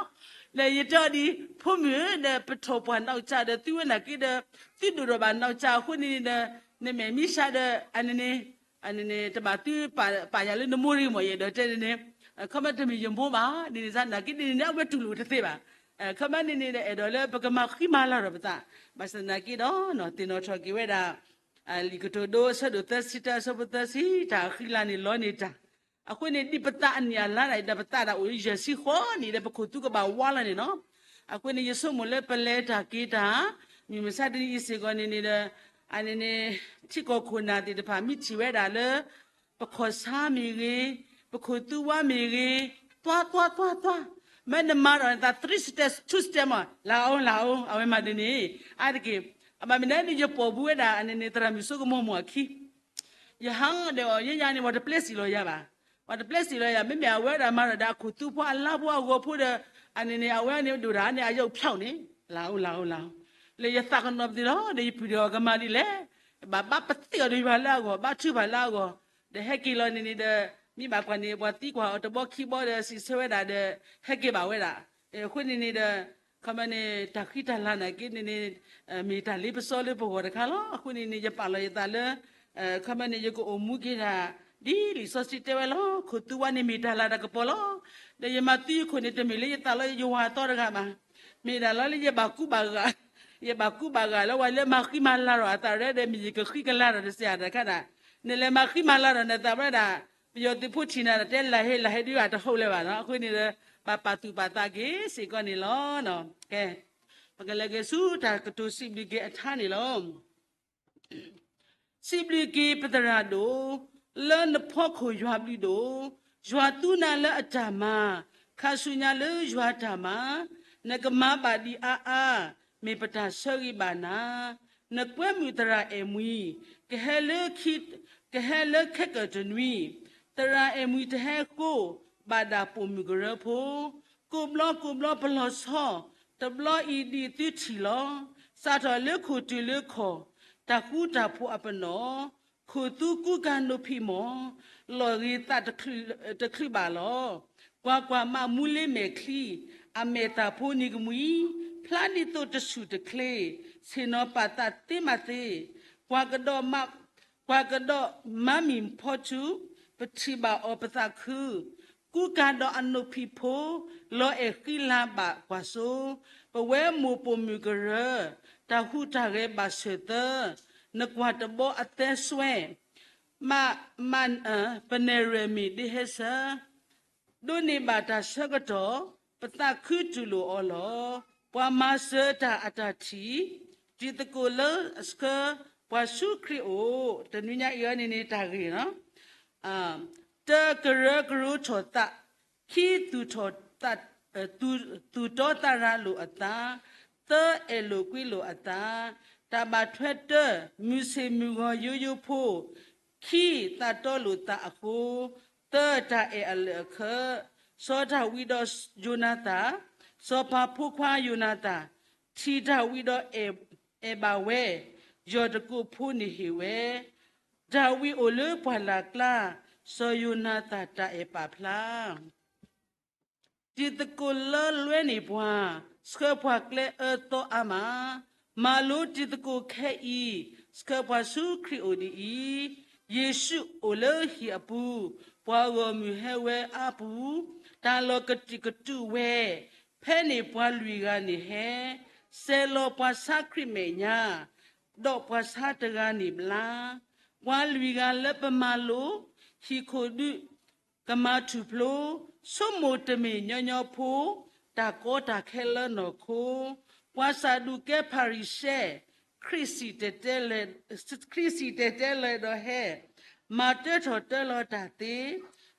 လၢယတဲအီၤဒ် ဖိမုၣ်ဧၢ ဒီးပထီၣ်ပှၢ်နီၢ်ကစၢ်ဒီး သုဝဲနာ်က့ဒီး သုဒိၣ်ထီၣ်ဘၣ်နီၢ်ကစၢ်အဃိန့ၣ်ဒီး နမဲာ်မံဆှးဒီး အန့ၣ်န့ၣ် အန့ၣ်န့ၣ် တဘၣ်သုပာ်ယၤလၢနမိၢ်ရံမီၢ် ယအဲၣ်ဒိးတဲန့ၣ်န့ၣ်, ခီမ့ၢ်တမ့ၢ်ယမိၢ်ဘၣ်, ဒ်န့ၣ်စ့ၢ်နာ်က့ ဒ်န့ၣ်န့ၣ် အဝဲတူၢ်လိာ်တသ့ဘၣ်. ခီမ့ၢ်န့ၣ်န့ၣ်ဒီး အဲၣ်ဒိးလၢပကမၤဃံမၤလၤထီၣ်ပသး, ဘၣ်ဆၣ်သနာ်က့ဒီး သ့ၣ်နီၣ်ထီၣ်က့ၤဝဲဒၣ် လံာ်ကတိၤဒိအဆၢဒိၣ်သၢဆံတၢ အဆၢဖိသၢဆံ, တၢ်အဃံလၤန့ၣ်လီန့ၢ်တၢ်, အဃိန့ၣ် ဒ်ပသးအနံၣ်အလါဒၣ်အံၤဒီး ပသးဒၣ်အိၣ်ယဲၢ်ဆံဃိးနံၣ်ဒီး ပခိၣ်သူကဘၣ်ဝါလီၤန့ၣ်လီၤ. အဃိန့ၣ် ယဆိကမိၣ်လၢပလဲၤတၢ်က့ၤတၢ် မုၢ်မဆါတနံၤအံၤစ့ၢ်ကီးန့ၣ်န့ၣ်ဒီး အန့ၣ်န့ၣ် ထံကီၢ်ခိၣ်နၢ်သ့ၣ်တဖၣ် မ့ၢ်ထံၣ်ဝဲဒၣ်လၢ ပခီၣ်ဆါမ့ၢ်ဂ့ၤ, ပခိၣ်သူဝါမ့ၢ်ဂ့ၤ, သွါသွါသွါသွါ, မ့ၢ်နမၤဒီးနသး three step, two step မး လၢအအိၣ်လၢအအိၣ် အဝဲမၤဒ်န့ၣ်, အါတက့ၢ်, အဘၣ်မနုၤန့ၣ် ယပိာ်ဘူးဝဲဒၣ်အန့ၣ်န့ၣ် သရၣ်မုၣ်စိကမီၤမိၢ်အခံ ယဟးဒီးအီၤ ယဲယၤန့ၣ် ပှၤတပျဲစံၣ်လီၤယၤဘၣ်, ပှၤတပျဲစံၣ်လီၤယၤ, မ့မ့ၢ်အဝဲဒၣ်မၤဒီးအခိၣ်သူဖိအလါဖိအဂီၤဖိဒီး အန့ၣ်န့ၣ် အဝဲန့ၣ်ဒိၣ်တၢ်န့ၣ် အယုဖျီန့ၣ် လၢအအိၣ်လၢအအိၣ်လၢအအိၣ်, လၢယသးကနီၤပသ့လီၤ, ဒီးယပုၢ်ဒီးအီၤကမၤဒ်လဲၣ်, ဘၣ်ဘၣ်ပသ့ၣ်အီၤဒီးယွၤလၢအဂီၢ်, ဘၣ်ထုကဖၣ်လၢအဂီၢ်, ဒီးဟဲက့ၤလီၤန့ၣ်န့ၣ်ဒီး မ့ၢ်ဘၣ်ကွၢ်န့ၣ် ပှၤသံကွၢ်အီၤတဘျီခံဘျီဒီး စံးဆၢဝဲဒၣ်ဒီး ဟဲက့ၤဘၣ်ဝဲဒၣ်, အဃိန့ၣ်န့ၣ်ဒီး ခီမ့ၢ်န့ၣ် တၢ်ဃံတၢ်လၤနာ်က့န့ၣ်န့ၣ် မ့ၢ်တၢ်လ့ပစီလၢပဂီၢ်တခါလီၤ. အဃိန့ၣ်န့ၣ် ယပာ်လီၤယသးလၢ ခီမ့ၢ်န့ၣ် ယကအိၣ်မူက့ၤတၢ် ဒ်လံာ်စီဆှံတဲဝဲလီၤ. ခိၣ်သူဝါန့ၣ်မ့ၢ်တၢ်လၤတၢ်ကပီၤလီၤ. ဒီးယမၤသံယခိၣ်န့ၣ် တမ့ၢ်လၢယသးလီၤယဝၤအသီတဂၤဘၣ်. မ့ၢ်ဒၣ်လီၤလၢယဘၣ်ကူဘၣ်ဂာ်, ယဘၣ်ကူဘၣ်ဂာ်လၢပှၤလၢမၤဃံမၤလၤထီၣ်အသးရဲဒီး မ့ၢ်ယကဃံကလၤထီၣ်တစဲးတခါဒၣ်, နလဲၤမၤဃံမၤလၤထီၣ်နသးဝဲဒၣ်, ပယီၤသုးဖိထံၣ်နၤဒီး တဲလၢဟ့လၢဟ့ဒုးဂၤတဟိးလၢၤဘၣ်. အဃိန့ၣ်ဒီး ဘၣ်ပာ်သူၣ်ပာ်သးက့ၤစ့ၢ်ကီးန့ၣ်လီၤ. ကဲ, ပကလဲၤက့ၤဆူတၢ်ကတိၤစံးဘျုးက့ၤအထါန့ၣ်လီၤ. စံးဘျုးက့ၤပသရၣ်ဒိၣ်, လၢနဖီခိၣ်ယွၤဘျုးဒိၣ်, ယွၤသူနၤလၢအတၢ်မၤ, ခါဆူညါလၢယွၤတၢ်မၤ, နကမၤဘၣ်ဒံးအါအါ, မ့ၢ်ပတၢ်ဆၢဂ့ၤဘၣ်နၤ, နကွဲမုာ်သရၣ်အဲၣ်မှံၤ, ကဟဲလၢခံ, ကဟဲလၢခဲကၢၣ်တနွံ, သရၣ်အဲၣ်မှံၤတဟဲဃိ, ဘၣ်ဒၣ်ပိာ်မုၣ်ကရၢဖိ, ကိးဘျီကိးဘျီပလီၤဆီ, တဘျီအံၤဒ်သုထံၣ်လီၤ. စးထီၣ်လၢခိၣ်တုၤလၢခီၣ်, တၢ်ဃူတၢ်ဖိးအပနီၣ်, ခိၣ်သူကူကၤနိးဖံးမီၢ်, လီၢ်ဂ့ၤသးတချုးဘၣ်လီၤ. ကွၢ်ကွၢ်, မးမူလ့မဲာ်ချံ, အမဲာ်သၣ်ဖိနံၤကမှံ, ဖျါဒ်သိးတဆူၣ်တချ့, ဆ့ၣ်နီၤပာ်သးသ့မးသ့, ကွၢ်ကဒီး ကွၢ်ကဒီးမါမံၤဖီထူ, ပထံၣ်ဘၣ်အီၤပသးခု, ကူကၤဒီးအနိးဖံးဖိ, လီၤအဲၣ်ဃံလၤဘၣ်ကွၢ်စိ, ပဝဲမိၢ်ပိာ်မုၣ်ကရၢ, တၢ်ဟူးတၢ်ဂဲၤဘၣ်ဆၢၣ်သၢ, နကွၢ်တဘီအသဲစွဲ, မး, မး, ပနဲၣ်ရွဲၣ်မ့ၢ်ဒ့ဟဲဆၢ ဒိးန့ၢ်ဘၣ်တၢ်ဆၢကတီၢ်, ပသးခုတူၢ်လိာ်အီၤလီၤ. ပှၤမၤစၢၤတၢ်အတၢ်ထံၣ်, တံၤသကိးလၢအဆှၢပှၤဆူခရံာ်အိၣ်, တနွံညါအံၤန့ၣ်န့ၣ်တၢ်ဂ့ၢ်, တၢ ကရၢကရိထီၣ်သး, ခံ သူၣ်ထီၣ်သး, သူၣ်တီသးရၤလိာ်အသး, သၢ အဲၣ်လိာ်ကွံလိာ်အသး, တၢ်ဘၣ်ထွဲတၢ မုၢ်ဆ့ၣ်မုၢ်ဂီၤယိယိဖိ, ခံ သးတီလိာ်သးအဃိ, သၢ တၢ်အဲၣ်အလၢာ်အခၢ, စီၤဒၤဝံးဒီးယိၤနၤသၣ်, စီၤပၤဖိခွါယိၤနၤသၣ်, ထံၣ်ဒၤဝံးဒီးအဲၣ်ဘၣ်ဝဲ, ယီၢ်တကိးဖိန့ၣ်ဟ့ၣ်ဝဲ, ဒၤဝံးအိၣ်လၢပှၢ်လၢ်ကျါ, စီၤယိၤနၤသၣ်တၢ်အဲၣ်ပာ်ဖျါ တံၤသကိးလၢလွဲန့ၢ်ပှၤ, ဆှၢပှၤကျဲအၢသီအါမး, မၤလိတံၤသကိးခဲအံၤ, ဆှၢပှၤဆူခရံာ်အိၣ်ဒ်အံၤ, ယ့ၣ်ၡူးအိၣ်လၢဟံၣ်အပူၤ, ပှၤဂီၢ်မုၢ်ဟဲဝဲအါပူၤ, တၢ်လီၢ်ကတံာ်ကတူာ်ဝဲ, ဖဲန့ၣ်ပှၤလွံၢ်ဂၤန့ၣ်ဟဲ, စဲးလီၤပှၤဆါခရံာ်မဲာ်ညါ, ဒီးပှၤဆါတဂၤန့ၣ်ဘျါ, ပှၤလွံၢ်ဂၤလၢပမၤလိ, ဟံၣ်ခိၣ်ဒုး ကမၤထူၣ်ဖျိ, ဆိကမိၣ်တမ့ၢ်ညီညီဖိ, တၢ်ကီတၢ်ခဲလၢနီၢ်ခိ, ပှၤစးဒူၤကဲဖၤရံၤၡဲ, ခရံာ်စံၣ်တဲၤတဲလၢ, ခရံာ်စံၣ်တဲၤတဲလၢဒီးဟဲ, မၤတၢထီၣ်တၢလီၤတၢ်သ့,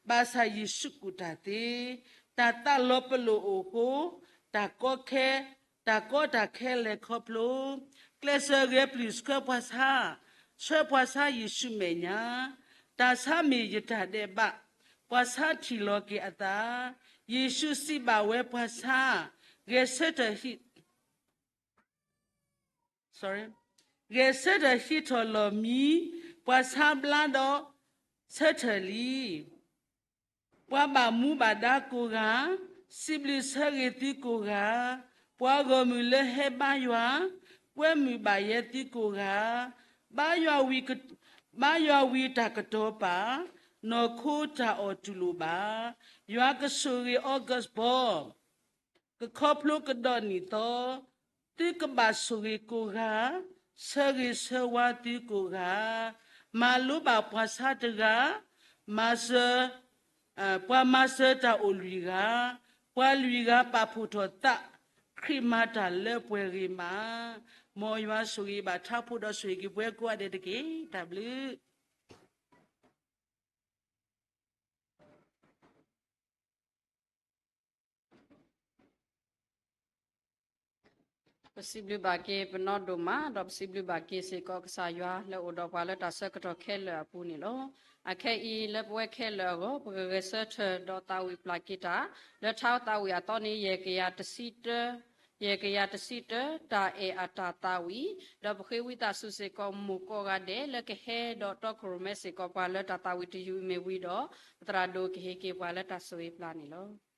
ဘၣ်ဆၣ်ယ့ၣ်ၡူးကူၣ်တၢ်သ့, တၢ်သးလီၤပလိာ်အိၣ်ဃိ, တၢ်ကီခဲ, တၢ်ကီတၢ်ခဲလဲၤခီဖျိ, ကျဲးစၢးဂဲၤပျုၢ်ဆှၢပှၤဆါ, ဆှၢပှၤဆါယ့ၣ်ၡူးမဲာ်ညါ, တၢ်ဆါမ့ၢ်ယတၢ်ဒဲးဘး, ပှၤဆါထံၣ်လီၤက့ၤအသး, ယ့ၣ်ၡူးစံးဘၣ်ဝဲပှၤဆါ, ဂဲၤဆၢထၢၣ်ဟံး ဂဲၤဆၢထၢၣ်ဟံးထီၣ်လီၢ်မံ, ပှၤဆါဘျါဒီးဆၢထၢၣ်လံ. ပှၤဘၣ်မူဘၣ်ဒါကိးဂၤ, စံးဘျုးဆၢဂ့ၤသုကိးဂၤ, ပှၤဂီၢ်မုၢ်လၢဟဲဘါယွၤ, ကွဲမုာ်ဘၣ်ယဲသုကိးဂၤ, ဘါယွၤဝံၤက, ဘါယွၤဝံၤတၢ်ကတီၤပာ်, နီၢ်ခိတၢ်အီၣ်တူၢ်လိာ်ဘၣ်. ယွၤကဆိၣ်ဂ့ၤ August ဘီ ကခီဖျိကဒီးနံၣ်သီ, သုကဘၣ်ဆိၣ်ဂ့ၤကိးဂၤ, ဆၢဂ့ၤဆၢဝါသုကိးဂၤ, မၤလိဘၣ်ပှၤဆါတဂၤ, မၤစၢၤ, ပှၤမၤစၢၤတၢ်အိၣ်လွံၢ်ဂၤ, ပှၤလွံၢ်ဂၤပာ်ဖှိၣ်ထီၣ်သး, ခရံာ်မၤတၢ်လၢပှဲၤဂ့ၤမး. မ်ယွၤဆိၣ်ဂ့ၤဘၣ်ထါဖိဒီးဆိၣ်ဂ့ၤက့ၤပှၤကိးဂၤဒဲးတက့ၢ်. တၢ်ဘျုး ပစံးဘျုးဘၣ်က့ၤပနီၢ်ဒိၣ်မး ဒီးပစံးဘျုးဘၣ်က့ၤစ့ၢ်ကီးကစၢ်ယွၤ လၢအိၣ်ဒီးပှၤလၢတၢ်ဆၢကတီၢ်ခဲလၢာ်အပူၤန့ၣ်လီၤ. အခဲအံၤလၢပဝဲခဲလၢာ်အဂီၢ် ပကဂဲၤဆၢထၢၣ်ဒီးသးဝံၣ်ပျၢ်က့ၤတၢ် လၢထါသးဝံၣ်အသီန့ၣ် ယဲၢ်ကယၤတဆံတၢ ယဲၢ်ကယၤတဆံတၢ တၢ်အဲၣ်အတၢ်သးဝံၣ်, ဒီးပဃ့ဝံသးစူၤစ့ၢ်ကီးမိၢ်ကိးဂၤဒဲး လၢကဟဲဒီးတီခိၣ်ရိၣ်မဲစ့ၢ်ကီးပှၤလၢတၢ်သးဝံၣ်တယုၢ်အံၤမ့ၢ်ဝံၤဒီး ပသရၣ်ဒိၣ်ကဟ့ၣ်က့ၤပှၤလၢတၢ်ဆိၣ်ဂ့ၤပျၢ်န့ၣ်လီၤ.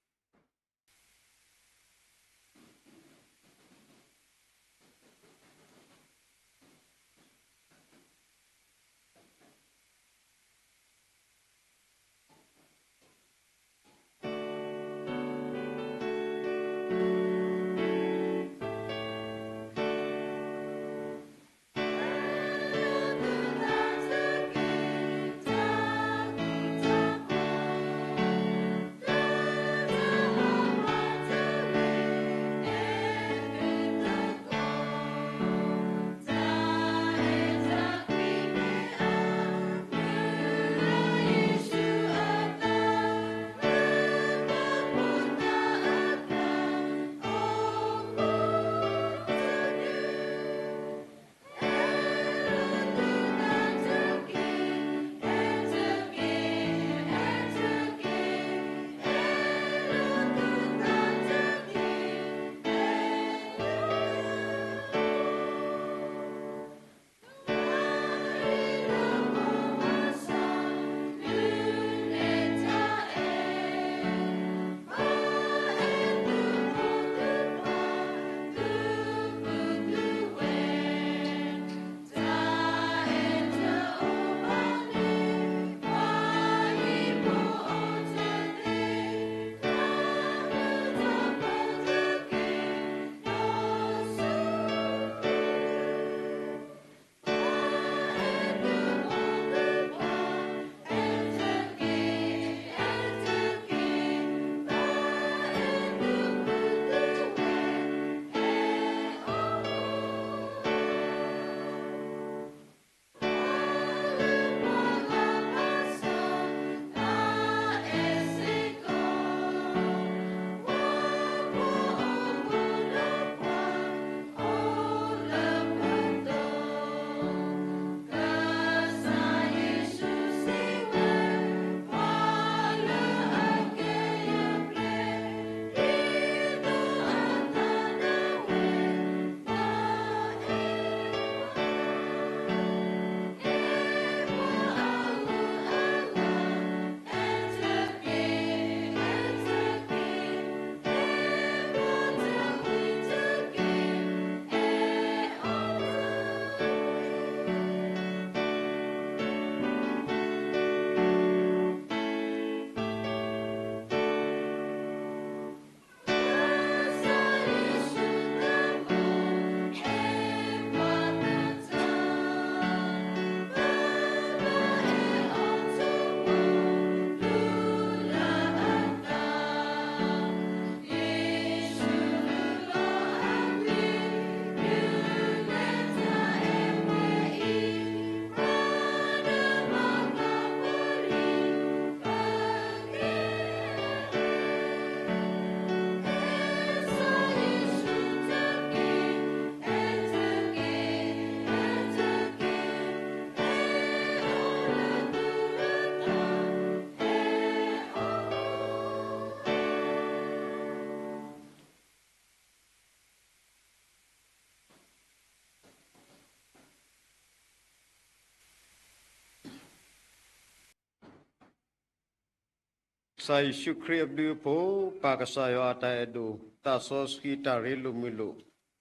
ကစၢ်ယ့ၣ်ၡူးခရံာ်အဘျုးအဖှိၣ်, ပၢ်ကစၢ်ယွၤအတၢ်အဲၣ်ဒိၣ်, သးစီဆှံတၢ်ရ့လိာ်မုာ်လိာ်,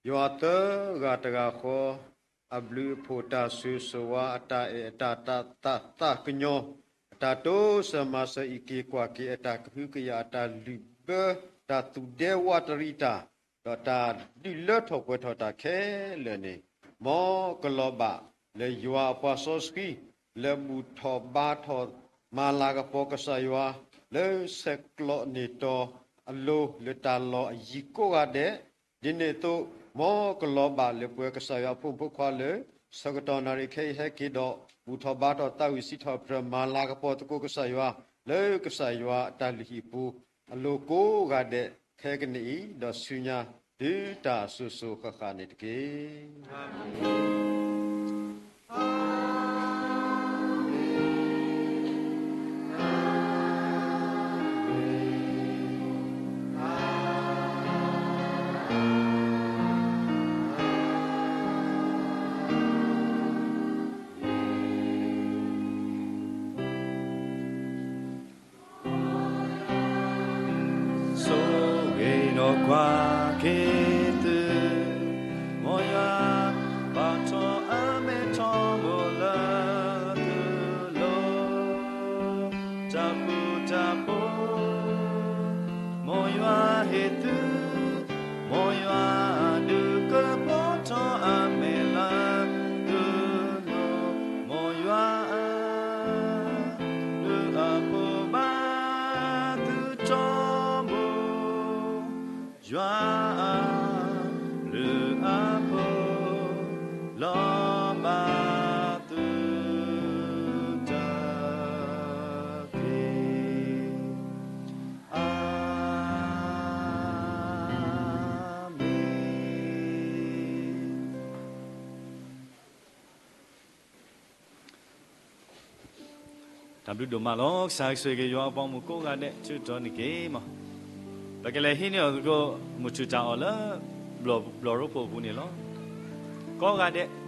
ယွၤသၢဂၤတဂၤဃီ အဘျုးအဖှိၣ်, တၢ်ဆိၣ်ဂ့ၤဆိၣ်ဝါ, အတၢ်အဲၣ်, အတၢ်တၢ်သးကညီၤ, အတၢ်တိစၢၤမၤစၢၤအံးက့ၤကွၢ်က့ၤ, အတၢ်ကဟုကယာ်, အတၢ်လုၢ်ဘၢ, တၢ်သူၣ်ဒဲဝးတရံးတၢ်, ဒီးတၢ်ဒုးလၢထီၣ်ပှဲၤထီၣ်တၢ်ခဲလၢာ်န့ၣ်, မ်ကလီၤဘၣ်လၢယွၤအပှၤစီဆှံ လၢဘူၣ်ထီၣ်ဘါထီၣ် မၤလၤကပီၤကစၢ်ယွၤ လၢဆဲးကျိးန့ၢ်တီၤအလိၤ လၢတၢ်လီၢ်အယံၤကိးဂၤဒဲး, ဒ်န့ၣ်အသိး, မ်ကလီၤဘၣ်လၢပဝဲကစၢ်ယွၤအဖိမုၣ်ဖိခွါလၢ ဆၢကတီၢ်နၣ်ရံၣ်ခဲအံၤဟဲက့ၤဒီး ဘူၣ်ထီၣ်ဘါထီၣ်သးဝံၣ်စံးထီၣ်ပတြၢၤ မၤလၤကပီၤသကိးကစၢ်ယွၤ လၢကစၢ်ယွၤအတၢ်လုၢ်ဟံၣ်ပူၤ အလိၤကိးဂၤဒဲး ခဲကနံၣ်အံၤ, ဒီးဆူညါတုၤတၢ်စိၤစိၤဃၣ်ဃၣ်န့ၣ်တက့ၢ်. ဆိၣ်ဂ့ၤဒီးကွၢ်က့ၤသု, မ်ယွၤ ဘါထီၣ်အမဲထီဘိလၢသုလိၤ, တၢ်ဃူတၢ်ဖိး မ်ယွၤဟ့ၣ်သု, မ်ယွၤဒုးကဖီထီၣ်အမဲာ်လၢသုလိၤ, မ်ယွၤ ဘျုးအဖိဘၣ်သုထီဘိ, ယွၤ ဘျုးအဖိ လီၤဘၣ်သုတက့ၢ်. အၤမ့ၣ်. တၢ်ဘျုးဒိၣ်မးလီၤ. ကစၢ်ဆိၣ်ဂ့ၤက့ၤယွၤအပှၤဂီၢ်မုၢ်ကိးဂၤဒဲး ဆၢကတီၢ်နံၤက့ၤမး, ပကလဲၤဟံးန့ၢ်အီၤသကိး မုၢ်ထူၣ်တၢ်အီၣ်လၢ ဘျီၣ်ရိဖှိၣ်အပူၤန့ၣ်လီၤ. ကိးဂၤဒဲး